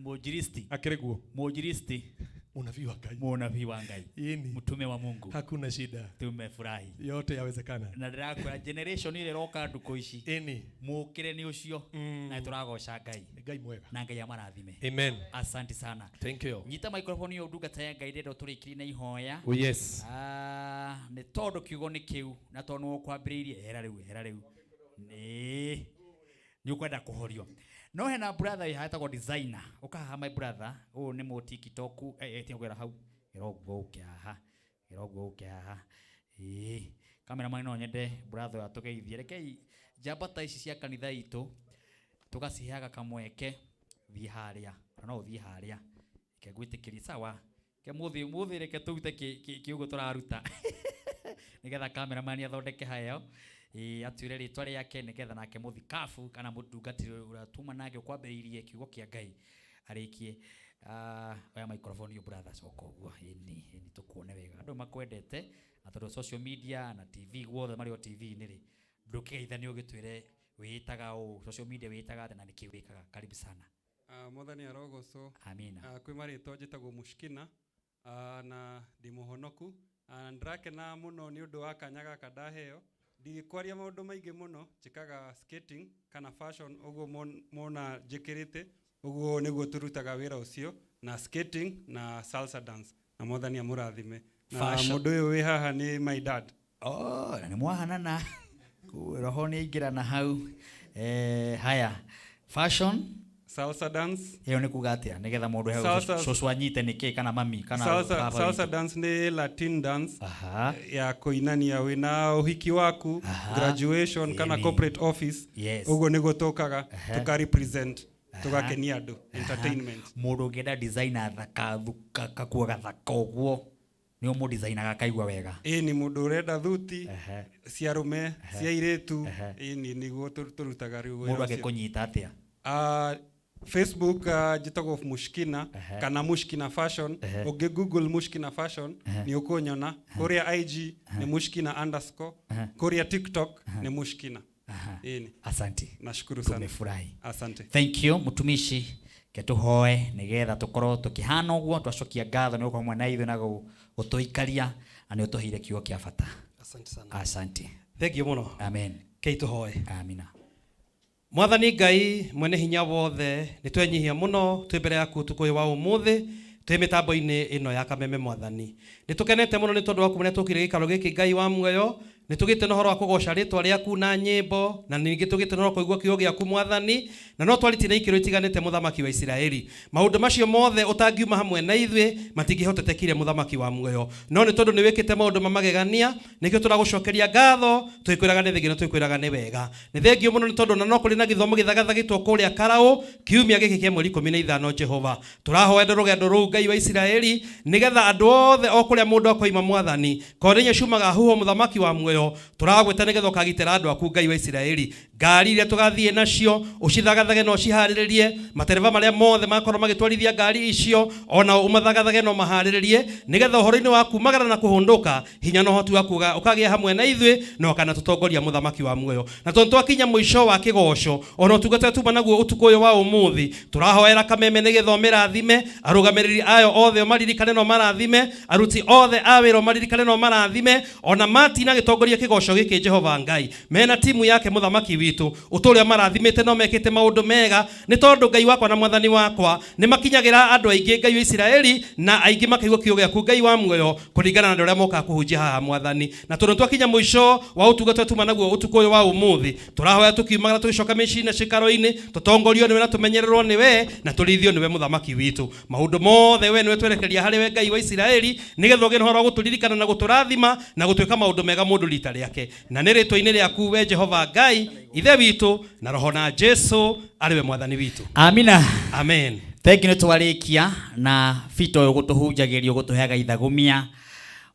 mũnjiristi. Akĩrĩ guo. Mũnjiristi. Mũnabii wa Ngai. Mũnabii wa Ngai. Ĩni. Mtume wa Mungu. Hakuna shida. Tumefurahi. Yote yawezekana. Na ndĩrakwĩra generation ĩrĩa ĩroka ndukũ ici. Ĩni. Mũkĩre nĩ ũcio. Na nĩtũragoca Ngai. Ngai mwega. Na Ngai amarathime. Amen. Asante sana. Thank you. Nyita microphone ĩyo ndungata ya Ngai ndĩrenda tũrĩkĩrie na ihoya. Oh, yes. Nĩ tondũ kiugo nĩ kĩu na tondũ nĩwe ũkwambĩrĩirie hera rĩu, hera rĩu. Nĩ nĩ ũkwenda kũhorio. No hena brother wĩ haha etagwo designer. Ũka haha my brother, ũyũ nĩ mũ TikTok, tiga kwĩra hau. Gera ũguo ũke haha. Gera ũguo ũke haha. Ĩĩ, cameraman no nyende brother ũyũ atũgeithie. Rekei njamba ta ici cia kanitha itũ tũgaciheaga kamweke. Thiĩ harĩa, na no ũthiĩ harĩa. Reke ngwĩtĩkĩrie, sawa. Reke mũthĩ reke tũrute kĩũguo tũraruta. Nĩgetha cameraman athondeke hayo. Ĩĩ, atwĩre rĩtwa rĩake nĩgetha nake mũthikabu kana mũtungatĩri ũrĩa tuma nake ũkwambĩrĩirie kiugo kĩa Ngai arĩkie. Oya microphone yo brother, coka ũguo. Ĩni, ĩni tũkuone wega. Andũ makwendete, na tondũ social media na TV guothe marĩ o T V-inĩ rĩ, ndũkĩgeithanie ũgĩtwĩre wĩĩtaga ũũ, social media wĩĩtaga atĩa na nĩkĩ wĩkaga. Karibu sana. Mwathani arogocwo. Amina. Kwĩ marĩtwa njĩtagwo Mũshikina, na ndĩ mũhonoku. Ndĩrakena mũno nĩ ũndũ wa kanya gaka ndaheo. Ndigĩkwaria maũndũ maingĩ mũno, njĩkaga skating kana fashion ũguo mona njĩkĩrĩte, ũguo nĩguo tũrutaga wĩra ũcio na skating na salsa dance. Na Mwathani amũrathime. Na Fashion. mũndũ ũyũ wĩ haha nĩ my dad. Oh, na nĩ mwahanana. Roho nĩ aingĩra na hau. Haya. Fashion? Salsa dance. Ĩyo nĩ kuga atĩa? Nĩgetha mũndũ he cũcũ anyite nĩkĩ kana mami kana baba Salsa witũ. dance nĩ Latin dance. Aha. Ya kũinania wĩna ũhiki waku, Aha. graduation kana Ĩni. corporate office. Yes. Ũguo nĩguo tũkaga, Aha. tũka represent, Aha. tũgakenia andũ, Aha. entertainment. Mũndũ ũngĩenda designer thaka, thuka, kakuo gathaka ũguo, nĩ ũmũdesignaga akaigua wega. Ĩni, mũndũ ũrenda thuti, Ehe. cia arũme, Ehe. cia airĩtu, Ehe. ĩni, nĩguo tũrutaga rĩu wĩra Mũndũ ũcio. angĩkũnyita atĩa? Facebook, njĩtagwo Mũshikina, Ehe. kana Mũshikina Fashion. Ehe. Ũngĩ Google Mũshikina Fashion, Ehe. nĩ ũkũnyona. Ehe. Kũrĩa IG Ehe. nĩ Mũshikina underscore. Ehe. Kũrĩa TikTok Ehe. nĩ Mũshikina. Aha. Ĩni. Asante. Nashukuru sana. Tumefurahi. Asante. Thank you mutumishi. Ke tuhoe nigetha tukorwo tukihana uguo twacokia ngatho ni gukorwo mwena ithuĩ na gũtũikaria na nĩ ũtũheire kiugo kĩa bata. Asante sana. Asante. Thank you mũno. Amen. Kei tũhoe. Amina. Mwathani Ngai mwene hinya wothe nĩ twenyihia mũno twĩ mbere yaku ũtukũ ũyũ wa ũmũthĩ twĩ mĩtambo-inĩ ĩno ya Kameme Mwathani. Nĩ tũkenete mũno nĩ tondũ wa kuona tũkire gĩikaro gĩkĩ Ngai wa muoyo. Nĩ tũgĩte na ũhoro wa kũgoca rĩtwa rĩaku na nyĩmbo, na ningĩ tũgĩte na ũhoro wa kũigua kiugo gĩaku Mwathani, Na no twarĩtie na ikĩro itiganĩte mũthamaki wa Isiraeli. Maũndũ macio mothe ũtangiuma hamwe na ithuĩ matingĩhotetekire mũthamaki wa muoyo. No nĩ tondũ nĩ wĩkĩte maũndũ ma magegania, nĩkĩo tũragũcokeria ngatho, twĩkwĩraga nĩ thengiũ na twĩkwĩraga nĩ wega. Nĩ thengiũ mũno nĩ tondũ ona no kũrĩ na gĩthomo gĩthagathagĩtwo kũrĩa Karaũ kiumia gĩkĩ kĩa mweri 15 Jehova. Tũrahoya rũgendo rũu Ngai wa Isiraeli nĩgetha andũ othe o kũrĩa mũndũ akoima mwathani korĩ ciumaga huho mũthamaki wa muoyo tũragwĩta nĩgetha ũkagitĩra andũ aku Ngai wa Isiraeli. Ngari iria tũgathiĩ nacio ũcithagathage na ũciharĩrĩrie, matereba marĩa mothe makorwo magĩtwarithia ngari icio ona ũmathagathage na ũmaharĩrĩrie nĩgetha ũhoro-inĩ wa kumagara na kũhũndũka hinya na ũhoti waku ũkagĩa hamwe na ithuĩ na ũkanatũtongoria mũthamaki wa muoyo. Na tondũ twakinya mũico wa kĩgoco ona ũtungata tuma naguo ũtukũ ũyũ wa ũmũthĩ tũrahoera Kameme nĩgetha ũmĩrathime, arũgamĩrĩri ayo othe ũmaririkane na ũmarathime, aruti othe a wĩra ũmaririkane na ũmarathime, ona Martin agĩtongoria kĩgoco gĩkĩ Jehova Ngai mena timu yake mũthamaki witũ ũtũũre marathimĩte na mekĩte maũndũ mega nĩ tondũ Ngai wakwa na mwathani wakwa nĩ makinyagĩra andũ aingĩ Ngai wa Isiraeli na aingĩ makaigua kiugo gĩaku Ngai wa muoyo kũringana na andũ arĩa mokaga kũhunjia haha mwathani. Na tondũ twakinya mũico wa ũtungata tuma naguo ũtukũ ũyũ wa ũmũthĩ tũrahoya tũkiumagara tũgĩcoka mĩciĩ na ciikaro-inĩ tũtongorio nĩwe na tũmenyererwo nĩwe na tũrĩithio nĩwe mũthamaki witũ. Maũndũ mothe we nĩwe twerekeria harĩ we Ngai wa Isiraeli nĩgetha ũgĩe na ũhoro wa gũtũririkana na gũtũrathima na gũtuĩka maũndũ mega mũndũ rita rĩake. Na nĩ rĩtwa-inĩ rĩaku we Jehova Ngai Ithe witũ na Roho na Jesu arĩ we mwathani witũ. Amina. Amen. Thengi nĩ twarĩkia na Peter ũyũ gũtũhunjagĩria gũtũheaga ithagumia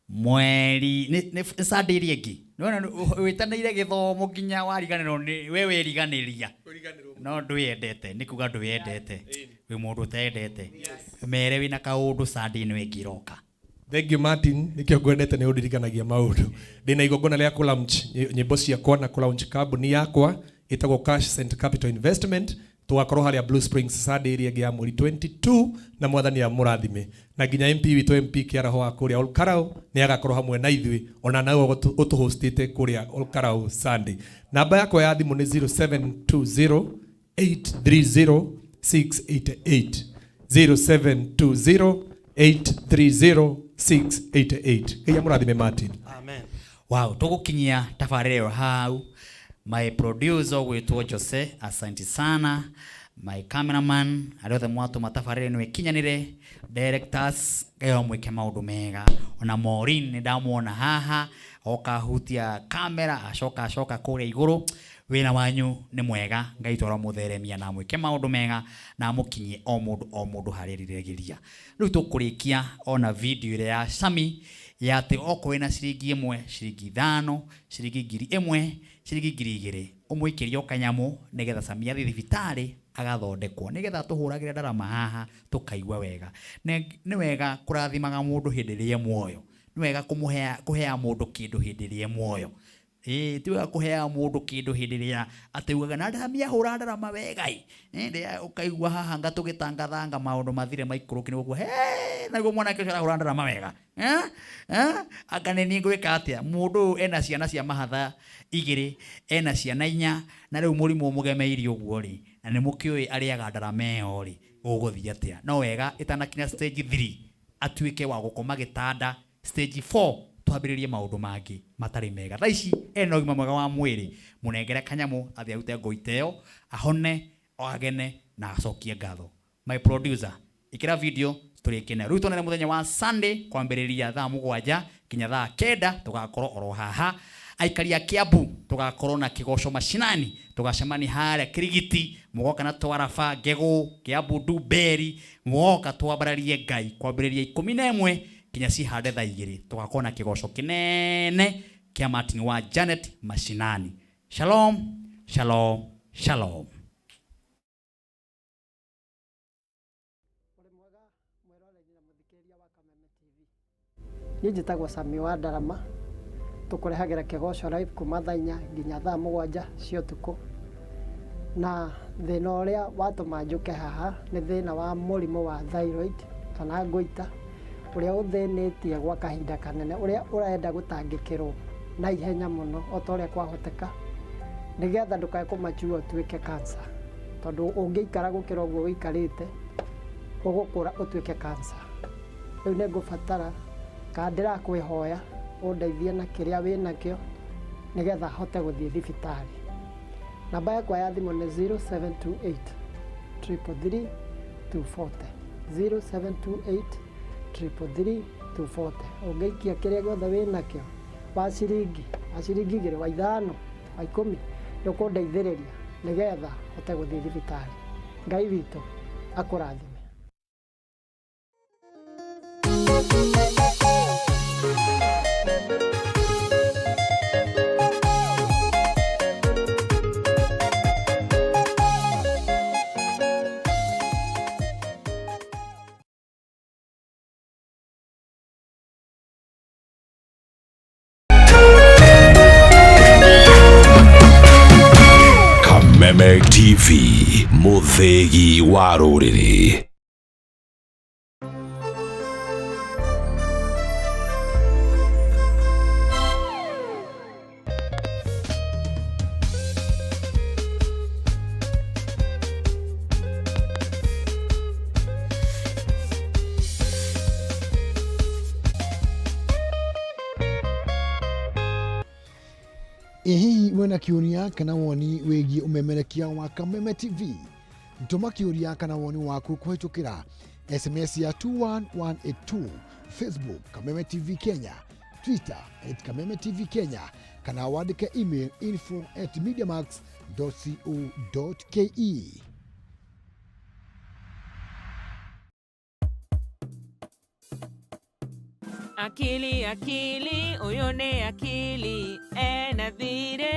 mweri nĩ Sunday ĩrĩa ĩngĩ. Nĩwona wĩtanĩire gĩthomo nginya wariganĩrwo nĩ we wĩriganĩria. No ndwĩendete, nĩ kuga ndwĩendete. Wĩ mũndũ ũtendete. Mere wĩna kaũndũ Sunday ĩno ĩngĩ ĩroka. Thank you Martin, nikio ngwendete nĩ ũndirikanagia maũndũ. Ndĩna igongona rĩa kũ-launch nyĩmbo ciakwa na kũ-launch kambuni yakwa ĩtagwo Cash Cent Capital Investment. Tũgakorwo harĩa Blue Springs Sunday ĩrĩa ĩngĩ ya mweri 22 na mwathani amũrathime. Na nginya MP witũ MP Kĩaraho wa kũrĩa Ol Kalou nĩ agakorwo hamwe na ithuĩ ona nawe ũtũhostĩte kũrĩa Ol Kalou Sunday. Namba yakwa ya thimũ nĩ 0720 830 688. 0720 830 688. Ngai amũrathime Martin. Amen. Wow, tũgũkinyia tabarĩra ĩyo hau. My producer gwĩtwo Jose, asante sana. My cameraman, arĩa othe mwatũma tabarĩra ĩno ĩkinyanĩre. Directors, Ngai amwĩke maũndũ mega. Ona Maureen nĩ ndamuona haha, oka hutia kamera, acoka acoka kũrĩa igũrũ. Wĩra wanyu nĩ mwega, Ngai twara mũtheremia na amwĩke maũndũ mega na amũkinyie o mũndũ o mũndũ harĩa eriragĩria. Rĩu tũkũrĩkia ona video ĩrĩa ya Sami ya atĩ okorwo wĩna ciringi 1, ciringi 5, ciringi 1000, ciringi 2000, ũmũikĩrie o kanyamũ nĩgetha Sami athiĩ thibitarĩ agathondekwo nĩgetha tũhũragĩre ndarama haha tũkaigua wega. Nĩ wega kũrathimaga mũndũ hĩndĩ ĩrĩa e muoyo. Nĩ wega kũhea mũndũ kĩndũ hĩndĩ ĩrĩa e muoyo. Ti wega kũhea mũndũ kĩndũ hĩndĩ ĩrĩa atĩ ugaga na ndamia hũra ndarama wega ĩ. Rĩrĩa ũkaigua haha nga tũgĩtangathanga maũndũ mathire maikũrũke nĩguo kuga, Hee, naguo mwanake ũcio arahũra ndarama wega. Anga nĩ niĩ ngwĩka atĩa? Mũndũ ũyũ ena ciana cia mahatha 2, ena ciana 4, na rĩu mũrimũ ũmũgemeirie ũguo rĩ, na nĩ mũkĩũĩ arĩaga ndarama ĩyo rĩ, gũgũthiĩ atĩa? No wega ĩtanakinya stage 3 atuĩke wa gũkoma gĩtanda, stage 4 twambĩrĩrie maũndũ mangĩ matarĩ mega. Thaa ici ena ũgima mwega wa mwĩrĩ, mũnengere kanyamũ athiĩ arute ngoita ĩyo, ahone, agene na acokie ngatho. My producer, ĩkĩra video tũrĩkie nayo. Rĩu tuonane mũthenya wa Sunday kwambĩrĩria thaa 7 nginya thaa 9 tũgakorwo oro haha. Aikari a Kiambu tũgakorwo na kĩgoco mashinani, tũgacemania harĩa Kirigiti, mũgoka na twaraba, Ngegũ, Kiambu, Ndumberi, mũgoka twambararie Ngai kwambĩrĩria 11 nginya cihande thaa 2, tũgakorwo na kĩgoco kĩnene kĩa Martin wa Janet mashinani. Shalom, shalom, shalom. Niĩ njĩtagwo Sami wa Ndarama, tũkũrehagĩra kĩgoco live kuma thaa 4 nginya thaa 7 cia ũtukũ. Na thĩna ũrĩa watũma njũke haha nĩ thĩna wa mũrimũ wa thyroid kana goiter ũrĩa ũthĩnĩtie gwa kahinda kanene, ũrĩa ũrenda gũtangĩkĩrwo na ihenya mũno o ta ũrĩa kwahoteka, nĩgetha ndũkae kũmachua ũtuĩke cancer, tondũ ũngĩikara gũkĩra ũguo ũikarĩte ũgũkũra ũtuĩke cancer. Rĩu nĩ ngũbatara kana ndĩrakwĩhoya ũndeithie na kĩrĩa wĩnakĩo nĩgetha hote gũthiĩ thibitarĩ. Namba yakwa ya thimũ nĩ 0728 333 240, 0728 333 240. Ũngĩikia kĩrĩa gĩothe wĩ nakĩo, wa ciringi, wa ciringi 2, wa 5, wa 10, nĩ ũkũndeithĩrĩria nĩgetha hote gũthiĩ thibitarĩ. Ngai witũ akũrathime. Kameme TV, mũthĩgi wa rũrĩrĩ. Ĩ hihi wĩna kĩũria kana woni wĩgiĩ ũmemerekia wa Kameme TV? Tũma kĩũria kana woni waku kũhĩtũkĩra SMS ya 21182, Facebook Kameme TV Kenya, Twitter at Kameme TV Kenya, kana wandĩke email info at mediamax.co.ke. Akili, akili, ũyũ nĩ akili ena thirĩ.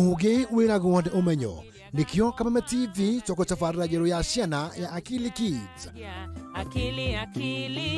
Ũgĩ wĩragwo nĩ ũmenyo, nĩkĩo Kameme TV tũgũtabarĩra njerũ ya ciana ya Akili Kids. Akili, akili.